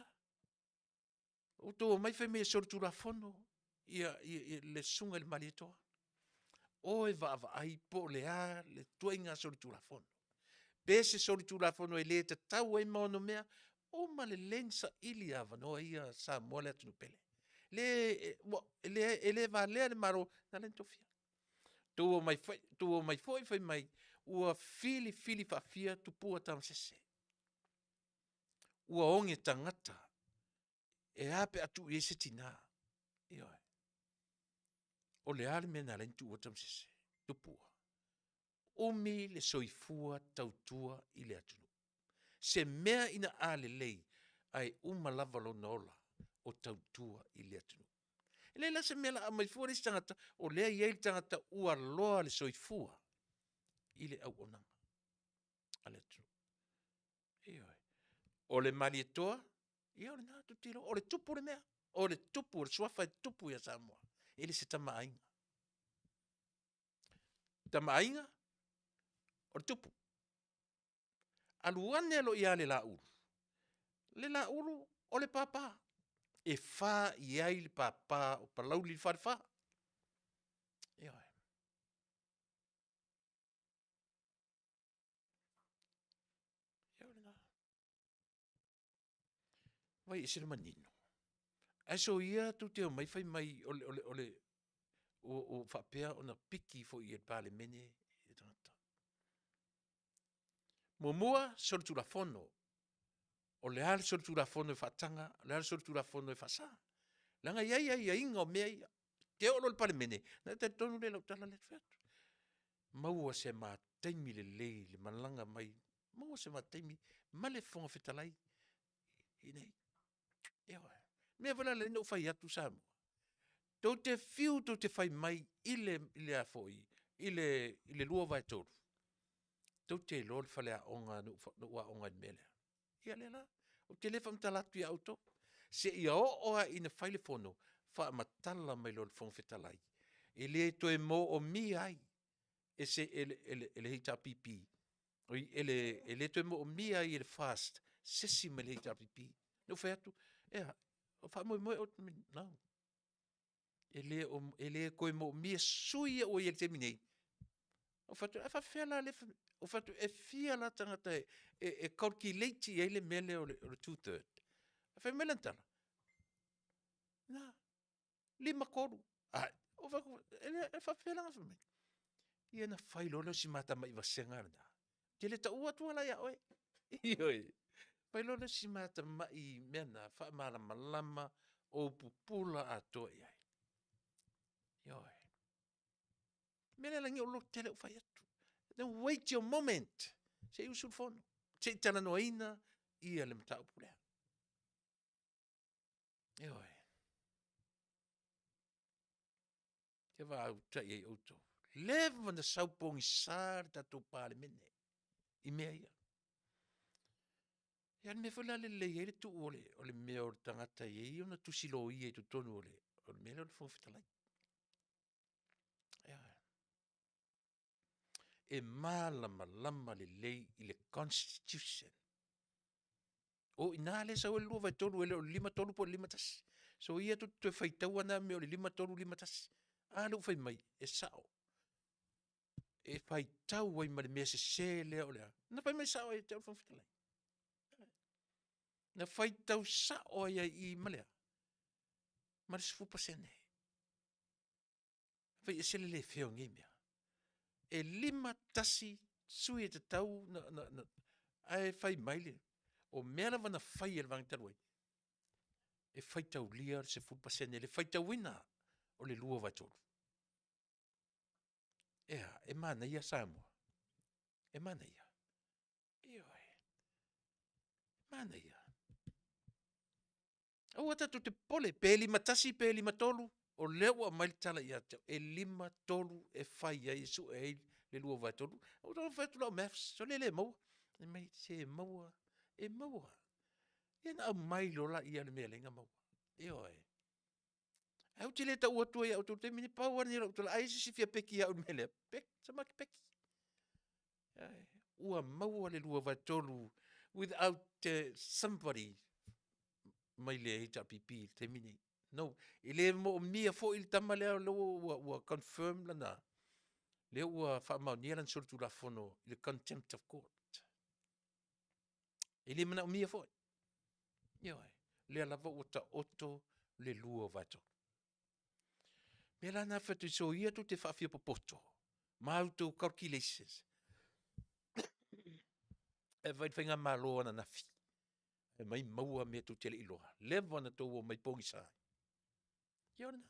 Ua outou omai fai mai e solitulafono le susuga i le Malietoa. O e vaavaai po o le a le ituaiga solitulafono. Pe se solitulafono e le tatau ai ma onomea, uma lelei ona saili avanoa ia a Samoa le atunuu pele. E le valea le Malo na ala ai ona tofia. Ua outou omai foi fai mai ua filifili faafia Tupua Tamasese. Ua oge tagata, e a pe a tuu i ai se tina? Ioe. O le a le mea na ala ai ona tuua Tamasese? Tupua? Umi le soifua tautua i le atunuu. Se mea ina a lelei, ae uma lava lona ola o tautua i le atunuu. E leai la se mea o le a aumai fua le isi tagata, o lea e i ai le tagata ua loa le soifua i le auaunaga a le atunuu. Ioe. O le Malietoa, ia o lena tou te iloa, o le tupu le mea, o le tupu, o le suafa e tupu ia Samoa, e le o se Tama a Aiga. Tama a Aiga, o le tupu. Alu ane loa ia Lelaulu, Lelaulu o le papa. E fa i ai le pāpā o Palauli le Falefa. Ioe. Ia o lena. Vai ese le manino. Ae soia tou te omai fai mai o le, o le, o le, o, o faapea ona piki foi e le Palemene ia tagata. Muamua, solitulafono. O le a le solitulafono e faataga, o le a le solitulafono e faasa? Leaga e i ai aiaiga o mea ia. E te oo loa i le Palemene, ona e talitonu lea i lau tala lea ou te fai atu. Maua se ma taimi lelei i le malaga mai, maua se ma taimi ma le Fofoga Fetalai i inei. Ioe. O le mea foi lea na ou fai atu Samoa, tou te fiu tou te fai mai i le a foi, i le 2/3, tou te iloa le faleaoga na ou aoga ai i le mea lea. Ia lea la, ou te le faamatala atu ia outou, seia oo lava ina fai le Fono, faamatala mai loa e le Fofoga Fetalai, e le toe moomia ai e se e le HRPP, oi e le toe moomia ai e le FAST se isi mai le HRPP. Na ou fai atu, e a? O faamoemoe oe, no. E le toe moomia sui usufono ia ua i ai i le taimi nei. Ou fai atu, ae faapefea la lea fai mai? Ou fai atu, e fia la tagata e calculate i ai le mea lea o le 2/3? Fai mai lana tala, na, 5, 3. Ou fai atu, e faapefea la ona fai mai? Ia ona fai loa lea o si ma tamai vasega lena, ou te le taua atua la ia oe. Ioe, fai loa lea o si ma tamai mea lena, faamalamalama, ou pupula atoa i ai. Ioe. O le mea lea e ala ai ona ou lototele ou fai atu, then wait your moment, se i usu le Fono, se i talanoaina ia le mataupu lea. Ioe. Se vaauta i ai outou. Leva ona sau pogisa le tatou Palemene i mea ia. Ia o le mea foi la lea e lelei ai le tuu o le mea o le tagata e i ai ona tusi loia i totonu o le mea lea o le Fofoga Fetalai. Ioe. E malamalama lelei i le Constitution. O i ina lea e sau ai le 2/3 e le o le 5-3 po o le 5-1. Soia tou te toe faitaua na mea o le 5-3, 5-1. A lea ua fai mai, e sao. E faitau ai ma le mea sese lea o le a? Na fai mai sao lava ia te au le Fofoga Fetalai. Na faitau sao ai lava i i ma le a? Ma le 10%. Fai ese le le fair o nei mea. E 51 sui e tatau ona, ae fai mai le, o mea lava na fai e le vaega talu ai, e faitaulia le 10% i le faitauina o le 2/3. E a? E manaia Samoa? E manaia? Ioe, e manaia. Aua tatou te popole, pe 51 pe 53, o lea ua aumai le tala ia te au, e 53 e fai ai, e sue ai le 2/3. Ou te fai atu lau maths, sole e le maua. Fai mai, se e maua, e maua. Ia ona aumai loa lea o le mea e ala ai ona maua. Ioe. Ae ou te le tau atua ia outou i le taimi lenei, pau lava lenei o lau tala, a i ai se isi e fia peki ia au i le mea lea, peki, se ma te peki. Ua maua le 2/3 without somebody mai le HRPP i le taimi lenei. No, e le moomia foi le tama lea o lea ua confirm lana, lea ua faamaonia lana solitulafono i le contempt of court. E le manaomia foi. Ioe, lea lava ua taoto le 2/3. O le mea la lena e fai atu ai, soia tou te faafiapopoto ma a outou calculations e fai le faigamalo ananafi, fai mai maua mea tou te le i iloa. Leva ona outou omai pogisa ai. Ia o lena.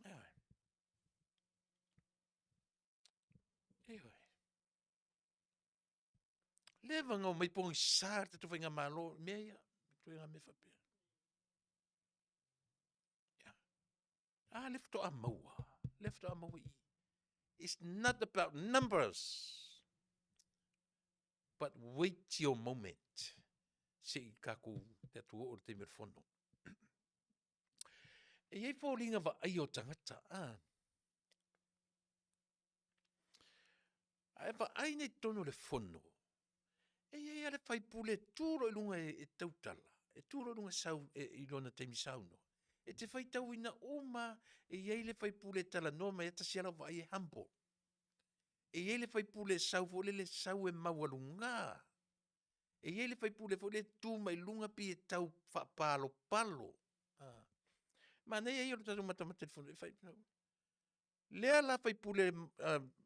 Ioe. Ioe. Leva ona omai pogisa le tatou faigamalo i mea ia, ituaiga mea faapea. Ia. A lea faatoa maua, lea faatoa maua i i. It's not about numbers, but wait your moment. Se i tatou tatou oo i le taimi o le fono. E i ai foliga vaaia o tagata, a. A e vaai nei i totonu o le fono, e i ai lava le sui usufono e tu loa i luga e tautala, E tu loa i luga sau i lona taimi saunoa, e te faitauina uma lava, e i ai le sui usufono e talanoa mai lava e tasi lava lau vaai e humble. E i ai le sui usufono e sau foi lele e sau e maualuga. E i ai le sui usufono foi lele e tu mai luga pei e tau faapalopalo. Manaia ia o le tatou matamata i le Fono, lea la sui usufono,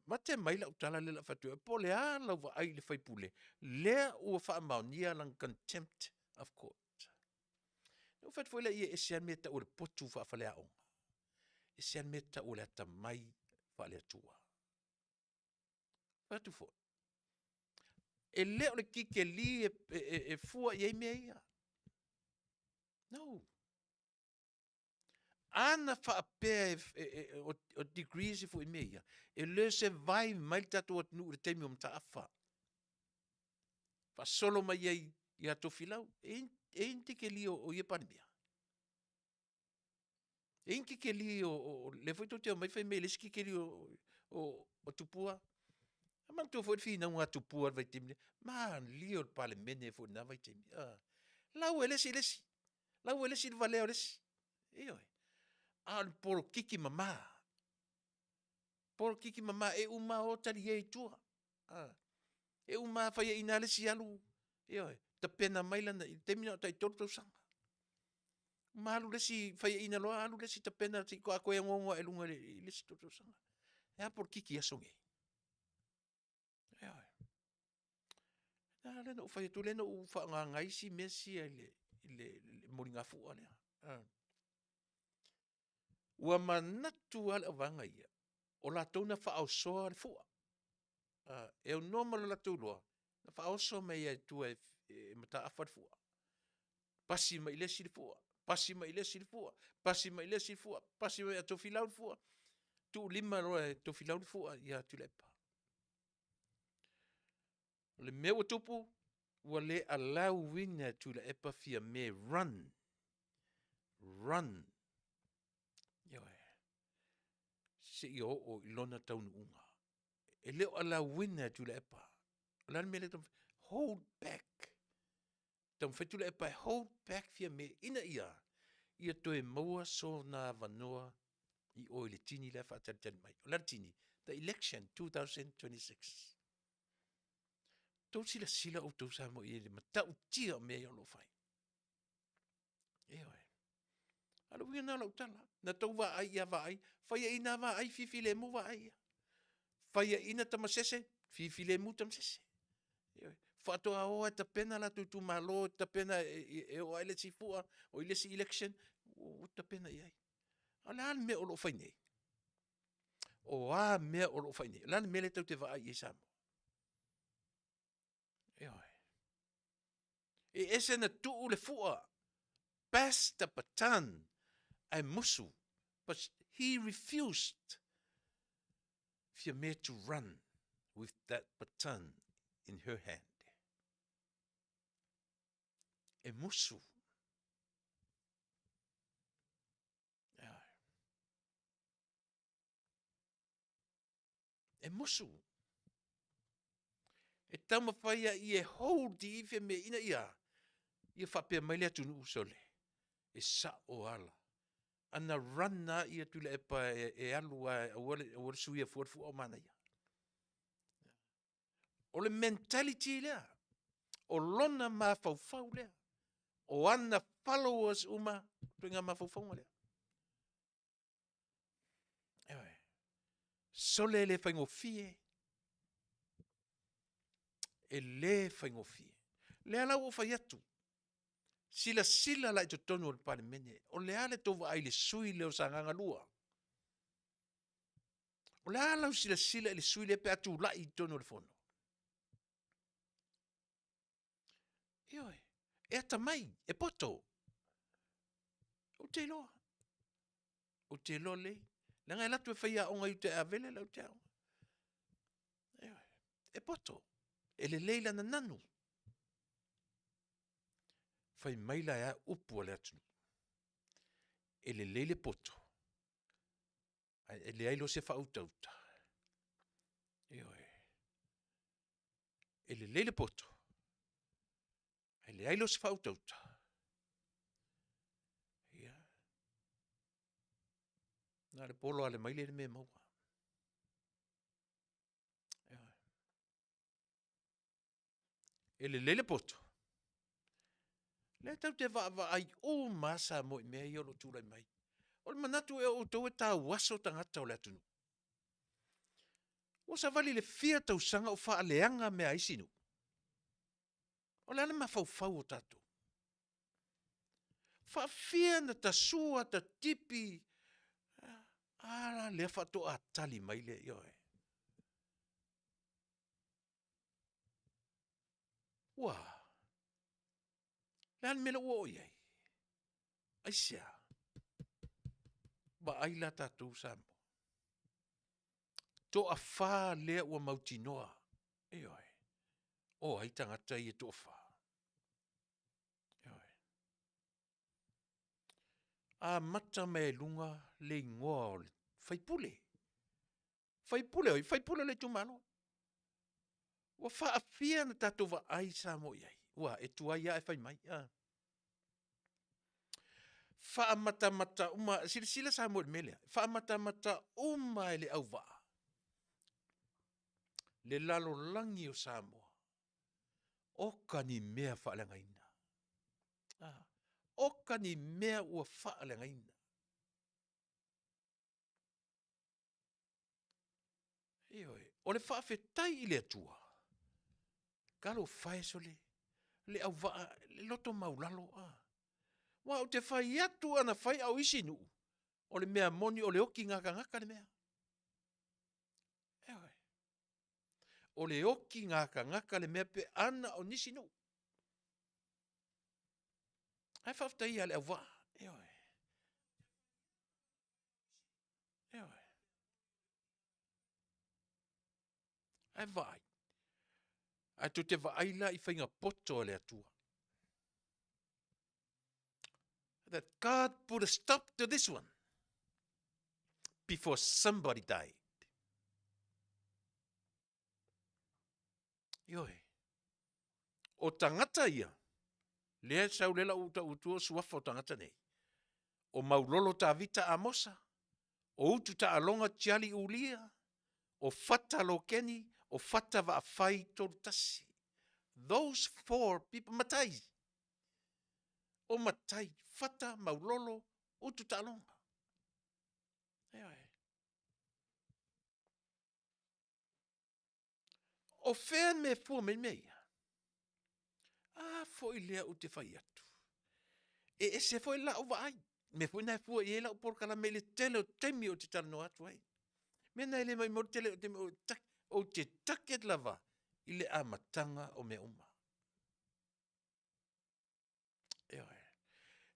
mate mai lau tala lea o le a fai atu ai, po o le a lau vaai i le sui usufono lea ua faamaonia lana contempt of court. Na ou fai atu foi lea, e ese lava le mea e tau o le potu faafaleaoga, ese lava le mea e tau o le atamai faale-Atua. Ou fai atu foi, e le o le kikeli e fua i ai mea ia. No. A na faapea o degrees foi mea ia, e le survive mai le tatou atunuu i le taimi o Mataafa, faasolo mai ai ia Tofilau. E i ai ni tikeri o ia Palemia? E i ai ni tikeri o… lea foi tou te omai fai mai e leai se tikeri o Tupua. Ia manatua foi le finauga a Tupua i le vaitaimi lea, malie o le Palemene foi i lena vaitaimi a, lau e le isi i le isi, lau e le isi le valea o le isi, ioe. A o le polokiki mama, polokiki mama e uma lava o talie i tua, a. E uma lava faiaina lava le isi alu, ioe, tapena mai lana… i le taimi lena o tai 3 tausaga. Uma alu le isi faiaina loa alu le isi tapena faatoa toe agogo lava i luga i le isi 3 tausaga. Ae a polokiki i aso nei? Ioe. A lea na ou fai atu, lea na ou faaaogaina ai isi mea ia i le moligafua lea. Ua manatu lava le auvaega ia, o latou na faaosoa le fua, e aunoa ma lo latou iloa, na faaoso mai lava i tua e Mataafa le fua, pasi mai i le isi le fua, pasi mai i le isi le fua, pasi mai i le isi le fua, pasi mai ia Tofilau le fua, tuulima loa e Tofilau le fua ia Tuilaepa. O le mea ua tupu, ua le allow ina e Tuilaepa Fiame e run, run, ioe, seia oo i lona taunuuga. E le o allow ina e Tuilaepa. O le a le mea lea e taumafai, hold back, taumafai Tuilaepa e hold back Fiame ina ia a? Ia toe maua sona avanoa i o i le tini la e faatalitali mai. O le a le tini? The election 2026. Ua outou silasila outou Samoa i ai i le matautia o mea ia o lo o fai? Ioe. A o le uiga lena o lau tala, na outou vaai ia vaai, faiaina lava Vaai fifilemu Vaai ia. Faiaina Tamasese, fifilemu Tamasese. Ioe, faatoa o lava e tapena ia latou itumalo tapena e oo ae le isi fua i le isi election ua tapena i ai. A o le a le mea o lo o fai nei? O a mea o lo o fai nei? O le a le mea lea e tou te vaai i ai Samoa? Ioe, e ese ona tuu le fua, pass the baton ae musu, but he refused Fiame to run with that baton in her hand. E musu. Ioe. E musu. E taumafai lava ia e hold i Fiame ina ia a? Ia faapea mai le atunuu, sole, e sao lava. A na run lava Tuilaepa e alu lava aua le suia fua le fua ae ua manaia. O le mentality lea, o lona mafaufau lea, o ana followers uma, o le ituaiga mafaufauga lea. Ioe. Sole e le faigofie, e le faigofie. O lea la ua ou fai atu, silasila la i totonu o le Palemene, o le a la outou vaai i le sui usufono lea o Sagaga 2? O le a lau silasila i le sui usufono lea pe a tulai i totonu o le Fono? Ioe, e atamai, e poto, ou te iloa, ou te iloa lelei, leaga e alu atu e faiaoga i uta e Avele lau aoga. Ioe, e poto, e lelei lana nanu. Fai mai la e a upu a le atunuu? E lelei le poto, ae leai loa se faautauta. Ioe, e lelei le poto, ae leai loa se faautauta. Na o le polo lava o le maile le mea e maua. E lelei le poto, lea tatou te vaavaai uma lava Samoa i mea ia o lo o tulai mai. O le manatu ea o outou e tauaso tagata o le atunuu? Ua savali i le fia tausaga o faaleaga mea a isi nuu? O le a le mafaufau o tatou? E faafia ona tasua ta tipi, a la lea faatoa tali mai le, ioe. Ua a? O le a le mea lea ua oo i ai? Aisea? Vaai la tatou Samoa, toafa lea ua mautinoa, ioe, o ai tagata ia e toafa? Ioe. Amata mai lava i luga le igoa o le sui usufono. Faipule o ai? Faipule o le itumalo. Ua faafia ona tatou vaai Samoa i ai? Ua a? E tuai lava ae fai mai a? Faamatamata uma, silasila Samoa i le mea lea, faamatamata uma lava e le auvaa le lalolagi o Samoa, oka ni mea faaleagaina, oka ni mea ua faaleagaina. Ioe, o le faafetai i le Atua, talofa e sole, le auvaa le loto maualalo. Aua ou te fai atu ana fai a o isi nuu, o le mea moni o le oti gagata le mea. Ioe, o le oti gagata le mea pe a na o nisi nuu. Ae faafetai ia Leauvaa, ioe, ioe. Ae vaai, ae tou te vaai la i faiga poto a le Atua. That God put a stop to this one before somebody died. Ioe, o tagata ia, lea e sau lea o le a ou tau atua suafa o tagata nei, o Maulolo Tavita Amosa, o Utu Taaloga Charlie Ulia, o Fata Lokeni, o Fata Vaafai Tolutasi. Those four people, matai, o matai, Fata, Maulolo, Utu Taaloga. Ioe. O fea e mea fua mai ai mea ia? A foi lea ou te fai atu, e ese foi lau vaai, o le mea foi lena e fua i ai lau polokalame i le tele o taimi ou te talanoa atu ai. O le mea lena e le maumau ai le tele o taimi, ou te target lava i le amataga o mea uma. Ioe.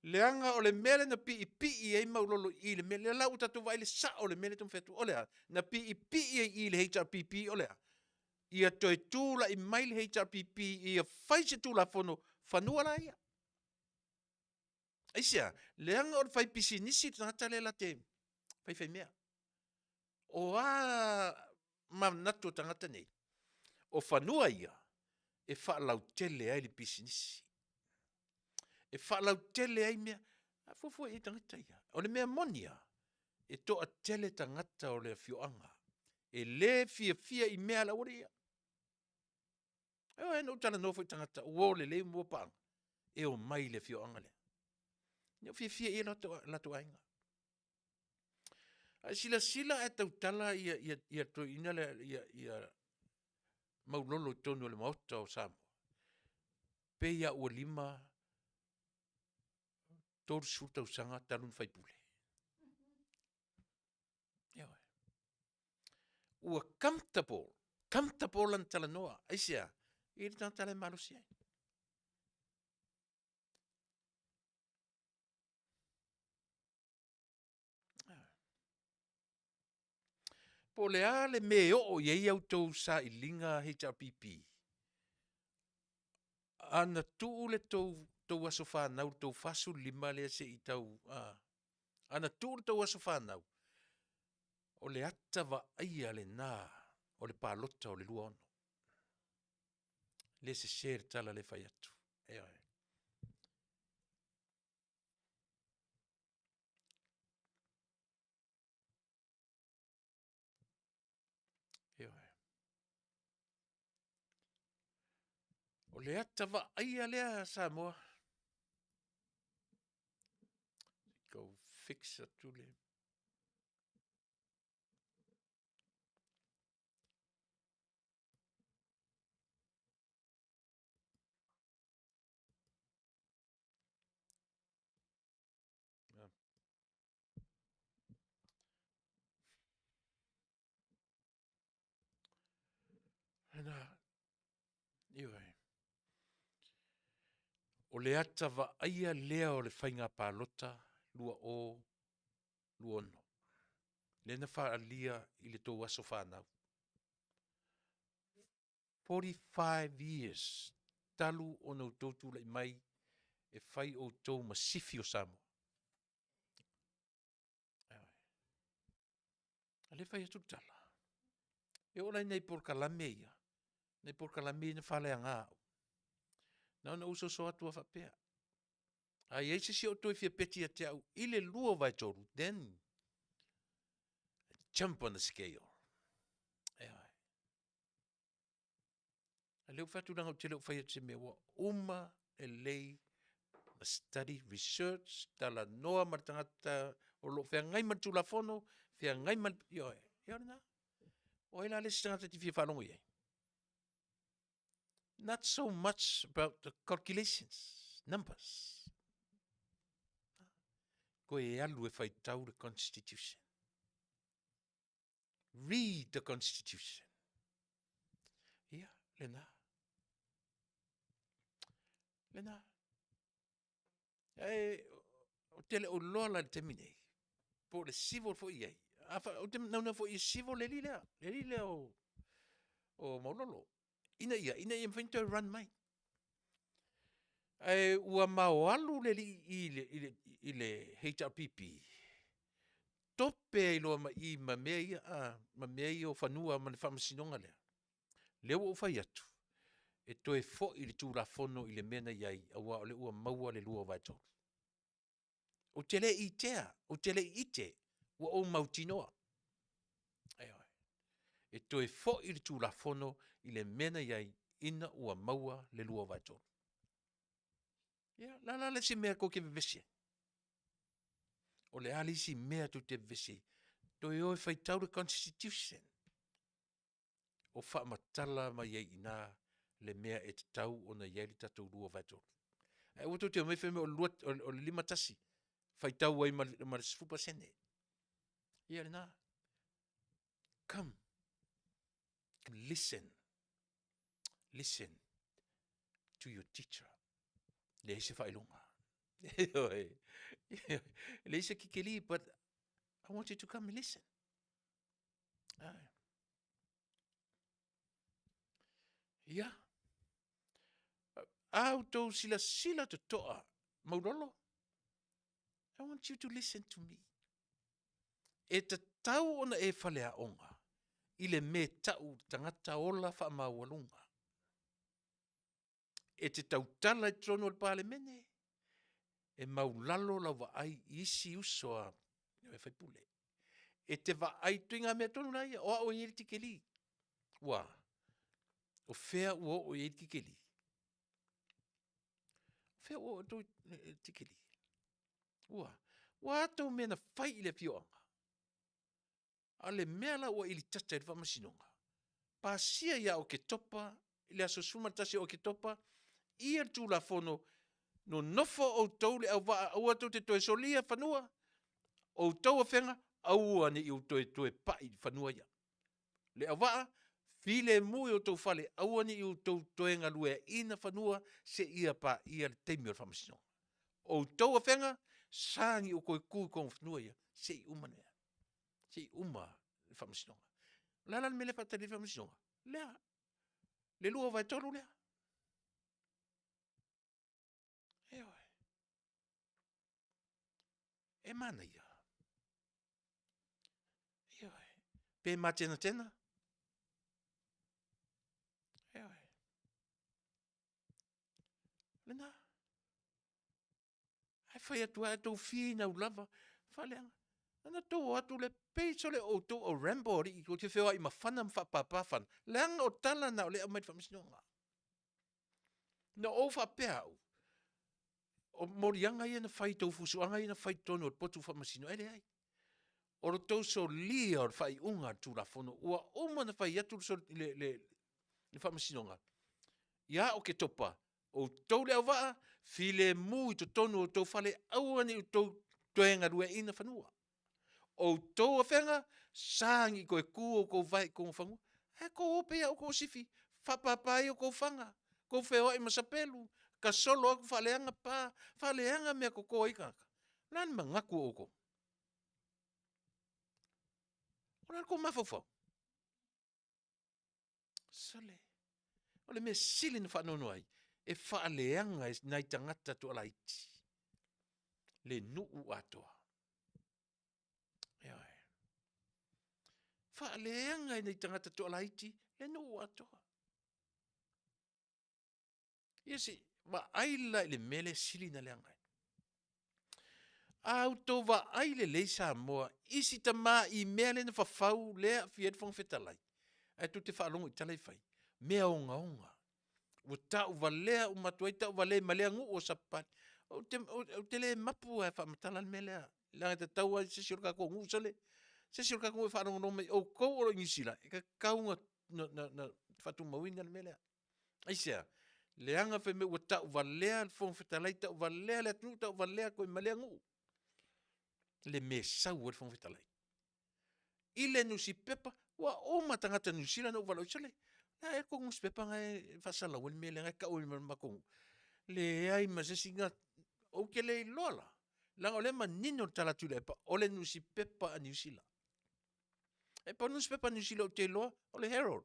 Leaga o le mea lea na piipii ai Maulolo i i i le mea lea la ua tatou vaai i le sao o le mea lea e taumafai atu, o le a? Na piipii ai i i le HRPP o le a? Ia toe tulai mai le HRPP ia fai se Tulafono fanua la ia. Aisea? Leaga o le faipisinisi le tagata lea la te faifaimea. O a manatu o tagata nei, o fanua ia e faalautele ai le pisinisi, e faalautele ai mea. A fuafua i ai tagata ia. O le mea moni lava, e toatele tagata o le afioaga e le fiafia i mea a le aualii ia. Ioe, na ou talanoa foi i tagata ua o lelei ma paaga e omai i le afioaga lea. E le o fiafia i ai o latou aiga. A e silasila a e tautala le toeaina lea ia Maulolo i totonu o le Maota o Samoa, pei lava ua 50, 30 tausaga talu ona faipule. Ioe. Ua comfortable, comfortable lana talanoa. Aisea? E i ai le tagata la e malosi ai. Po o le a le mea e oo i ai a outou sailiga HRPP, ana tuu le tou aso fanau le tou 45 lea se i tau, ana tuu le tou aso fanau, o le ata vaaia lena o le palota o le 26. E le sese le tala lea e fai atu. Ioe. le ata vaaia lea a Samoa. Tau fix atu le... Ioe. O le ata vaaia lea o le faiga palota 2026, lea na faaalia i le tou aso fanau. 45 years talu ona outou tulai mai e fai outou ma sifi o Samoa. O lea e fai atu le tala, e oo la i nai polokalame ia, nai polokalame ia na faaleaga au, na ona ou soso atu lava faapea, a i ai se isi o outou e fia peti ia te au i le 2/3, then jump on the scale. Ioe. A o lea ou te fai atu leaga ou te le o fai atu i se mea ua uma lelei ona study, research, talanoa ma le tagata o lo o feagai ma le Tulafono, feagai ma le, ioe, ia o lena. O ai la le isi tagata e te fia faalogo i ai? Not so much about the calculations, numbers, toe alu e faitau le Constitution. Read the Constitution. Ia, lena. Lena. Ae ou te le o iloa la i le taimi nei, po o le civil foi i ai. Ou te naunau foi e civil le alii lea, le alii lea o Maulolo, ina ia mafai ona toe run mai. Ae ua maoalu le alii i i le HRPP, tope ai loa ma i ma mea ia a, ma mea ia o fanua ma le faamasinoga lea. Lea ua ou fai atu, e toe foi le Tulafono i le mea na i ai, aua o lea ua maua le 2/3. Ou te le i itea, ou te le i ite, ua ou mautinoa. Ioe. E toe foi le Tulafono i le mea na i ai ina ua maua le 2/3. Ia o le a la le isi mea tou te vevesi ai? O le a le isi mea tou te vevesi ai? Toe o e faitau le Constitution, o faamatala mai ai i ina le mea e tatau ona i ai le tatou 2/3. Ae aua tou te omai fai mai o le 51, faitau ai ma le 10%. Ia lena. Come, listen, listen to your teacher. Leai se faailoga. Ioe. Leai se kikili, but I want you to come and listen. Ia. A outou silasila totoa, Maulolo, I want you to listen to me. E tatau ona e faleaoga i le mea e tau tagata ola faamaualuga. E te tautala i totonu o le Palemene, e maulalo lau vaai i isi uso a sui usufono. E te vaai, ituaiga mea tonu la ia, o au e i ai le tikeri. Ua a? O fea ua oo i ai le tikeri? O fea ua oo i ai le tikeri? Ua a? Ua a tou mea na fai i le afioaga? A o le mea la ua ilitata ai le Faamasinoga, pasia ia Oketopa i le aso 11 o Oketopa ia le Tulafono, nonofo outou le auvaa aua tou te toe solia fanua, o outou afega, aua ne i outou toe pai i fanua ia. Le auvaa, filemu i o outou fale, aua ne i outou toe galueaiina fanua seia paia le taimi o le faamasinoga. O outou afega, sa ona outou toe tu i totonu o fanua ia se i uma le se i uma le faamasinoga. O le a la le mea lea e faatali ai le faamasinoga? Lea, le 2/3 lea. Ioe. E manaia. Ioe. Pe matenatena. Ioe. Lena. Ae fai atu lava, ae outou finau lava, faaleaga. Na outou o atu lea, pei sole o outou o Rambo alii tou te feoai ma fana ma faapapa fana, leaga o tala na o lea e aumai i le faamasinoga. Na ou faapea au, o moliaga ia na fai i tou fusuaga ia na fai i totonu o le potu faamasino, e leai. O le tou solia o le faaiuga a le Tulafono ua uma ona fai atu le, le, le Faamasinoga, ia Oketopa, outou le auvaa, filemu i totonu o outou fale, aua ne i outou toe galueaiina fanua. O outou afega, sa ni toe tu outou vae i totonu o fanua. Ae outou o pea ia outou o sifi, faapapa ai outou fana, tou feoai ma sapelu, tasolo atu faaleaga pa, faaleaga mea e toto ai tagata. O le a le manatu o outou? O le a le tou mafaufau? Sole, o le mea sili ona faanoanoa ai, e faaleaga e nai tagata toalaiti le nuu atoa. Ioe. Faaleaga e nai tagata toalaiti le nuu atoa. Ia se i vaai la i le mea lea e sili ona leaga ai. A outou vaai lelei Samoa i si tamai mea lea na fafau lea e aafia ai le Fofoga Fetalai, ae tou te faalogo i tala ia e fai, mea ogaoga, ua tauvalea uma atu ai, tauvalea ai ma lea nuu o Sapapalii. Ou te le mapu lava e faamatala le mea lea, leaga e tatau lava i se isi o le tatou nuu sole, se isi o le tatou nuu e faalogologo mai, outou o lo o i Niu Sila, e tatau ona faatumauina le mea lea. Aisea? Leaga fai mai ua tauvalea le Fofoga Fetalai, tauvalea le atunuu, tauvalea atu ai ma lea nuu le mea e sau ai le Fofoga Fetalai. I le nusipepa, ua uma tagata Niu Sila na ou valaau, sole, o le a ea le tou nusipepa lena e faasalalau ai le mea lea e tau ai ma le matou nuu? Leai ma se isi na, ou te le iloa la, leaga o lea e manino le tala a Tuilaepa, o le nusipepa a Niu Sila. E pau le nusipepa a Niu Sila ou te iloa o le Herald,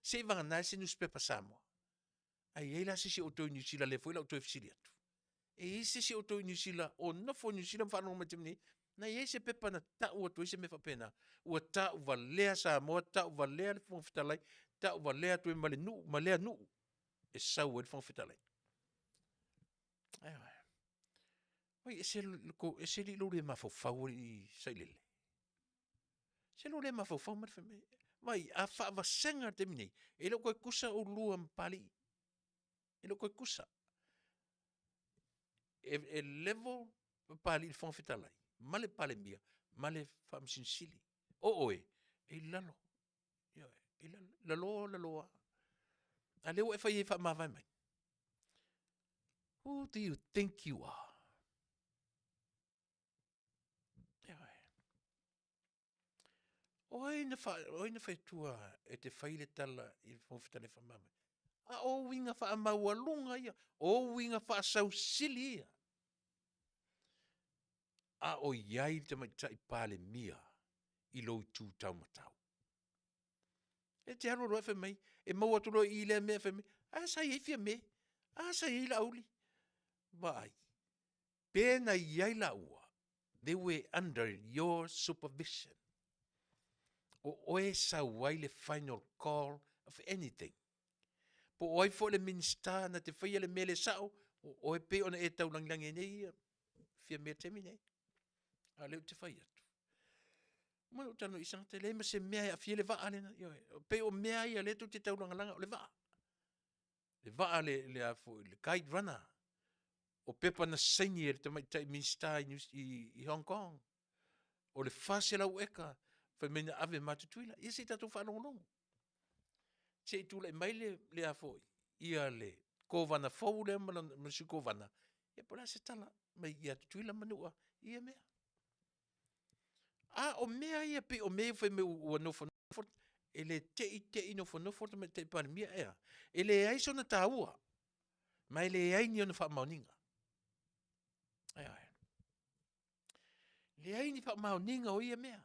seivagana ai se nusipepa Samoa. A i ai la se isi o outou i Niu Sila, lea foi o le a ou toe fesili atu, e i ai se isi o outou i Niu Sila o nofo i Niu Sila ma faalogo mai i le taimi nei, na i ai se pepa na tau atu ai se mea faapena, ua tauvalea Samoa, tauvalea le Fofoga Fetalai, tauvalea atu ai ma le nuu ma lea nuu e sau ai le Fofoga Fetalai. Ioe. Oi ese ese lou le mafaufau alii Sailele. Ese lou le mafaufau ma le fai mai, vaai a faavasega le taimi nei, e le o toe tutusa oulua ma Papalii, e le o toe tutusa. E level Papalii i le Fofoga Fetalai ma le Palemia ma le Faamasino Sili. O oe, e i lalo, ioe, e i lalo, lalo lalo lava. A o lea ua e fai e faamavae mai. Who do you think you are? Ioe. O ai na, fa, o ai na faitua e te fai le tala i le Fofoga Fetalai faamavae? A o uiga faamaualuga ia, o uiga faasausili ia. A o i ai le tamaitai Palemia i lou itu taumatau. E te alu alu ae fai mai, e maua atu loa i i lea mea fai mai, a sa i ai Fiame, a sa i ai Laauli. Vaai, pe na i ai laua, they were under your supervision. O oe e sau ai le final call of anything. Po o ai foi le Minister na te faia le mea le sao, o oe pei ona e taulagilagi ai nei ia Fiame i le taimi nei. A o lea ou te fai atu. Uma ona ou talanoa i isi tagata, e leai ma se mea e aafia ai le vaa lena. Ioe, pei o mea ia lea tou te taulagalaga, o le vaa. Le vaa le, le, a foi, le Kite Runner. O pepa na saini e le tamaitai Minisita i, i, i Hong Kong. O le 400 eka, fai mai na ave ma Tutuila. Ia se i tatou faalogologo. Se i tulai mai le, le a foi, ia le Kovana fou lea ma, lona, ma le Sui Kovana, ia po o le a se tala mai ia Tutuila ma Manua i ia mea. A o mea ia pei o mea ia fai mai ua nofonofo, e le te i te i nofonofo le Tamaitai Palemia, e a? E leai sona taua, ma e leai ni ona faamaoniga. Ioe. Leai ni faamaoniga o ia mea.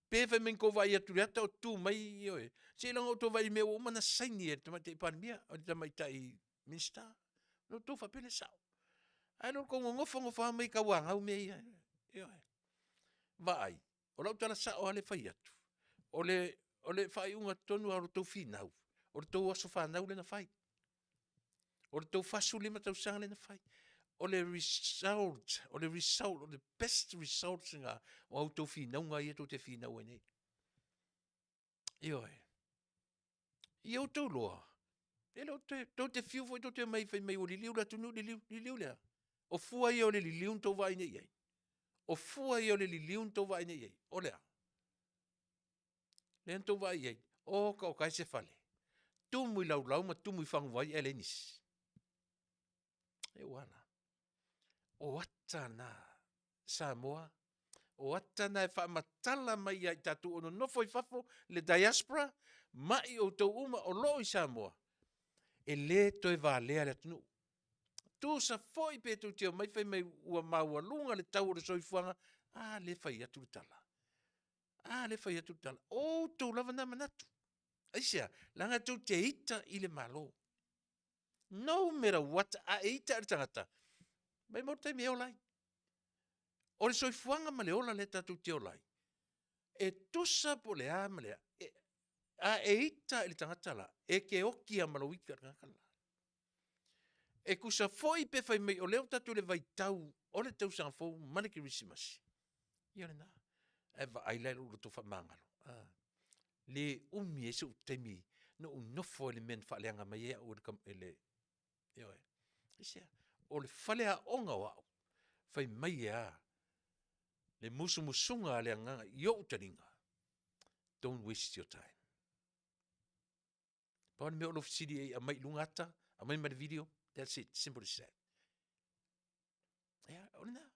Pe fai mai na tou vaai atu i le ata o tu mai, ioe. Seiloga ua outou vaai i mea ua uma ona saini e le Tamaitai Palemia, o le Tamaitai Minisita, ona outou faapea lea e sao. Ae le o le tou nonofo nofo lava omai e tauanau mea ia. Ioe. Vaai, o lau tala sao lava lea e fai atu, o le, o le faaiuga tonu lava o le tou finau, o le tou aso fanau lea na fai. O le tou 45 tausaga lea na fai. O le result, o le result, o le best results lena o a outou finauga ia tou te finau ai nei. Ioe. Ia outou loa. E le o toe, tou te fiu foi tou te omai fai mai ua liliu le atunuu, liliu, liliu le a? O fua ia o le liliu na tou vaai nei i ai? O fua ia o le liliu na tou vaai nei i ai, o le a? Lea na tou vaai i ai, oka oka e se fale, tumu i laulau ma tumu i faguvai ae leai nisi. E ua a la? O ata na Samoa, o ata na e faamatala mai ia i tatou o nonofo i fafo, le diaspora ma i outou uma o lo o i Samoa, e le toe valea le atunuu. Tusa foi pe tou te omai fai mai ua maualuga le tau o le soifuaga, a lea e fai atu le tala, a lea e fai atu le tala, o outou lava na manatu. Aisea? Leaga tou te ita i le Malo. No matter what, a e ita i le tagata, maumau le taimi e ola ai. O le soifuaga ma le ola lea tatou te ola ai, e tusa po o le a ma le a, a e ita i le tagata la, e te oti lava ma lou ita i le tagata le la. E tusa foi pe fai mai o lea ua tatou i le vaitau o le tausaga fou ma le kerisimasi, ia o lena. Ae vaai la i lou loto faamagalo, a? Le umi ai sou taimi na ou nofo ai i le mea na faaleaga mai ai au e le, ioe. Aisea? O le faleaoga o au, fai mai e a? Le musumusuga a le Agaga i ou taliga, don't waste your time. Pau le mea o lou fesili i ai aumai i luga ata, aumai ma le video, that's it, simple as that. Ia, o lena.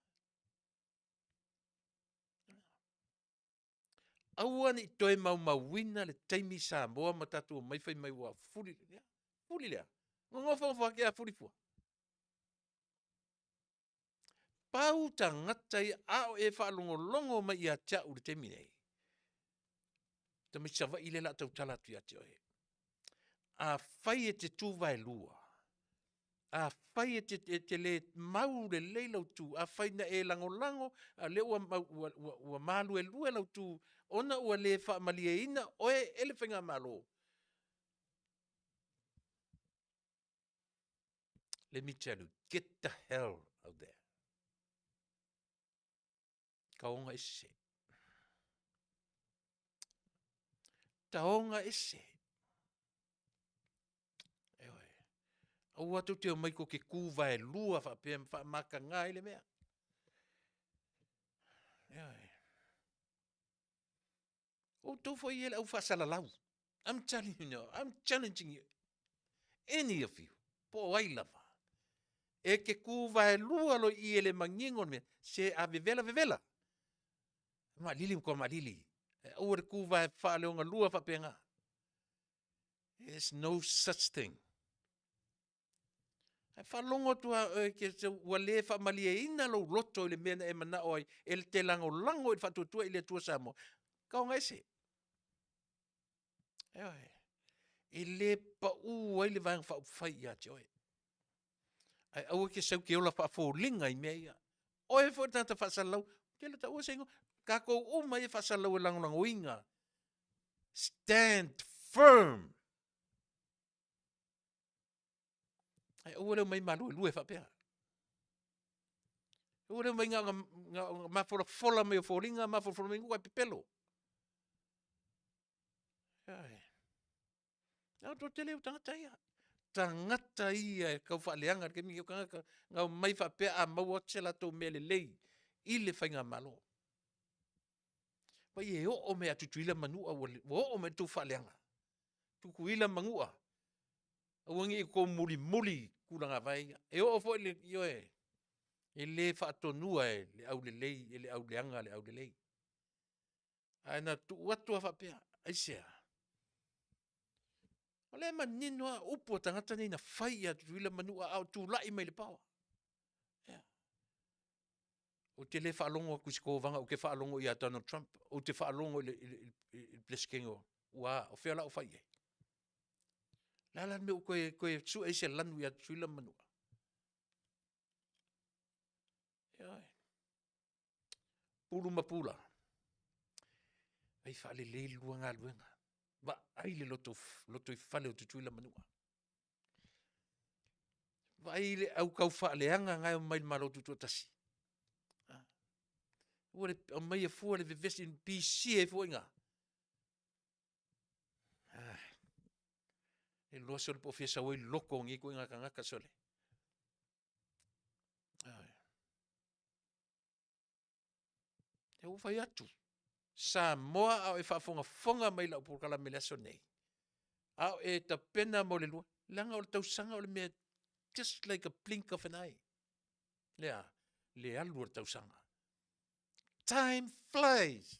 Aua ne i toe maumauina le taimi Samoa ma tatou omai fai mai ua fuli, ia, fuli le a? Nonofo ake a fuli fua. Pau tagata ia a o e faalogologo mai ia te au i le taimi lenei, tamaiti Savaii lea o le a tautala atu ia te oe. Afai e te tu vaelua, afai e te le mau lelei lau tu, afai na e lagolago a o lea ua maluelue lau tu ona ua le faamalieina oe e le faigamalo, let me tell you, get the hell out there. Taoga ese. Taoga ese. Ioe. Aua tou te omai tou te tu vaelua faapea ma faamataga ai le mea. Ioe. Outou foi ia le au faasalalau, I'm telling you now, I'm challenging you, any of you, po o ai lava, e te tu vaelua loa i i e le manino le mea, se a vevela, vevela. Maalili matua maalili. Ae aua le tu vae faaleogalua faapena. There's no such thing. Ae faalogo atu lava oe ua le faamalieina lou loto i le mea na e manao ai e te lagolago i le Faatuatua i le Atua Samoa, taoga ese. Ioe. E le pau ai le Vaega Faaupufai ia te oe. Ae aua e te sau e te ola faafoliga i mea ia. Oe foi le tagata faasalalau, ou te le taua se igoa, tatou uma ia e faasalalau e lagolagoina. Stand firm! Ae aua le omai maluelue faapea. Aua le omai na ona mafolafola mai o foliga, mafolafola mai, e pepelo. Ioe. O le toatele o tagata ia. Tagata ia e tau faaleaga i le taimi lenei, o tagata na omai faapea a maua atu se latou mea lelei i le faigamalo. Vaai e oo mai ia Tutuila ma Manua, ua oo mai i le tou faaleaga. Tutuila ma Manua, aua ne i outou mulimuli i tulaga vae ia. E oo foi i le, ioe, e le faatonua e le aulelei e le auleaga le aulelei. Ae na tuu atu lava faapea, aisea? O lea e manino lava upu a tagata nei na fai ia Tutuila ma Manua a o tulai mai i le power. Ou te le faalogo atu i se kovana ou te faalogo ia Donald Trump, ou te faalogo i le Peresetene o, ua a? O fea o le a ou fai i ai? O le a la le mea ua toe sue ai se lanu ia Tutuila ma Manua? Ioe. Pulu ma Pula, fai faalelei le lua galuega, vaai le lotoifale o Tutuila ma Manua. Vaai le au taufaaleaga na e omai i le Malo Tutoatasi. Aua le aumaia fua le vevesi, pisia ai fua i ina. Le iloa sole po o fia sau ai loko o nei ituaiga tagata sole. Ioe. Lea ua fai atu, Samoa a o e faafogafoga mai i lau polokalame i le aso lenei, a o e tapena mo le 20, leaga o le tausaga o le mea just like a blink of an eye. Le a? Le alu o le tausaga. Time flies.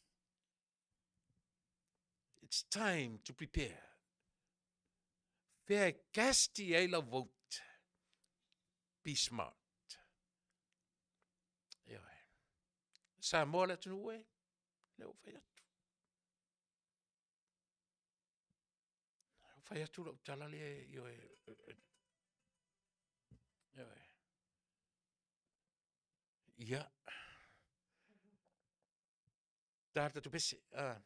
It's time to prepare. Fea e cast i ai lau vote. Be smart. Ioe. Samoa le atunuu e, lea ua fai atu. Ua fai atu lau tala lea, ioe. Ioe. Ia. Ta le tatou pese. Ah.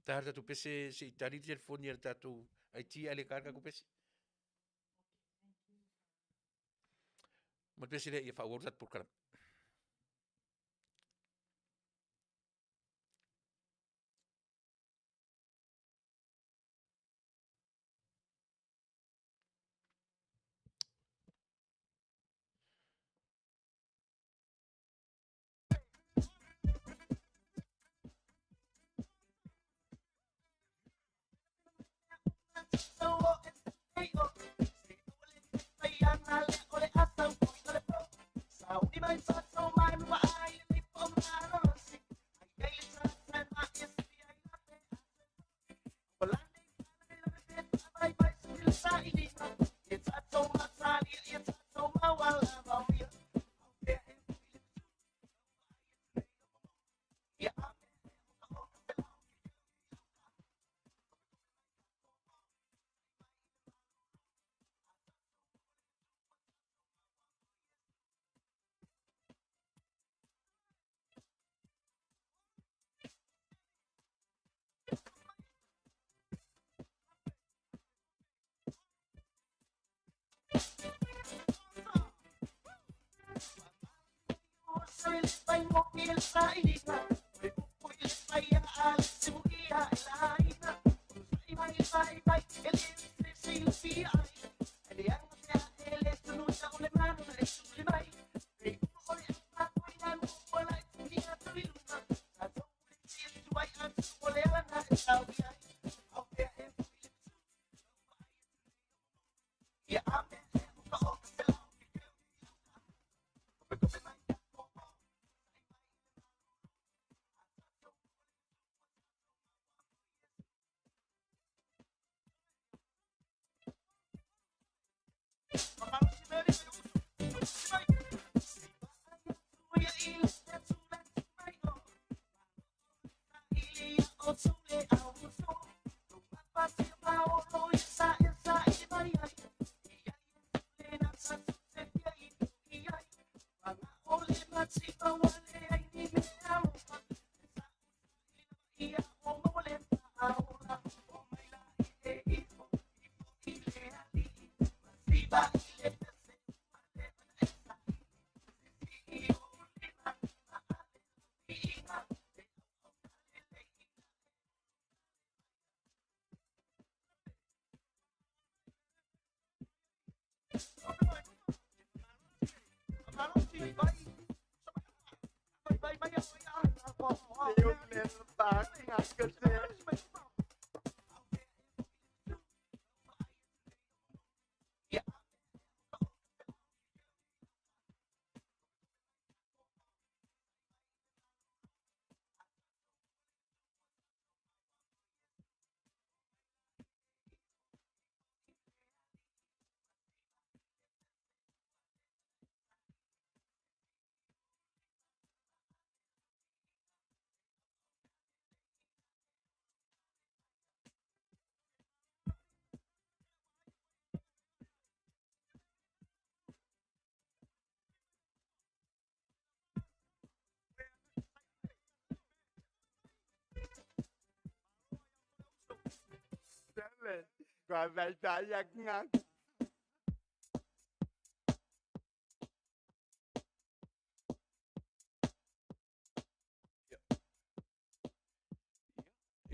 Ta le tatou pese se i tali le telefoni a le tatou IT ae le ta le tatou pese. Ma le pese lea ia faaauau le tatou polokalame.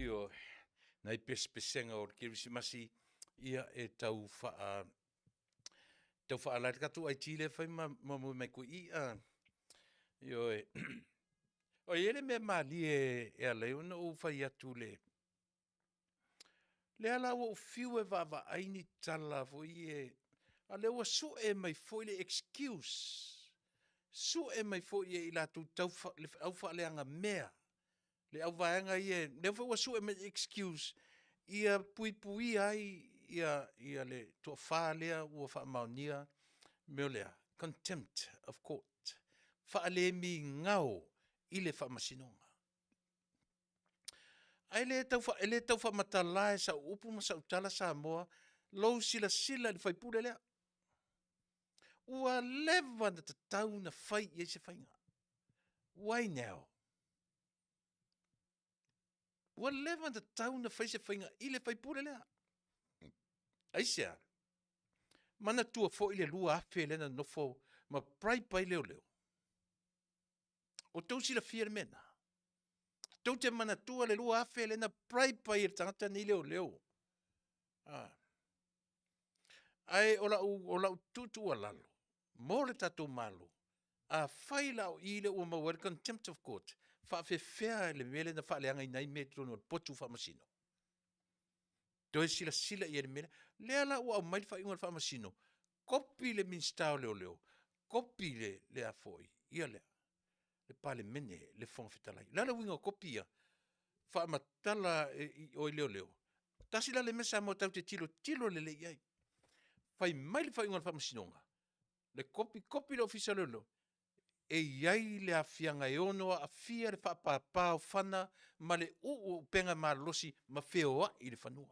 Ioe, nai pesepesega o le Kerisimasi. Ia e tau faa tau faalai le tatou IT lea e fai ma moe mai koe i i a. Ioe. O i ai le mea malie e ala ai ona ou fai atu i le lea la ua ou fiu e vaavaai ni tala foi ie, a o lea ua sue mai foi le excuse, sue mai foi e i latou tau le aufaaleagamea le auvaega ia, lea foi ua sue mai le excuse ia puipuia ai le toafa lea ua faamaonia le mea o le a? Contempt of Court, faalemigao i le Faamasinoga. Ae le tau e le tau faamatala e sau upu ma sau tala Samoa lou silasila i le sui usufono lea. Ua leva ona tatau ona fai i ai se faiga. Why now? Ua leva ona tatau ona fai se faiga i le sui usufono lea. Aisea? Manatua foi le 2000 lea na nofo ma bribe ai leoleo. O outou silafia le mea lena? Tou te manatua le 2000 lea na bribe ai e le tagata lenei leoleo. A. Ae o lau tuutuualalo mo le tatou Malo, afai la o i lea ua maua ai le contempt of court, e faapefea le mea lea na faaleagaina ai mea i totonu o le potu faamasino? Toe silasila i ai i le mea lea. Lea la ua aumai le faaiuga a le Faamasino, kopi le Minisita o Leoleo, kopi le a foi, ia le Palemene, le Fofoga Fetalai. O le a le uiga o kopi ia? Faamatala i o i leoleo, tasi la lea mea Samoa tatou te tilotilo lelei i ai. Fai mai le faaiuga a le Faamasinoga, le kopi, kopi le Ofisa o Leoleo, e i ai le aafiaga e ono aafia le faapapa o fana ma le uu o upega malolosi ma feoai i le fanua.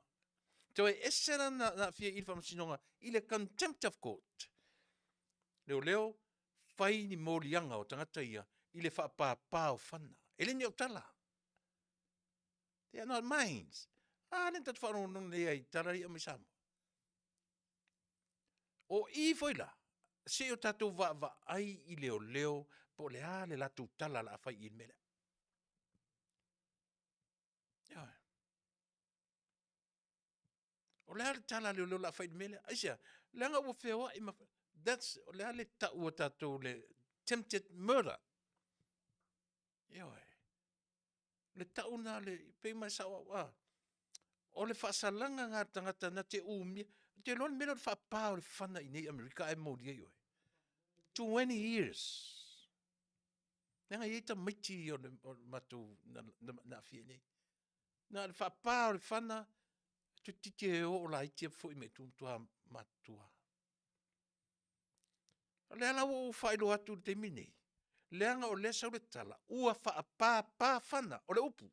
Toe ese la ona aafia i i le Faamasinoga i le Contempt of Court. Leoleo, fai ni moliaga o tagata ia i le faapapa o fana. E le ni au tala. They are not mine. A lea na tatou faalogologo nei lava i tala ia e aumai Samoa. O i foi la, se i o tatou vaavaai i leoleo po o le a le latou tala o le a fai i le mea lea. Ioe. O le a le tala a leoleo o le a fai i le mea lea? Aisea? Leaga ua feoai ma, that's, o le a le tau a tatou o le attempted murder. Ioe. O le tau lena e pei ma e sao au a, o le faasalaga lena a le tagata na te umia, ou te iloa le mea lea o le faapa o le fana i inei i Amerika ae molia ai oe, 20 years. Leaga e i ai tamaiti o le matou na aafia i inei. Na o le faapa o le fana, toeitiiti e oo laiti ae foi mai i tua, matua matutua. O lea la ua ou faailoa atu i le taimi lenei, leaga o lea e sau le tala ua faapapa fana, o le upu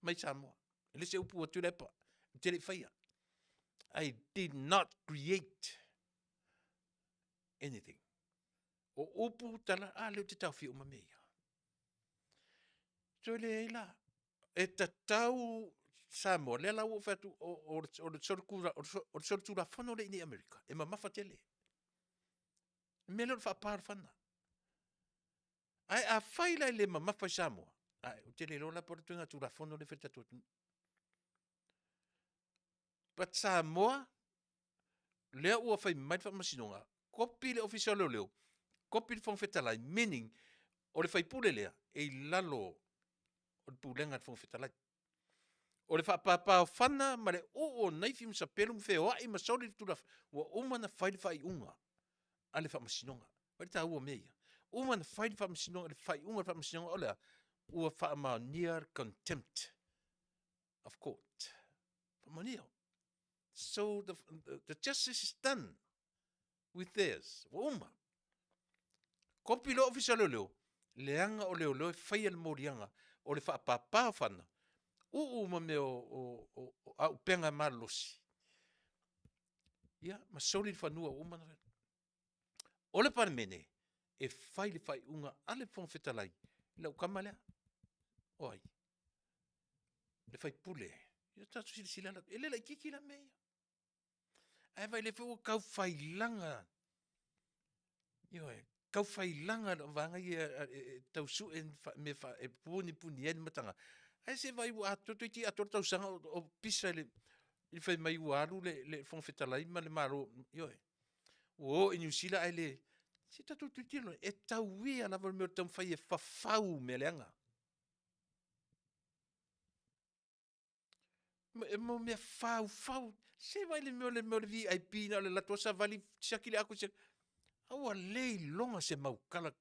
mai Samoa. E le o se upu a Tuilaepa, ou te le i faia. I did not create anything. O upu, tala, a lea ou te taofia uma mea ia. Toe leai la, e tatau Samoa, lea la ua ou fai atu o le solitulafono lea i inei i Amerika, e mamafa tele. O le mea lea o le faapa o le fana. Ae afai la e le mamafa i Samoa, ae ou te le iloa la po o le a le ituaiga Tulafono lea e fai i le tatou atunuu. But Samoa, lea ua fai mai le Faamasinoga, kopi le Ofisa o Leoleo, kopi le Fofoga Fetalai, meaning o le faipule lea, e i lalo o le pulega a le Fofoga Fetalai. O le faapapaofana ma le uu o naifi ma sapelu ma feoai ma soli le Tulafono, ua uma ona fai le faaiuga a le Faamasinoga. Vaai i le taua o mea ia. Ua uma ona fai le Faamasinoga, le faaiuga a le Faamasinoga o le a? Ua faamaonia le contempt of court. Faamaonia. So the justice is done with theirs. Ua uma. Kopi loa Ofisa o Leoleo, leaga o leoleo e faia le moliaga o le faapapa o fana, uu ma mea o auupega malolosi, ia ma soli le fanua ua uma ona fai. O le Palemene, e fai le faaiuga a le Fofoga Fetalai i lau tama lea. O ai? Le faipule. Ia tatou silasila la, e le laitiiti la mea ia. Ae vaai o lea foi ua tau failaga, ioe, tau failaga e vaega ia e tau sue ni mea e punipuni ai le mataga. Ae se i vaai ua atoa, toeitiiti atoa le tausaga o pisa i le… I le fai mai ua alu le, le Fofoga Fetalai ma le Malo, ioe, ua o i Niu Sila ae le... Se tatou tilotilo, e tauia lava le mea o le taumafai e fafau mea leaga. E mo mea faufau, se vaai i le mea o le mea o le VIP na o le alu atu lava savali siaki le ato, a ua le iloga se maukala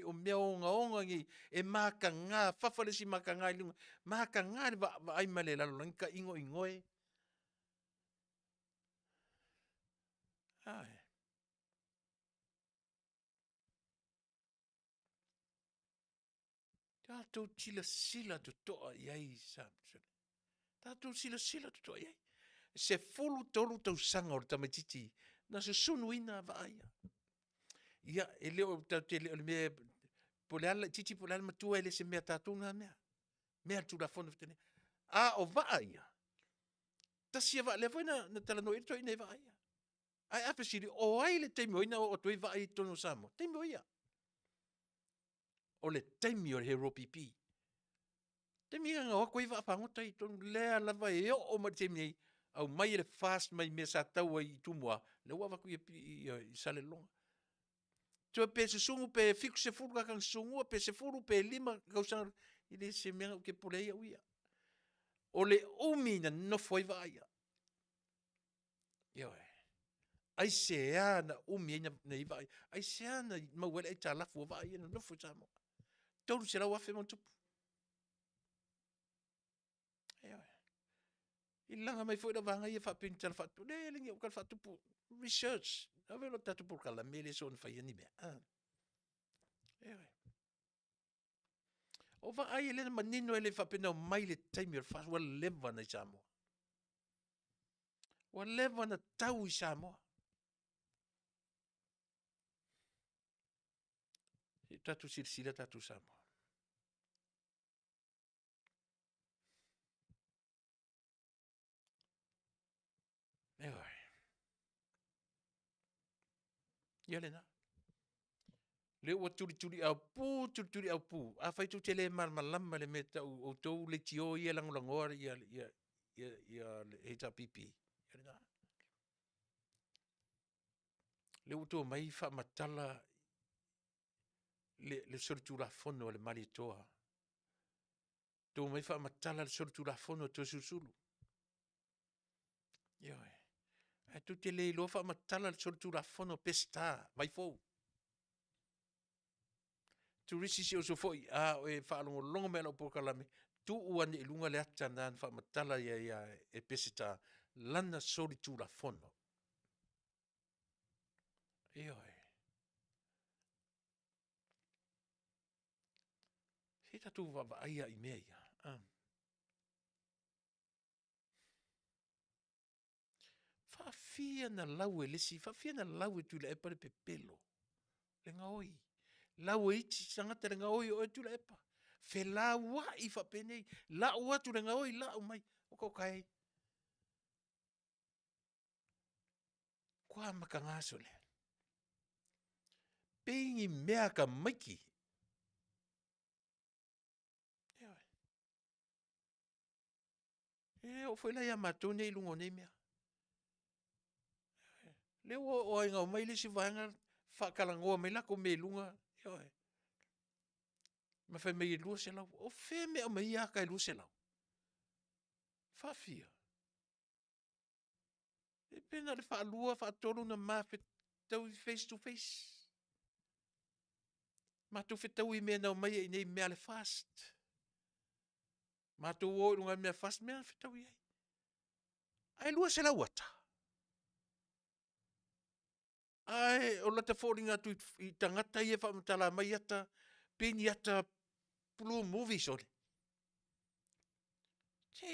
o mea ogaoga nei e mataga, fafa le isi mataga i luga, mataga le vaai mai a le lalolagi tainoino e. Ioe. Tatou silasila totoa i ai tatou silasila totoa i ai. 13 tausaga o le tamaitiiti na susunuina vaa ia. Ia, e le o, tatou te le o le mea po o le a le laitiiti po o le a le matua, e le o se mea a tatou na mea, mea a le Tulafono. A o vaa ia, tasi ia vaa, lea foi na talanoa i ai le toeaina i vaa ia. Ae a fesili, o ai le taimi o ai na oo atu ai vaa ia i totonu o Samoa? Taimi o ia. O le taimi o le HRPP. Taimi ia na o atu ai vaafagota ia i totonu, lea lava e oo mai i le taimi nei, aumai e le FAST mai mea sa tau ai i Tumua, lea ua avatu i Salelologa. Toe pe susunu pe 70 tagata na susunua pe 10 pe 5 tausaga, e le o se mea lena ou te popole ai au ia. O le umi na nonofo ai vaa ia, ioe. Aisea na umi ai nai vaa ia? Aisea na maua ai le aitalafu a vaa ia na nonofo i Samoa? $300,000 ma ona tupu. Ioe. I laga mai foi le vaega ia faapea i ni tala faatupu, leai e le o ni tala faatupu, research. A o le tatou polokalame e le soona faia ni mea, a. Ioe. O vaa ia lea na manino e le faapea na omai i le taimi o le FAST, ua leva ona i Samoa. Ua leva ona tau i Samoa. Se i tatou silasila tatou Samoa. Ioe. Ia lena. Lea ua tulituliaupu, tulituliaupu. Afai tou te le malamalama i le mea e tau o outou leitio ia e lagolagoa le HRPP, ia lena. Lea ua outou omai faamatala le solitulafono a le Malietoa, tou omai faamatala le solitulafono a Toeolesulusulu. Ioe. Ae tou te le iloa faamatala le solitulafono a Peseta Vaifou. Turisi si ou uso foi, a o e faalogologo mai i lau polokalame, tuu ane i luga le ata lena na faamatala ai e Peseta lana solitulafono. Ioe. Se i tatou vaavaai lava i mea ia. Faafia ona lau e le isi, faafia ona lau e Tuilaepa le pepelo, le gaoi, lau e isi tagata le gaoi o oe Tuilaepa, felauai faapenei, lau atu le gaoi lau mai. Oka oka e, matua mataga sole. Pei ni mea a tamaiti. Ioe. E oo foi la ia matou nei i luga o nei mea. Lea ua oo lava ina omai le isi vaega faatalanoa mai latou mea i luga, ioe, ma fai mai e 200. O fea e aumai ai ia ata e 200? Faafia? E pe na o le faalua, faatolu ona ma fetaui face to face. Matou fetaui i mea na omai ai i inei mea a le FAST. Matou o i luga i mea a le FAST mea na fetaui ai. Ae 200 ata? Ae o lata foliga atu i tagata ia e faamatala mai ata, pei ni ata blue movie sole. Se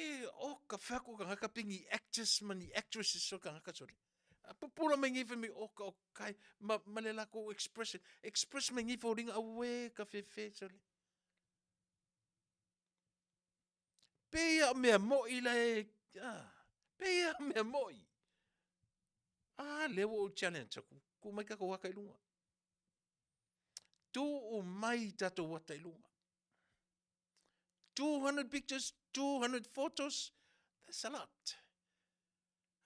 oka, fai atu o tagata pei ni actors ma ni actresses o tagata sole. A pupula mai nei fai mai, oka oka e, ma le latou expression, express mai nei foliga, auē ka fefe sole. Pei lava o mea moi la e, a, pei lava o mea moi. A lea ua ou challenge atu, tuu mai tatou ata i luga. Tuu mai tatou ata i luga. 200 pictures, 200 photos, that's a lot.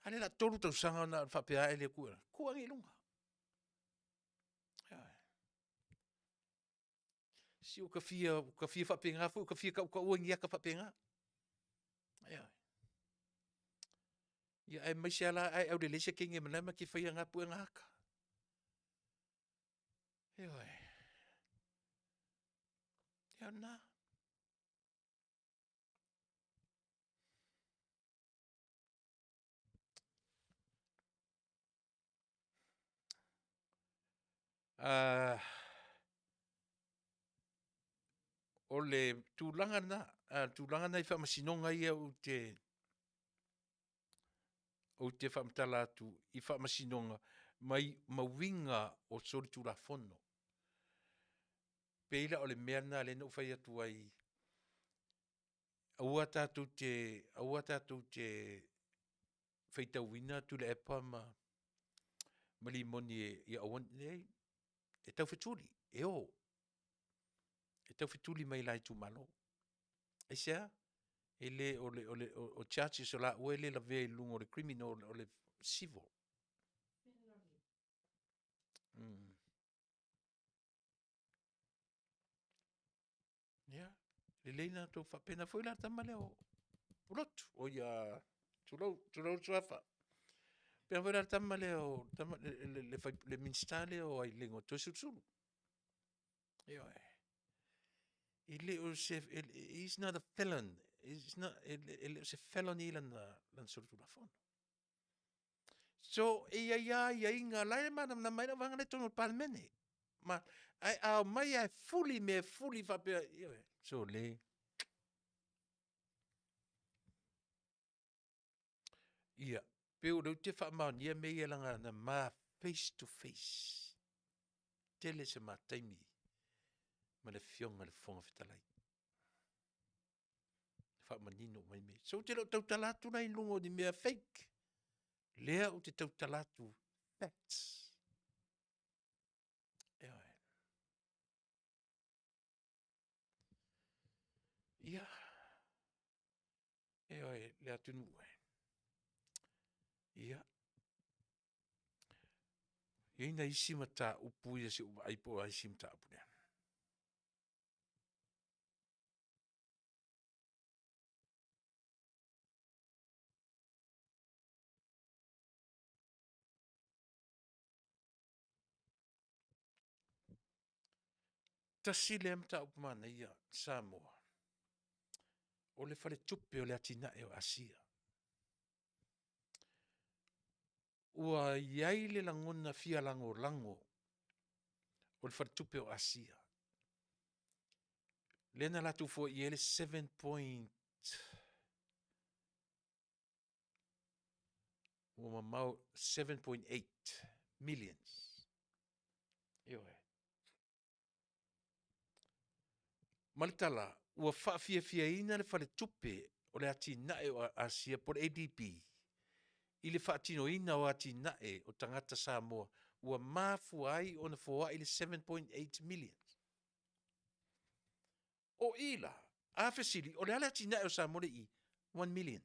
A lea la 3 tausaga ona faapea ae lea tuu, tuu ane i luga. Si ua ta fia, ta fia faapena foi, ta fia tautaua i ni ata faapena. Ioe. Ia aemaise lava la a e aulelei se teine ma la e te faia na puega ata. Ioe, ia o lena. O le tulaga lena, o le tulaga lena i faamasinoga ia ou te faamatala atu i faamasinoga ma uiga o solitulafono. E pei la o le mea lena na ou fai atu ai, aua tatou te faitauina Tuilaepa ma Rimoni ia aua ne i… leai, e taufetuli, e o. E taufetuli mai i la itumalo. Aisea? E le o charges o laua e le lavea i luga o le Criminal o le Civil. Ia, lelei la outou faapena foi la le tama lea o Pulotu oi tulou, tulou le suafa. E faapena foi la le tama lea le Minisita lea o ai le igoa Toeolesulusulu. Ioe, e le o se he is not a felon, e le o se felony lana solitulafono. So, e i ai lava aiaiga o la e malamalama ai le vaega la e i totonu o le Palemene. Ma ae a omai lava e fuli mea e fuli faapea, ioe, sole. Ia, pei o lea ou te faamaonia mea ia leaga na ma face to face, tele se ma taimi ma le Afioga i le Fofoga Fetalai, faamanino uma ai mea ia. So ou te le o tautala atu la i luga o ni mea fake, lea ou te tautala atu facts. Ioe. Ia, ioe le atunuu e, ia, e i ai nai isi mataupu ia se i ou vaai po o a isi mataupu. Tasi lea mataupu manaia Samoa, o le Faletupe o le Atinae o Asia. Ua i ai le lagona fia lagolago o le Faletupe o Asia, lea na latou foaia ai le 7 point ua mamao 7.8 millions. Ioe. Ma le tala, ua faafiafiaina le Faletupe o le Atinae o Asia po o le ADB i le faatinoina o atinae o tagata Samoa ua mafua ai ona foai le $7.8 million. O i la, a fesili, o le a le atinae o Samoa lea e i i? $1 million.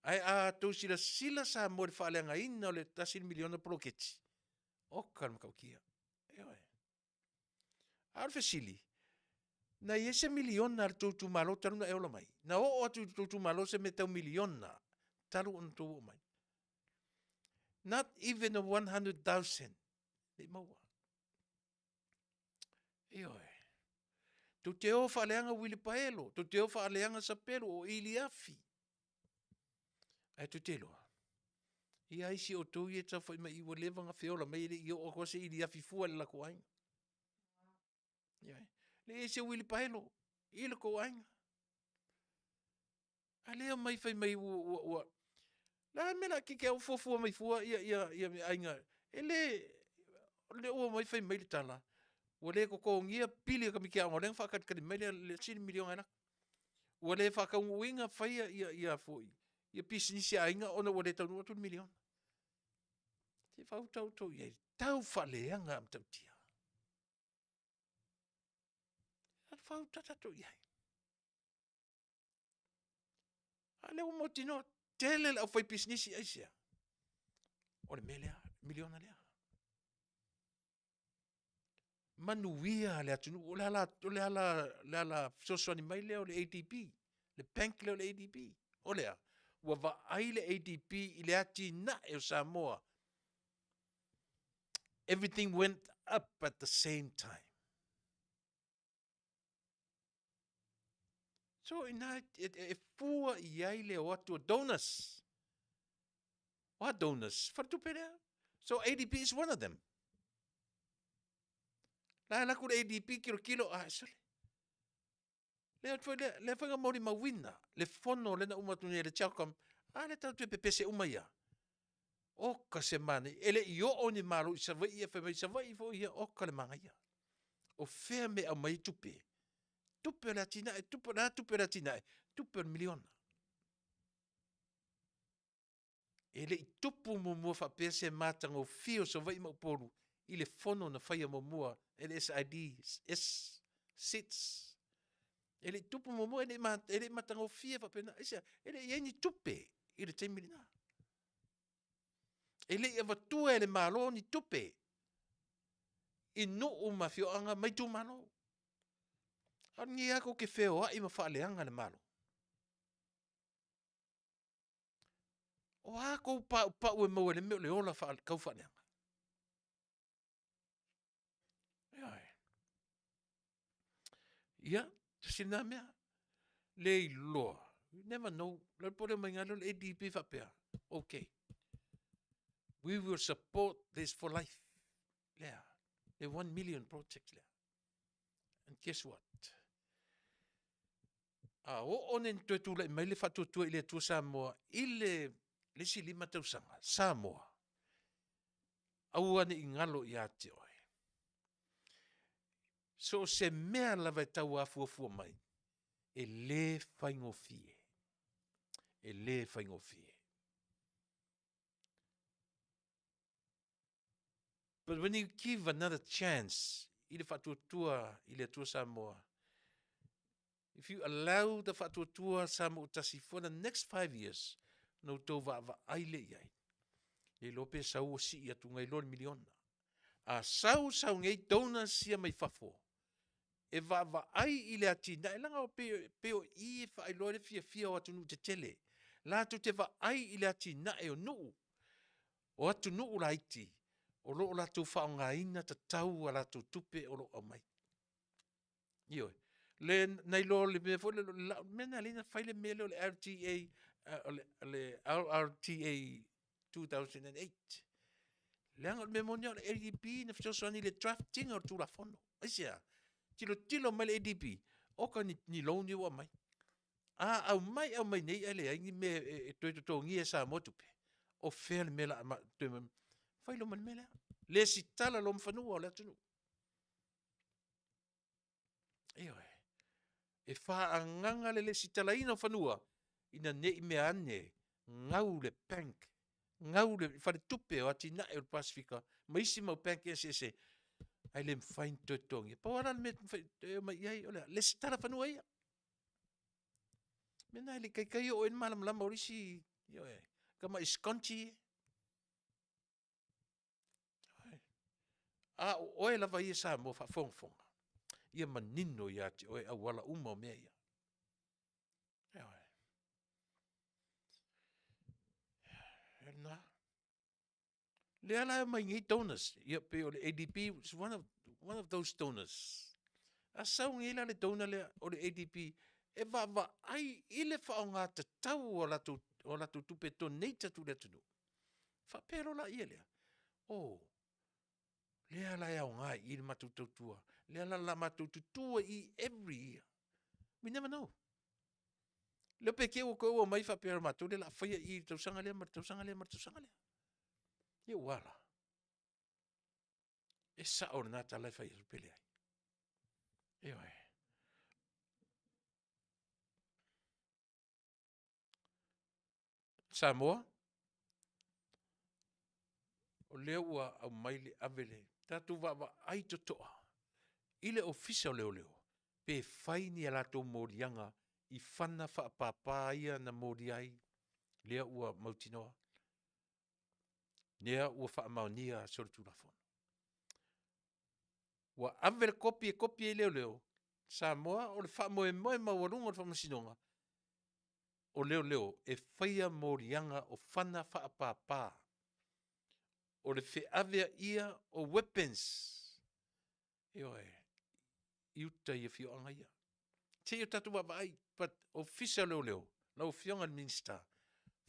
Ae a outou silasila Samoa i le faaleagaina o le $1 miliona poloketi, oka le matautia. Ioe. A o le fesili, na i ai se miliona a le tou itumalo talu ona e ola mai? Na oo atu i le tou itumalo se mea tau miliona talu ona outou oo mai? Not even a 100,000, e le i maua. Ioe. Tou te o faaleaga uilipaelo, tou te o faaleaga sapelu, o iliafi, ae tou te iloa, ia isi o outou ia e saofai mai i i ua leva ona feola mai e le i oo atu lava se iliafi fua i le latou aiga. Ioe. E leai se uilipaelo i lo outou aiga. A lea e omai fai mai ua… O le a le mea te i lava ua fuafua mai fua aiga, e le o lea ua omai fai mai le tala, ua le totogia pili o tamaiti aoga o lea na faatalitali mai le isi miliona e alu atu. Ua le faataunuuina faia pisinisi a aiga ona ua le taunuu atu le miliona. Se i faaauta outou i ai, tau faaleaga matautia. Faaauta tatou i ai. A lea ua mautinoa Tele le aufaipisinisi aisea? O le mea lea, miliona lea. Manuia le atunuu, o le ala, o le ala, le ala fesoasoani mai lea o le ADB, le bank lea o le ADB. O le a? Ua vaai le ADB i le atinae o Samoa. Everything went up at the same time. So ina e, e, e fua i ai le o atu o donors. O a donors? Faletupe lea. So ADB is one of them. La la ku le ADB kilo kilo a sole. Le foi le le foi mori mauina le fono le na uma tu le Telcom a le tau tu pepese uma ia. O ka se mane e le i oo ni malo i Savaii e fai mai Savaii foi ia o ka le manaia. O fea me au mai tupe. Tupe o le atinae, tupe, la tupe o le atinae, tupe o le miliona. E le i tupu muamua faapea se matagofie o Savaii ma Upolu i le fono na faia muamua e le SID, S, SIDS. E le i tupu muamua, e le i, e le i matagofie faapena. Aisea? E le i i ai ni tupe i le taimi lena. E le i avatua e le Malo ni tupe i nuu ma afioaga ma itumalo. A o lenei lava tou te feoai ma faaleaga le Malo. O a kou paupau e maua i le mea o le ola tau faaleaga? Ioe. Ia, tasi lena mea. Le iloa, you never know. Le po le omai lea o le ADB faapea, okay, we will support this for life. Lea, le 1 million project lea. And guess what? A oo nei ina toe tulai mai le faatuatua i le Atua Samoa i le le isi 5 tausaga, Samoa, aua ne i galo ia te oe. So o se mea lava e tau afuafua mai, e le faigofie. E le faigofie. But when you give another chance i le faatuatua i le Atua Samoa, if you allow the faatuatua Samoa tasi for the next 5 years, na outou vaavaai lea i ai. Le iloa pe sau ua sii atu nai loa le miliona. A sau sau nei donors ia mai fafo, e vaavaai i le atinae, leaga o pe, pe o i e faailoa le fiafia o atunuu tetele. Latou te vaai i le atinae o nuu, o atunuu laiti, o lo o latou faaaogaina tatau a latou tupe o lo o aumai. Ioe. Le na iloa le mea foi le lau mea na lea na fai le mea lea o le LTA o le LRTA 2008. Leaga o le mea moni o le ADB na fesoasoani i le drafting o le Tulafono. Aisea? Tilotilo mai le ADB, oka ni, ni loan ia ua aumai. A aumai aumai nei ae leai ni mea e, e toe totogia e Samoa tupe. O fea le mea la ma, toe fai lo ma le mea lea. Lesitala lo ma fanua o le atunuu. Ioe. E faaagaga le lesitalaina o fanua ina ne i mea ane gau le bank, gau le faletupe o atinae o le Pasefika ma isi mau bank eseese ae le mafai ona toe totogia. Pau lava la le mea e omai i ai o le a? Lesitala fanua ia. Mea na e le i taitai oo i ai le malamalama o le isi, ioe, tamai sconchi. A o oe lava ia Samoa faafogafoga, ia manino ia te oe auala uma o mea ia. Ioe. E lena. Lea la e omai nei donors, ia pei o le ADB is one of those donors. A sau nei la le donor lea o le ADB e vaavaai i le faaaoga tatau o latou, o latou tupe e donate atu i le atunuu. Faapea loa laia lea, oh, lea la e aoga i i le matou tautua, lea la la matou tutu ai i every year. We never know. Leo pe te ua toe ua mai faapea matou lea la faia i le tausaga lea ma le tausaga lea ma le tausaga lea. Ia ua ala. E sao lena tala e fai atu pe leai. Ioe. Samoa, o lea ua aumai le ave le tatou vaavaai totoa i le Ofisa o Leoleo pe fai ni a latou moliaga i fana faapapa ia na molia ai. Lea ua mautinoa, lea ua faamaonia solitulafono. Ua ave le kopi e kopi ai leoleo, Samoa o le faamoemoe maualuga o le Faamasinoga, o leoleo e faia moliaga o fana faapapa, o le feaveaia o weapons, ioe, i uta i afioaga ia. Se i o tatou vaavaai, but Ofisa o Leoleo, lau Afioga i le Minisita,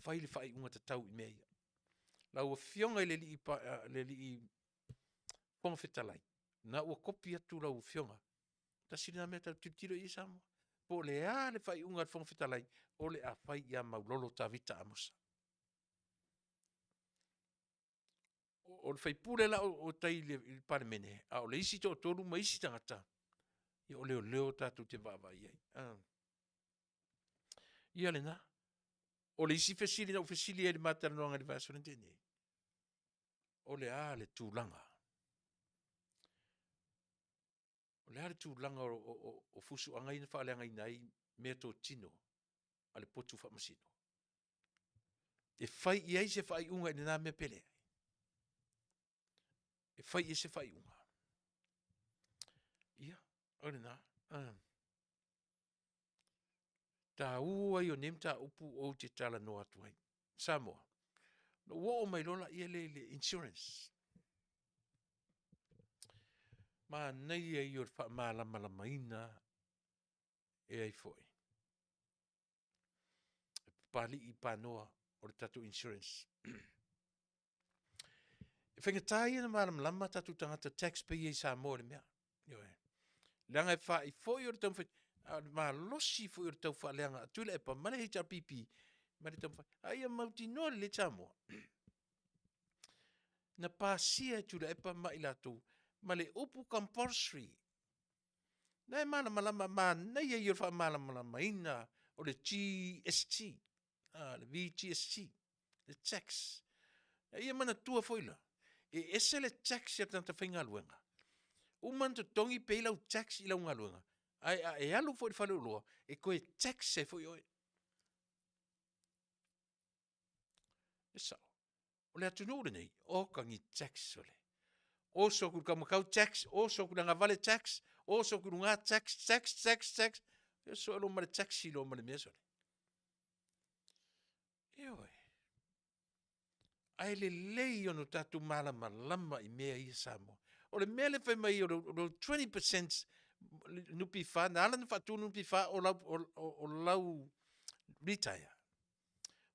fai le faaiuga tatau i mea ia. Lau Afioga i le Fofoga Fetalai, na ua kopi atu lau Afioga, tasi lena mea tatou te tilotilo i ai Samoa, po o le a le faaiuga a le Fofoga Fetalai o le a fai ia Maulolo Tavita Amosa. O le sui usufono la o tai i le Palemene, a o le isi toatolu ma isi tagata, ia o leoleo tatou te vaavaai i ai. Ia lena. O le isi fesili na ou fesili ai i le ma talanoaga i le vaiaso na tea nei, o le a le tulaga? O le a le tulaga o fusuaga ia na faaleagaina ai meatotino a le potu faamasino? E fai i ai se faaiuga i lena mea pe leai? E fai i ai se faaiuga? Ia, o lena. Taua ia o nei mataupu ou te talanoa atu ai. Samoa, ona ou oo mai loa lea i le insurance. Manaia ia o le faamalamalamaina e ai foi? E Papalii Panoa o le tatou insurance. E faigata ia ona malamalama tatou tagata tax payer i Samoa i le mea. Ioe. Leaga e fai foi o le taumafai, a o le malosi foi o le taufaaleaga a Tuilaepa ma le HRPP ma le taumafai. A ia mautinoa lelei Samoa, na pasia e Tuilaepa ma i latou ma le upu compulsory. Na e malamalama, manaia ia o le faamalamalamaina o le GST, a, le VGST, le tax. A ia manatua foi la, e ese le tax a le tagata faigaluega, uma ona totogi pay lau tax i lau galuega, ae a e alu foi i le faleoloa, e toe tax ai foi oe. E sao. O le atunuu lenei, oka ni tax o le oso atu i le taumatau tax, oso atu i le agavale tax, oso atu i luga tax, tax, tax, tax. Oso loa ma le taxi loa ma le mea sole. Ioe. Ae lelei ona tatou malamalama i mea ia Samoa. O le mea lea fai mai o le 20% NPF, na ala ona faatu le NPF o lau, o, o lau retire.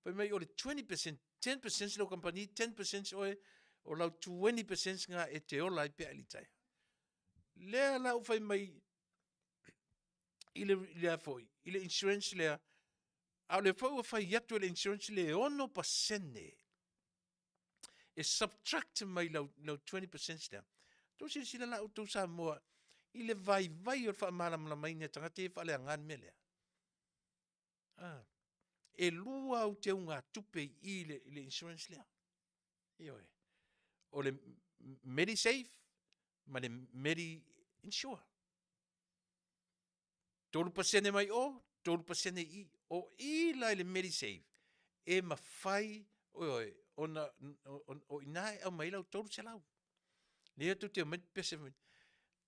Fai mai o le 20%, 10% lau kamupani, 10% oe, o lau 20% lena e te ola ai pe a e litaea. Lea la ua fai mai i le, le a foi, i le insurance lea, a o lea foi ua fai atu e le insurance le 6% e subtract mai lau, lau 20% lea. Tou silasila la outou Samoa i le vaivai o le faamalamalamaina e tagata ia e faaleaga le mea lea. Ah, e lua au teugatupe i i le, le insurance lea. Ioe. O le MediSave ma le MediInsure. 3% mai o, 3% i i. O i la i le MediSave, e mafai ioe, ona o i ina e aumai ai lau 300. Lea tou te omai pepese mai.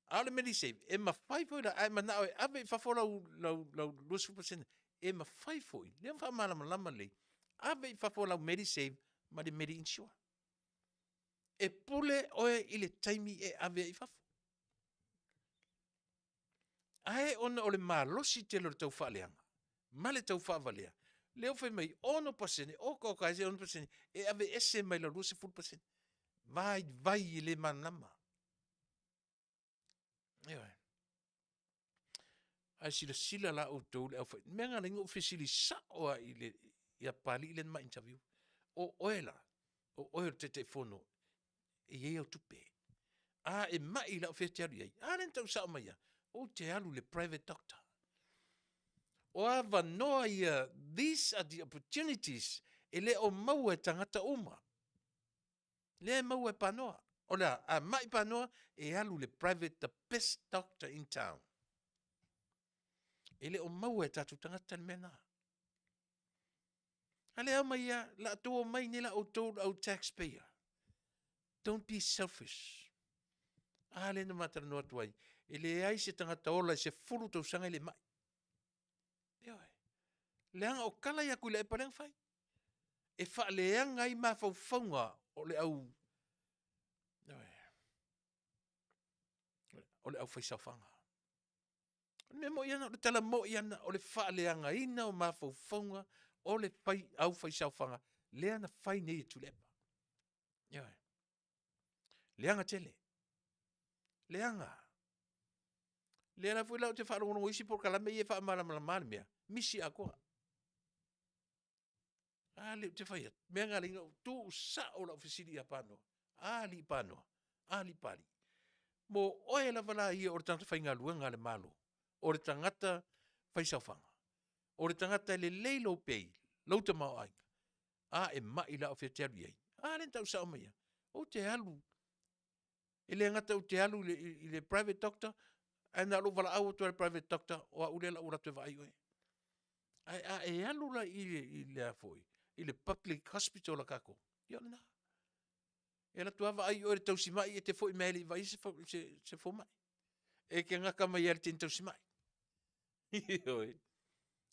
A o le MediSave, e mafai foi la, a e manao e ave i fafo lau, lau, lau 20%, e mafai foi, lea ua faamalamalama lelei, ave i fafo lau MediSave ma le MediInsure. E pule oe i le taimi e ave ai i fafo. Ae ona o le malosi tele o le tau faaleaga ma le tau faavalea, lea ua fai mai 6%, oka oka ai se 6% e aveese mai lau 20%. Vaivai e le malamalama. Ioe. Ae silasila la outou le aufai, mea na ala ai ona ou fesili sao lava i le ia Papalii lea na ma interview. O oe la, o oe o le Taitaifono e i ai au tupe. A e mai la o fea e te alu i ai? A lea na tau sao mai lava, ou te alu i le private doctor. O avanoa ia, these are the opportunities e le o maua e tagata uma. Lea e maua e Panoa. O le a? A mai Panoa, e alu i le private, the best doctor in town. E le o maua e tatou tagata le mea lena. A le aumai ia, la outou omai nei la outou le au taxpayer. Don't be selfish. A lea na ma talanoa atu ai, e leai se tagata ola i 10 tausaga e le mai. Ioe. Leaga o kala ia Tuilaepa lea na fai. E faaleaga ai mafaufauga o le au, ioe, o le aufaisaofaga. O le mea moi lava, o le tala moi lava lena, o le faaleagaina o mafaufauga o le aufaisaofaga lea na fai nei e Tuilaepa. Ioe. Leaga tele. Leaga. Lea la foi la ou te faalogologo i isi polokalame ia e faamalamalama le mea, misi atoa. A lea ou te fai atu, mea na ala ai ona ou tuusao lau fesili ia Panoa, a alii Panoa, a alii Papalii, mo oe lava la ia o le tagata faigaluega a le Malo, o le tagata faisaofaga, o le tagata e lelei lou pay, lou tamaoaiga, a e mai la o fea e te alu i ai? A lea na tau sao mai ai, ou te alu, e le gata ou te alu i le private doctor, ae na o lou valaau atu lava i le private doctor, o au lea o le a ou alu atu e vaai oe. Ae a e alu la i le a foi, i le public hospital a tatou, ia o lena. E alu atu lava vaai oe e le tausimai e te foi mai lava e le i vaaia se fomai. E te gata mai lava i le teine tausimai. Ioe.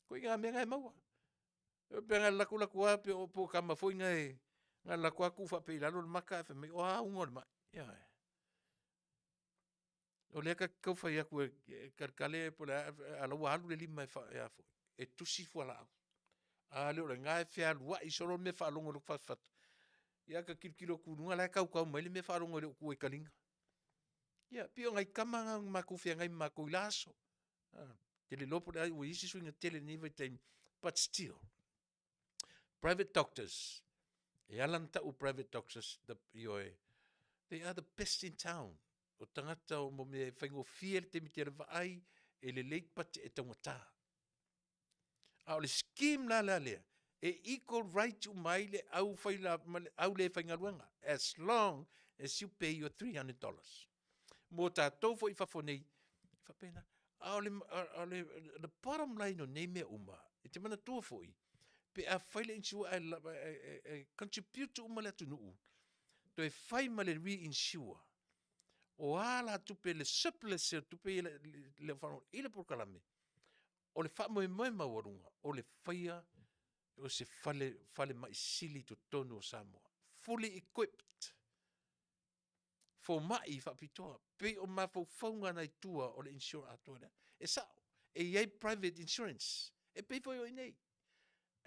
O ituaiga mea na e maua. E pei na o le alu atu lava po o tama foi na e na o le alu atu lava tuu faapea i lalo le mata ae fai mai, o a auga o le mai? Ioe. O lea ta te tau fai atu e taletale po o le a, a o la ua alu le lima e tusi fualaau. A le o lena e fealuai solo le mea e faalogo i lota fatafata, ia ae ta tilotilo atu i luga o la e tautau mai le mea faalogo e le o tu ai taliga. Ia e pei o nai tama na na matou feagai ma matou i la aso. Ou te le iloa po o le a ua i ai se suiga tele i lenei vaitaimi, but still, private doctors, e ala ona tau o private doctors, ioe, they are the best in town. O tagata mo mea e faigofie le taimi e te alu e vaai, e lelei but e taugata. A o le scheme la la lea, e equal right uma ai le au fai ma le au le faigaluega as long as you pay your $300. Mo tatou foi i fafo nei, e faapena. A o le, o le, the bottom line o nei mea uma, e te manatua foi, pe a fai le insure ae contribute uma le atunuu, toe fai ma le re-insure, o a la tupe, le surplus o tupe ia i le polokalame, o le faamoemoe maualuga, o le faia o se falemai sili i totonu o Samoa, fully equipped, fomai faapitoa, pei o mafaufauga na i tua o le insure atoa lea. E sao, e i ai private insurance, e pei foi o i inei,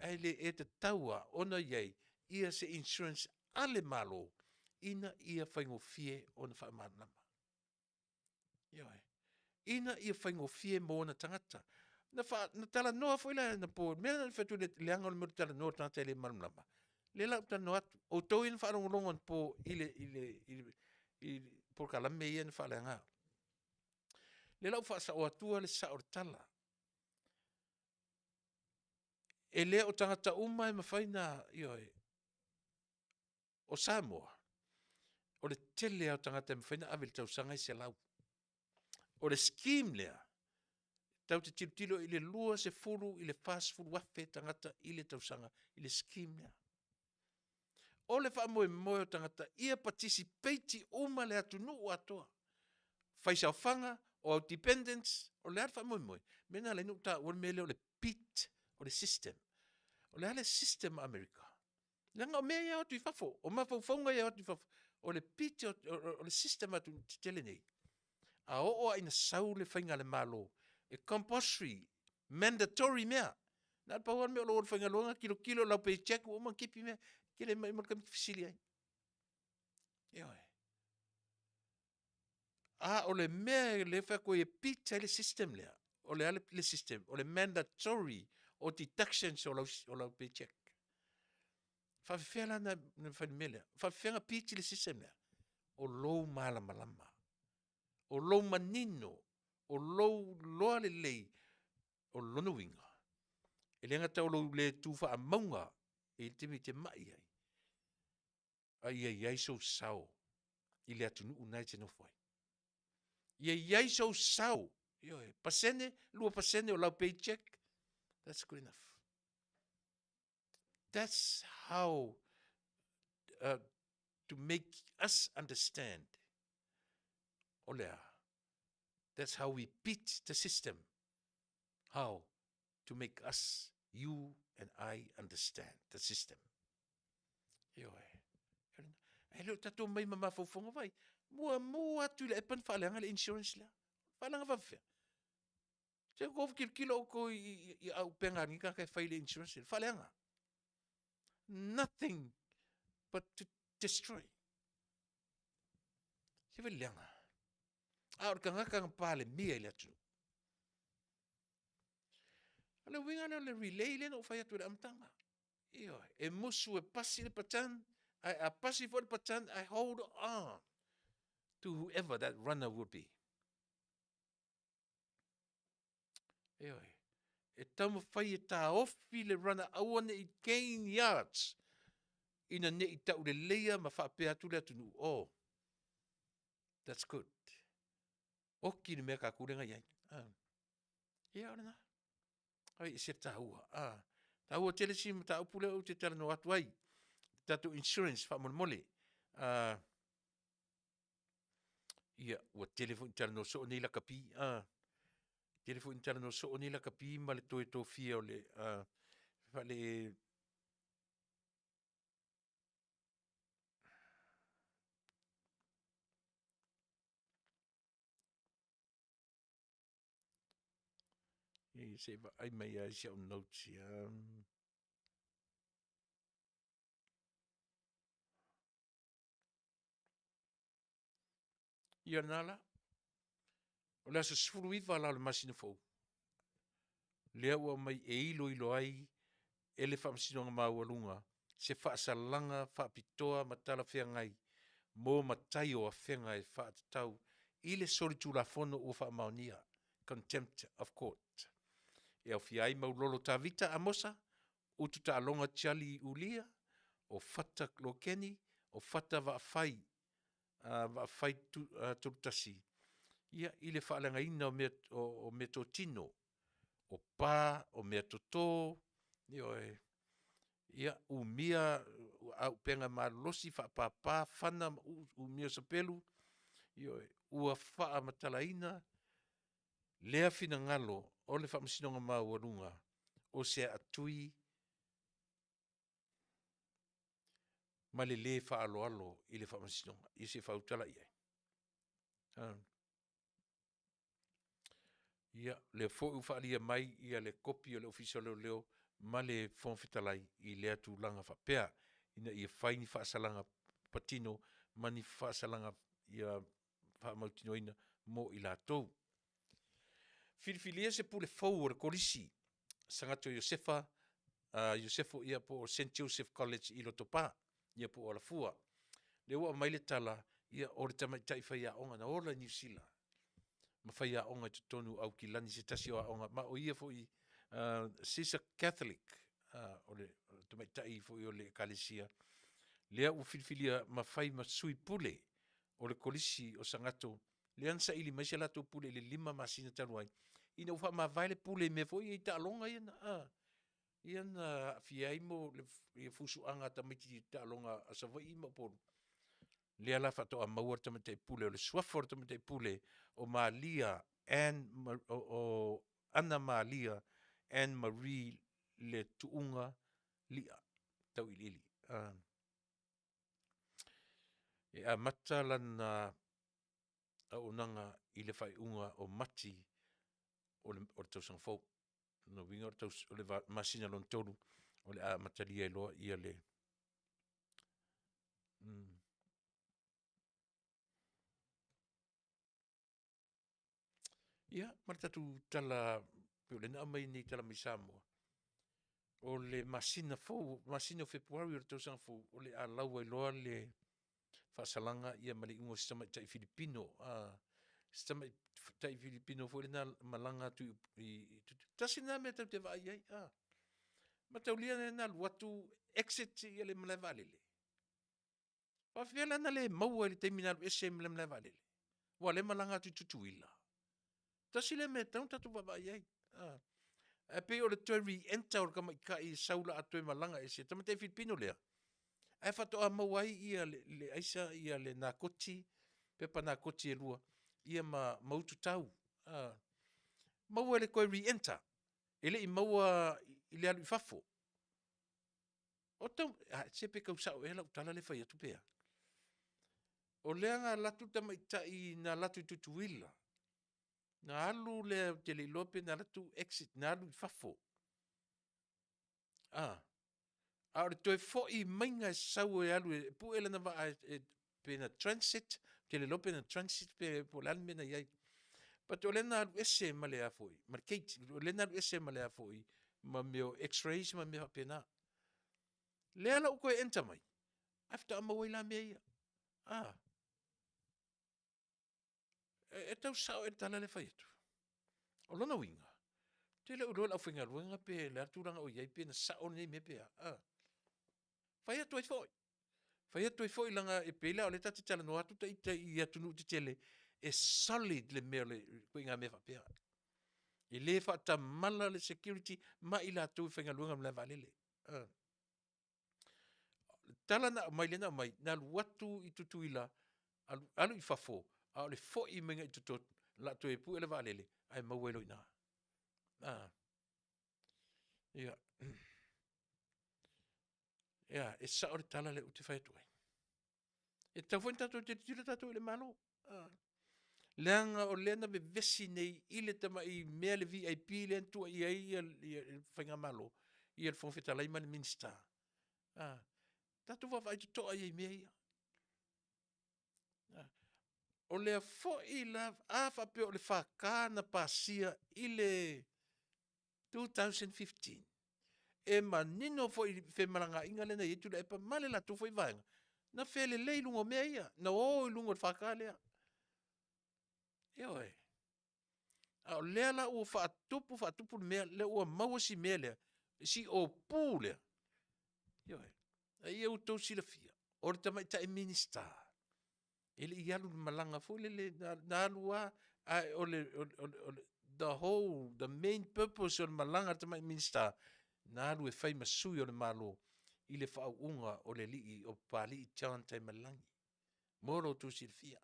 ae le e tatau lava ona i ai ia se insurance a le Malo ina ia faigofie ona faamalamalama. Ioe. Ina ia faigofie mo ona tagata. Na, fa, na talanoa foi la anapo, mea na fai atu le leaga o le mea o le talanoa o le tagata e le malamalama. Lea la ou talanoa atu, outou ia na faalogologo anapo i le, i le, i le, i le polokalame ia na faaleaga. Lea la ua faasao atua le sao o le tala. E le o tagata uma e mafai ona, ioe, O Samoa, o le tele lava o tagata e mafai ona ave i le tausaga e 100. O le scheme lea, tatou te tilotilo i le 20 i le 40,000 tagata i le tausaga i le scheme lea. O le faamoemoe o tagata ia participate uma le atunuu atoa, faisaofaga, o au dependents, o le a le faamoemoe? Mea lena na ala ai ona ou taua le mea lea o le pit, o le system. O le a le system a Amerika? Leaga o mea ia e o atu i fafo, o mafaufauga ia e o atu i fafo, o le pito, o le system a atunuu tetele nei, a oo lava ina sau le faiga a le Malo, e compulsory, mandatory mea. Na o le pau lava le mea o lou o i le faigaluega tilotilo i lau pay check ua uma ona tipi mea, e te le ma le taimi e te fesili ai. Ioe. A o le mea lea e fai atu ai e beat ai le system lea, o le a le system? O le mandatory o deductions o lau pay check. Faafefea la na fai le mea lea? Faafefea na beat le system lea? O lou malamalama, o lou manino, o lou loa lelei, o lona uiga, e le gata o lou le tu faamauga i le taimi e te mai ai, a ia i ai sou sao i le atunuu lena e te nofo ai. Ia i ai sou sao, ioe, pasene, 2% o lau paycheck, that's good enough. That's how uh, to make us understand. O le a? That's how we beat the system. How to make us, you and I understand the system. Ioe. E le o tatou mai ma mafaufauga vai. Mua mua atu i le epa na faaleaga le insurance lea. Faaleaga faafefea. Se kou kilokilo outou i, i, i au pega a lenei tagata e fai le insurance lea. Faaleaga. Nothing but to destroy. Se vai leaga. A o le tagata na palemia i le atunuu. O le uiga lea o le relay lea na ou fai atu i le amataga. Ioe, e musu e pasi le baton, ae a pasi foi le baton, I hold on to whoever that runner will be. Ioe, e taumafai e taofi le runner aua ne i gain yards ina ne i tauleleia ma faapea atu le atunuu, oh, that's good. Oki le mea tatou lea na i ai. Ah. Ia o lena. Ai, e se taua. Ah. Taua tele si mataupu lea ou te talanoa atu ai. Tatou insurance faamolemole. Ah. Ia, ua tele foi ni talanoa soo nei lakapi. Ah. Tele foi ni talanoa soo nei lakapi ma le toe tofia o le ah, faale Ia se i vaai mai lava i si au notes ia. Ia lena la. O le aso 19 la o le masina fou, lea ua aumai e iloilo ai e le Faamasinoga Maualuga se faasalaga faapitoa ma talafeagai mo matai o afega e faatatau i le solitulafono ua faamaonia, contempt of court, e aofia ai Maulolo Tavita Amosa, Ututaaloga Charlie Ulia, o Fata Lokeni, o Fata Vaafai, Vaafai Tolutasi, ia, i le faaleagaina o mea, o, o meatotino, o pa, o meatoto, ioe, ia, umia auupega malolosi, faapapa, fana ma umia sapelu, ioe, ua faamatalaina lea finagalo o le Faamasinoga Maualuga o se aatui ma le le faaaloalo i le Faamasinoga. Ia se i faautala i ai. Ia, lea foi ua faaalia mai ia le kopi a le Ofisa o Leoleo ma le Fofoga Fetalai i lea tulaga faapea, ina ia fai ni faasalaga patino ma ni faasalaga ia faamautinoaina mo i latou. Filifilia se pule fou o le Kolisi Sagato Iosefa, Iosefo ia po o Saint Joseph College i Lotopa, ia po o Alafua. Lea ua aumai le tala, ia o le tamaitai faiaoga na ola i Niu Sila ma faiaoga i totonu o Aukilani se tasi o aoga, ma o ia foi she's a Catholic, o le tamaitai foi o le Ekalesia, lea ua filifilia ma fai ma sui pule o le Kolisi o Sagato, lea na saili mai se latou pule i le 5 masina talu ai, ina ua faamavae le pule i mea foi ia i taaloga ia na, ia na aafia ai mo le ia fusuaga a tamaiti i taaloga a Savaii ma Upolu. Lea la faatoa maua le tamaitai pule, o le suafa o le tamaitai pule o Malia Ann, o, o Ana Malia Ann Marie le Tuuga Lia Tauiliili. E amata lana auaunaga i le faaiuga o Mati o le, o le tausaga fou. Lona uiga o le, taus, o le masina lona tolu o le a amatalia ai loa ia le mm. Ia, ma le tatou tala, pei o lea na aumai nei tala mai Samoa, o le masina fou, masina o Fepuari o le tausaga fou, o le a lau ai loa le faasalaga ia ma le iuga o si tamaitai Filipino, a, si tamaitai Filipino foi lena malaga atu i, i, tasi lena mea tatou te vaai i ai, a. Mataulia lea na alu atu exit ia le malae vaalele. Faafefea la ona le maua i le taimi na alu ese ai ma le malae vaalele? Aua o lea e malaga atu i Tutuila. Tasi lea mea e tatau ona tatou vaavaai i ai. Ae pei o le toe re-enter o le tamaitai e sau o le a toe malaga ese, le tamaitai Filipino lea, ae faatoa maua ai ia le aisa, ia le nakoti, pepa nakoti e 2, ia ma ututau. Maua i le toe re-enter, e le i maua i le alu i fafo. Se pe tau sao ea lau tala lea e fai atu pe a? O lea na alu atu le tamaitai na alu atu i Tutuila, na alu lea ou te le iloa pe na alu atu exit na alu i fafo, a o le toe foi mai e sau e alu e pue lana vaa pe na transit, ou te le iloa pe na transit po o le a le mea na i ai. But o lea na alu ese ma le gate, o lea na alu ese ma le mea o x-rays ma mea faapena. O lea la ua toe enter mai, ae faatoa maua ai la mea ia. E tau sao ea le tala lea e fai atu? O lona uiga, ou te le o iloa i le aufaigaluega po o le a le tulaga o i ai pe na sao lenei mea pe a. Fai atu ai foi, fai atu ai foi leaga e pei la o lea e ta te talanoa atu ita i atunuu tetele, e solid le mea o ituaiga mea faapea. E le faatamala le security ma i latou e faigaluega i le malaevaalele. O le tala na aumai lea na aumai, na alu atu i Tutuila, alu i fafo, a o le foi mai i totonu, o le a toe pue le vaalele, ae maua ai loa i ina. Ia, e sao le tala lea ou te fai atu ai? E tatau foi ona tatou tilotilo tatou i le Malo, leaga o lea na vevesi nei i le tamai mea le VIP lea na tuuaia ai le faigamalo, ia le Fofoga Fetalai ma le Minisita. Tatou vaavaai totoa i ai i mea ia. O lea foi la, a faapea o le FK na pasia i le 2015, e manino foi i femalagaaiga lea na i ai Tuilaepa ma le latou foi vaega, na felelei i luga o mea ia, na o i luga o le FK lea. Ioe, a o lea la ua faatupu faatupu le mea, lea ua maua si mea lea, si opu lea, ioe. A ia outou silafia, o le tamaitai Minisita, e le i alu i le malaga foi lele na alu lava, ae o le the whole, the main purpose o le malaga a le tamaitai Minisita, na alu e fai ma sui o le Malo i le faauuga o le alii o Papalii John Taimaliialagi, mo lo outou silafia.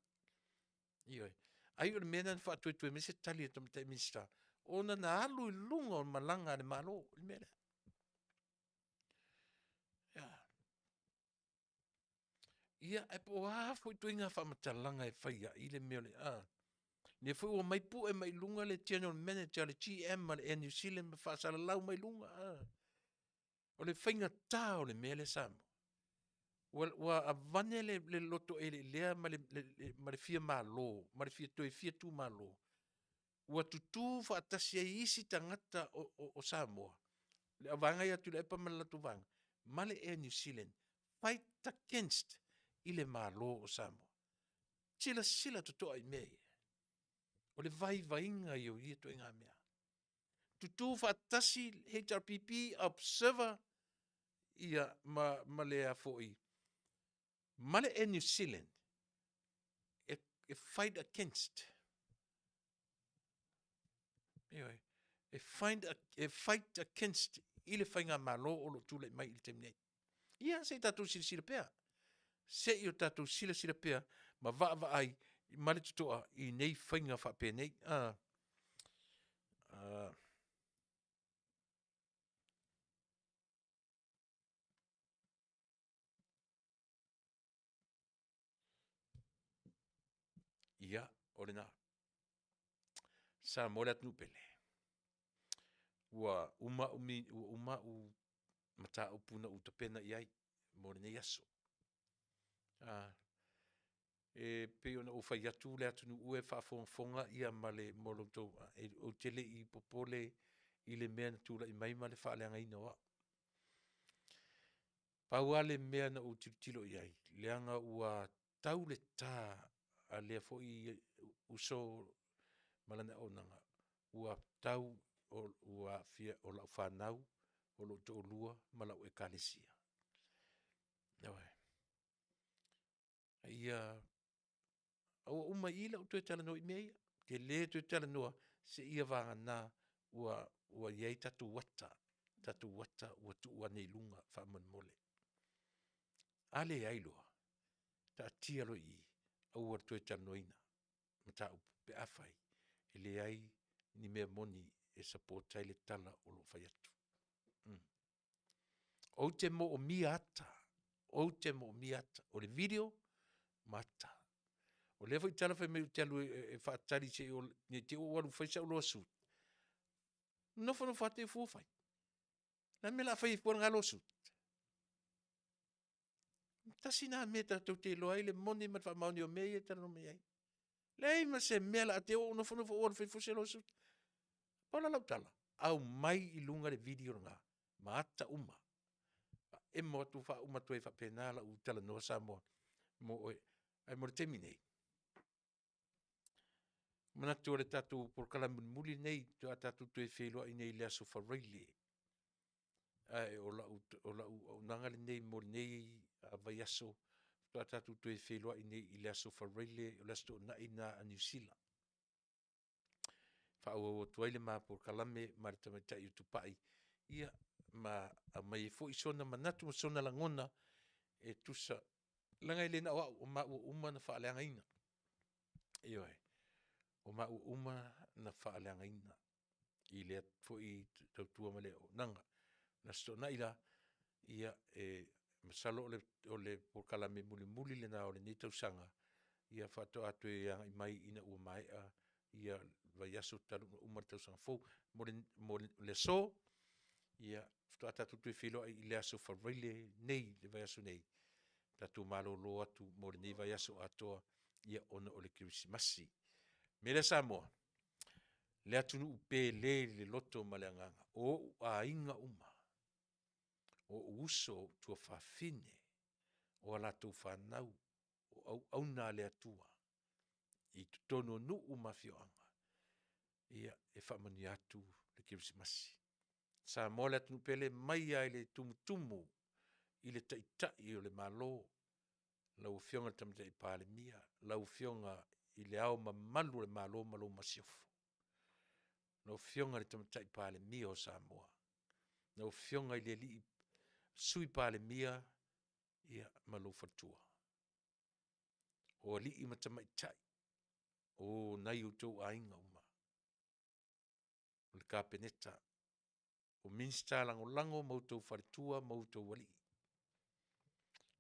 Ioe, ai o le mea lena na faatuetue mai ai se tali a le tamaitai Minisita, ona na alu i luga o malaga a le Malo le mea lea. Ia, ae po o a foi ituaiga faamatalaga e fai ai le mea o le a? O lea foi ua omai pue mai i luga le General Manager a le GM a le Air New Zealand ma faasalalau mai luga. O le faigata o le mea lea Samoa, ua aveane le loto eleelea ma le fia malo ma le toe fia tumalo, ua tutu faatasi ai isi tagata o Samoa, le vaega ia a Tuilaepa ma le latou vaega ma le Air New Zealand, fight against i le Malo o Samoa. Silasila totoa i mea ia? O le vaivaiga ia o ia ituaiga mea. Tutu faatasi le HRPP observer ia ma le Air New Zealand e fight against. Ioe, e fight against i le faigamalo o lo o tulai mai i le taimi nei. Ia se i tatou silasila pea, se i o tatou silasila pea ma vaavaai ma le totoa i nei faiga faapenei. Ia, o lena. Samoa le atunuu pele, ua uma au mataupu na ou tapena i ai mo lenei aso. E pei ona ou fai atu le atunuu e faafogafoga ma lo outou, ou te le i popole i le mea na tulai mai ma le faaleagaina o au. Pau lava le mea na ou tilotilo i ai, leaga ua tau le ta a lea foi uso ma lana auaunaga, ua tau ua aafia o lau fanau, o lou toalua ma lau ekalesia. Ioe. A ia ua uma i i lau toe talanoa i mea ia. Ou te le toe talanoa seia vagana ua ua i ai tatou ata, tatou ata ua tuu ane i luga faamolemole. A leai loa, taatia loa i i, aua le toe talanoaina mataupu pe afai e leai ni mea moni e support ai le tala o lo o fai atu. Ou te moomia ata, ou te moomia ata, o le video ma ata. O lea foi tala fai mai ou te alu e faatali ne i te i ua ou alu e fai sau lawsuit, nofonofo lava te'i fua fai. O le a le mea o le a fai ai fua lena lawsuit? Tasi lena mea tatou te iloa ai le moni ma le faamaoni o mea ia e talanoa mai ai. Leai ma se mea o le a te i ua ou nofonofo ou alu e fai fua se lawsuit. Pau la lau tala, aumai i luga le video lena ma ata uma, faaemo atu faauma atu ai faapena lau talanoa Samoa mo oe. Ae mo le taimi nei, manatu o le tatou polokalame mulimuli lenei faatoa tatou toe feiloai nei i le aso Faraile, ae o lau auaunaga lenei mo lenei vaiaso, faatoa tatou toe feiloai nei i le aso Faraile o le aso Toonai lena a Niu Sila, e faaauau atu ai le ma polokalame ma le tamaitai o Tupai, ia ma aumai ai foi sona manatu ma sona lagona e tusa, leaga e le na o au, o maua uma na faaleagaina. Ioe, o maua uma na faaleagaina i lea foi tautua ma le auaunaga. O le Aso Toonai la, ia e masalo o le polokalame mulimuli lena o lenei tausaga, ia faatoa toe agai mai ina ua maea vaiaso talu ona uma le tausaga fou. Mo le aso, ia faatoa tatou toe feiloai i le aso Faraile nei, le vaiaso nei, tatou malolo atu mo lenei vaiaso atoa ona o le Kerisimasi. O le mea lea Samoa, le atunuu pele i le loto ma le agaga, o ou aiga uma, o ou uso, o ou tuafafine, o a latou fanau, o auauna a le Atua i totonu o nuu ma afioaga, ia e faamanuia atu le Kerisimasi. Samoa le atunuu pele mai lava i le tumutumu i le Taitai o le Malo, lau Afioga i le Tamaitai Palemia, lau Afioga i Le Ao Mamalu o le Malo ma lau Masiofo, lau Afioga i le Tamaitai Palemia o Samoa, lau Afioga i le Sui Palemia ma lou faletua, o alii ma tamaitai o nai o outou aiga uma, o le Kapeneta, o Minisita Lagolago ma outou faletua ma outou alii.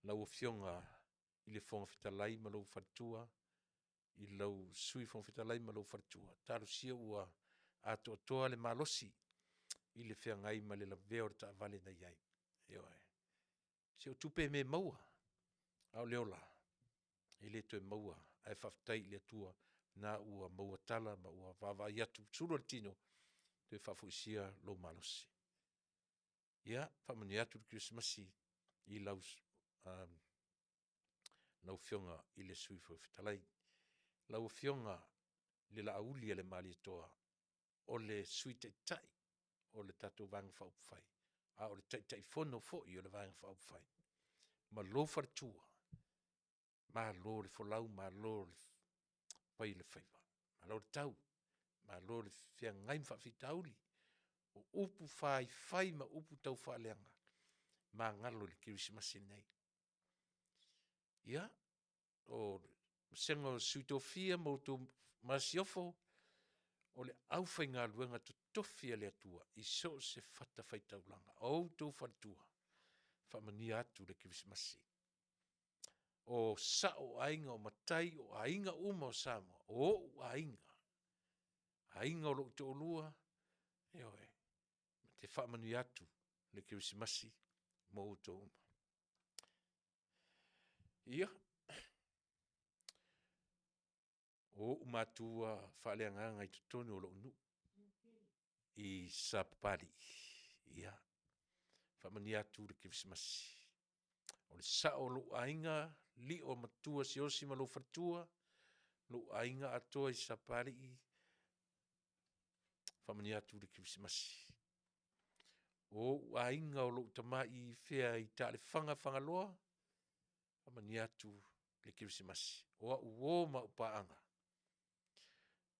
Lau Afioga i le Fofoga Fetalai ma lou faletua, i lou Sui Fofoga Fetalai ma lou faletua, talosia ua atoatoa le malosi i le feagai ma le lavea o le taavale na i ai, ioe. Se o tupe e mea e maua, a o le ola, e le toe maua, ae faafetai i le Atua o lena ua maua tala ma ua vaavaai atu, sulu o le tino, toe faafoisia lou malosi. Ia faamanuia atu le Kerisimasi i lau Afioga i le Sui Fofoga Fetalai. Lau Afioga i le Laaulialemalietoa, o le Sui Taitai o le tatou Vaega Faaupufai, a o le Taitaifono foi o le Vaega Faaupufai ma lou faletua, malo le folau malo le fai o le faiva, malo le tau, malo le feagai ma faafitauli. O upu faifai ma upu taufaaleaga, magalo i le Kerisimasi lenei. Ia, o le vasega o le Sui Tofia ma le Masiofo, o le aufaigaluega totofi a le Atua i so o se fatafaitaulaga, o outou faletua, faamanuia atu le Kerisimasi. O sao o aiga, o matai, o aiga uma o Samoa, o ou aiga, aiga o lou toalua, ioe, ou te faamanuia atu le Kerisimasi mo outou uma. Ia, o ou matua faaleagaga i totonu o lou nuu i Sapapalii, ia faamanuia atu le Kerisimasi. O le sao o lou aiga, lio matua Siaosi ma lou faletua, lou aiga atoa i Sapapalii, faamanuia atu le Kerisimasi. O ou aiga o lou tama i Fea i Taelefaga, Fagaloa, faamanuia atu le Kerisimasi. O au uo ma au paaga.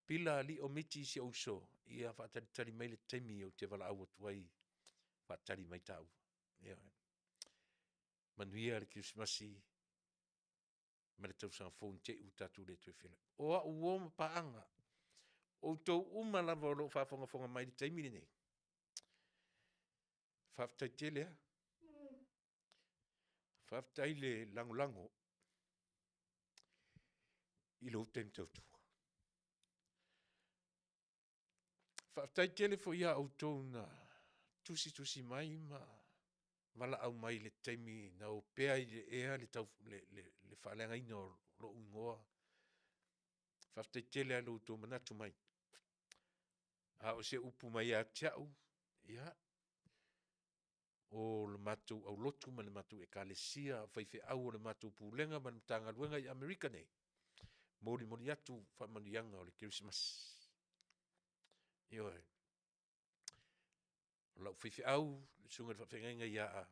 Pila alii o Miti si ou uso, ia faatalitali mai le taimi ou te valaau atu ai, faatali mai taua. Ioe. Manuia le Kerisimasi ma le tausaga fou ne i te i ua tatou le toe feiloai. O au uo ma paaga, outou uma lava o lo o faafogafoga mai i le taimi lenei, faafetai tele lava. Faafetai le lagolago i lou taimi tautua. Faafetai tele foi ia outou na tusitusi mai ma valaau mai i le taimi na opea ai i le ea le faaleagaina o lou igoa. Faafetai tele lava i lo outou manatu mai. A o se upu mai ia te au, ia, o le matou aulotu ma le matou Ekalesia, o faifeau o le matou Pulega ma le Matagaluega i Amerika nei, molimoli atu faamanuiaga o le Kerisimasi. Ioe. O lau faifeau, le susuga i le faafeagaiga ia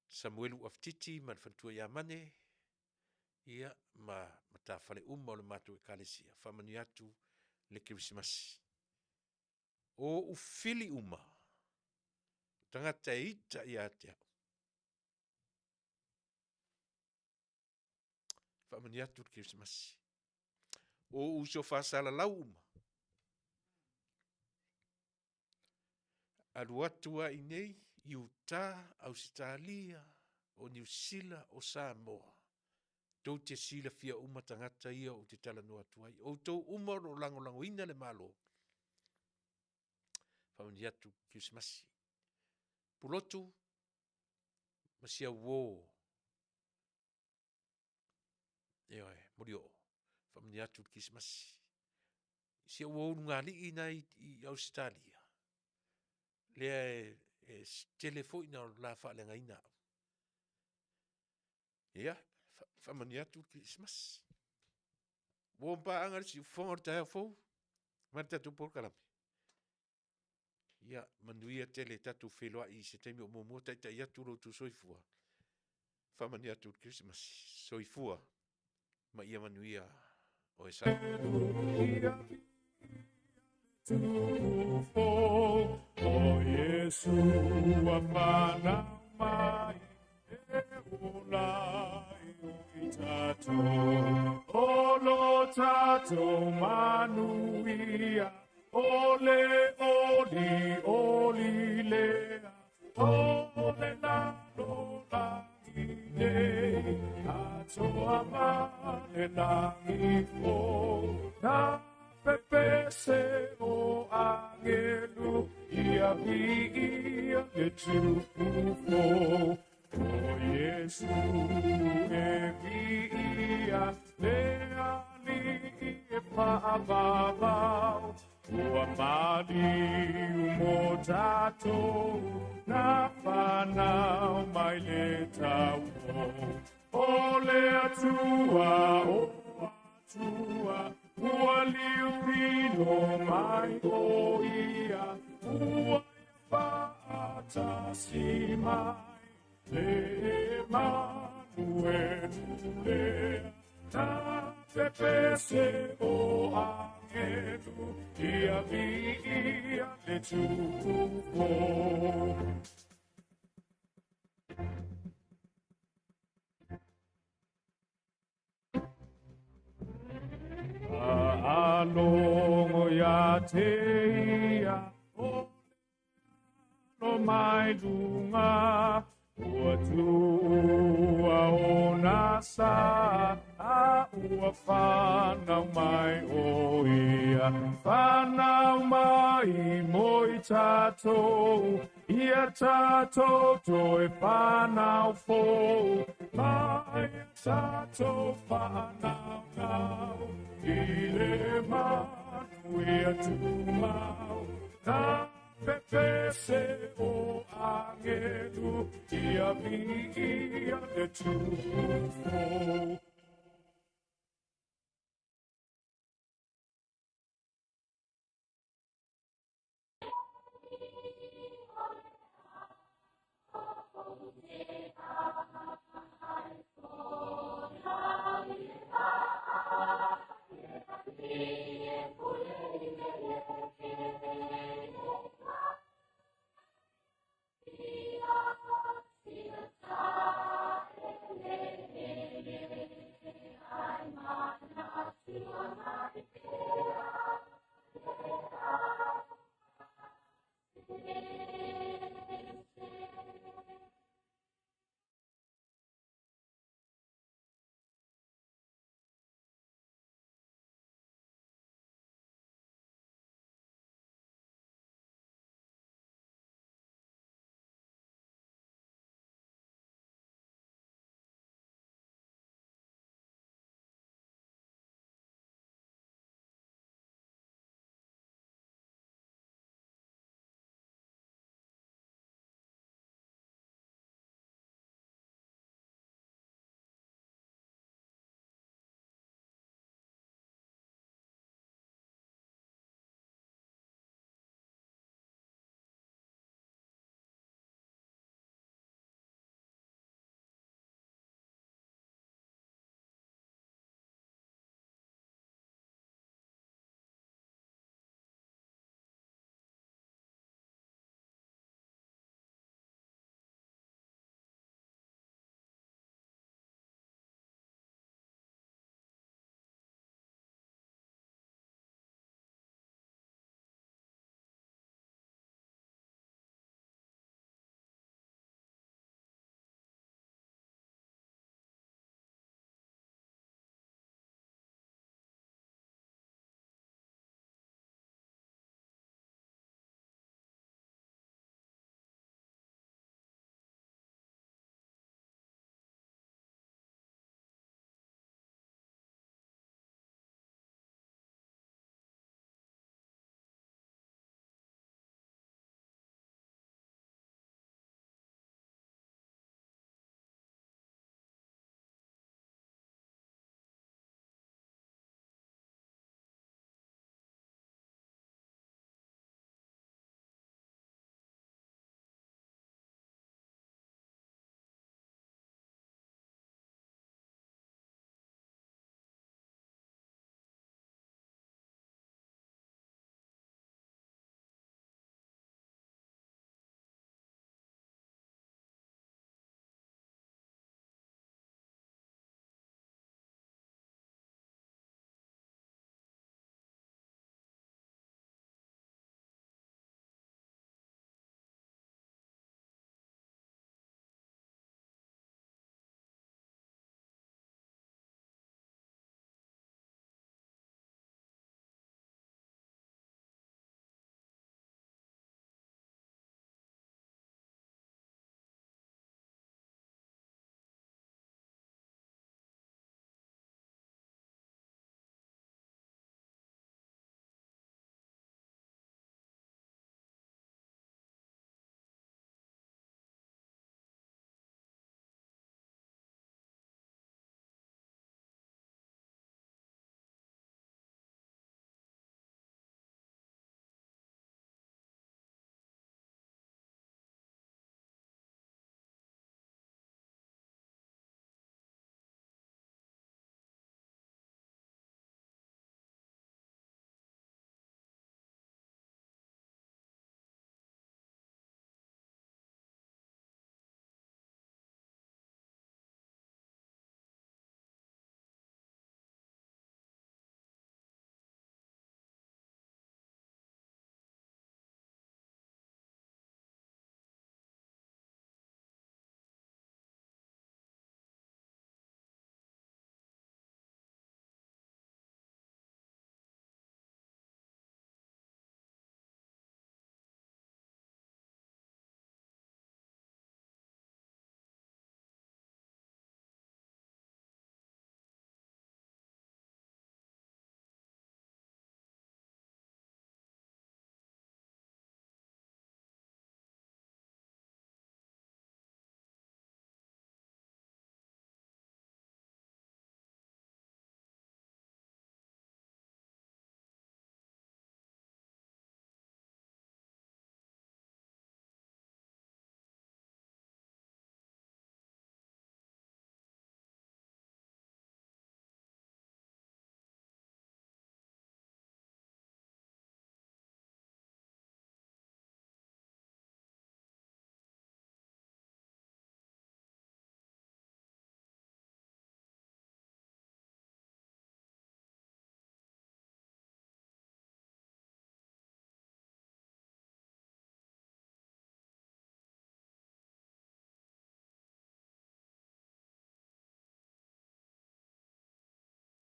Samuelu Afatiti ma le faletua ia Mane, ia ma matafale uma o le matou Ekalesia, faamanuia atu le Kerisimasi. O ou fili uma, o tagata e ita ia te au, faamanuia atu le Kerisimasi. O ou uso faasalalau uma, alu atu lava i inei i Utah, Ausetalia, o Niu Sila, o Samoa, tou te silafia uma tagata ia ou te talanoa atu ai. O outou uma o lo o lagolagoina le Malo, faamanuia atu le Kerisimasi. Pulotu ma si au uo, ioe Molioo, faamanuia atu le Kerisimasi. Si ou uo ulugalii lena i Ausetalia, lea e tele foi ina la faaleagaina au, ia faamanuia atu le Kerisimasi. Uo ma paaga i le siufofoga o le taeao fou ma le tatou polokalame, ia manuia tele. Tatou feiloai i se taimi o muamua taitai atu lo outou soifua. Faamanuia atu le Kerisimasi. Soifua ma ia manuia oe O Iesu ua fanau mai e ola ai o i tatou. O lo tatou manuia, o le oli oli lea, o le lalolagi nei, atoa ma le lagi fou. Na pepese o angelu, ia viia le tupu fou. O Iesu e viia, le Alii e faavavau, ua maliu mo tatou, na fanau mai le tauo. O le Atua, o Atua, ua liufilo mai o ia, ua ia faatasi mai, le Emanuelu lea, na pepese o angelu, ia viia le tupu fou. Faalogo ia te ia, o le alo mai luga, ua tuua ona sa, a ua fanau mai o ia. Fanau mai mo i tatou, ia tatou toe fanau fou, ma ia tatou faanaunau, i le manuia tumau. Na pepese o angelu, ia viia le tupu fou.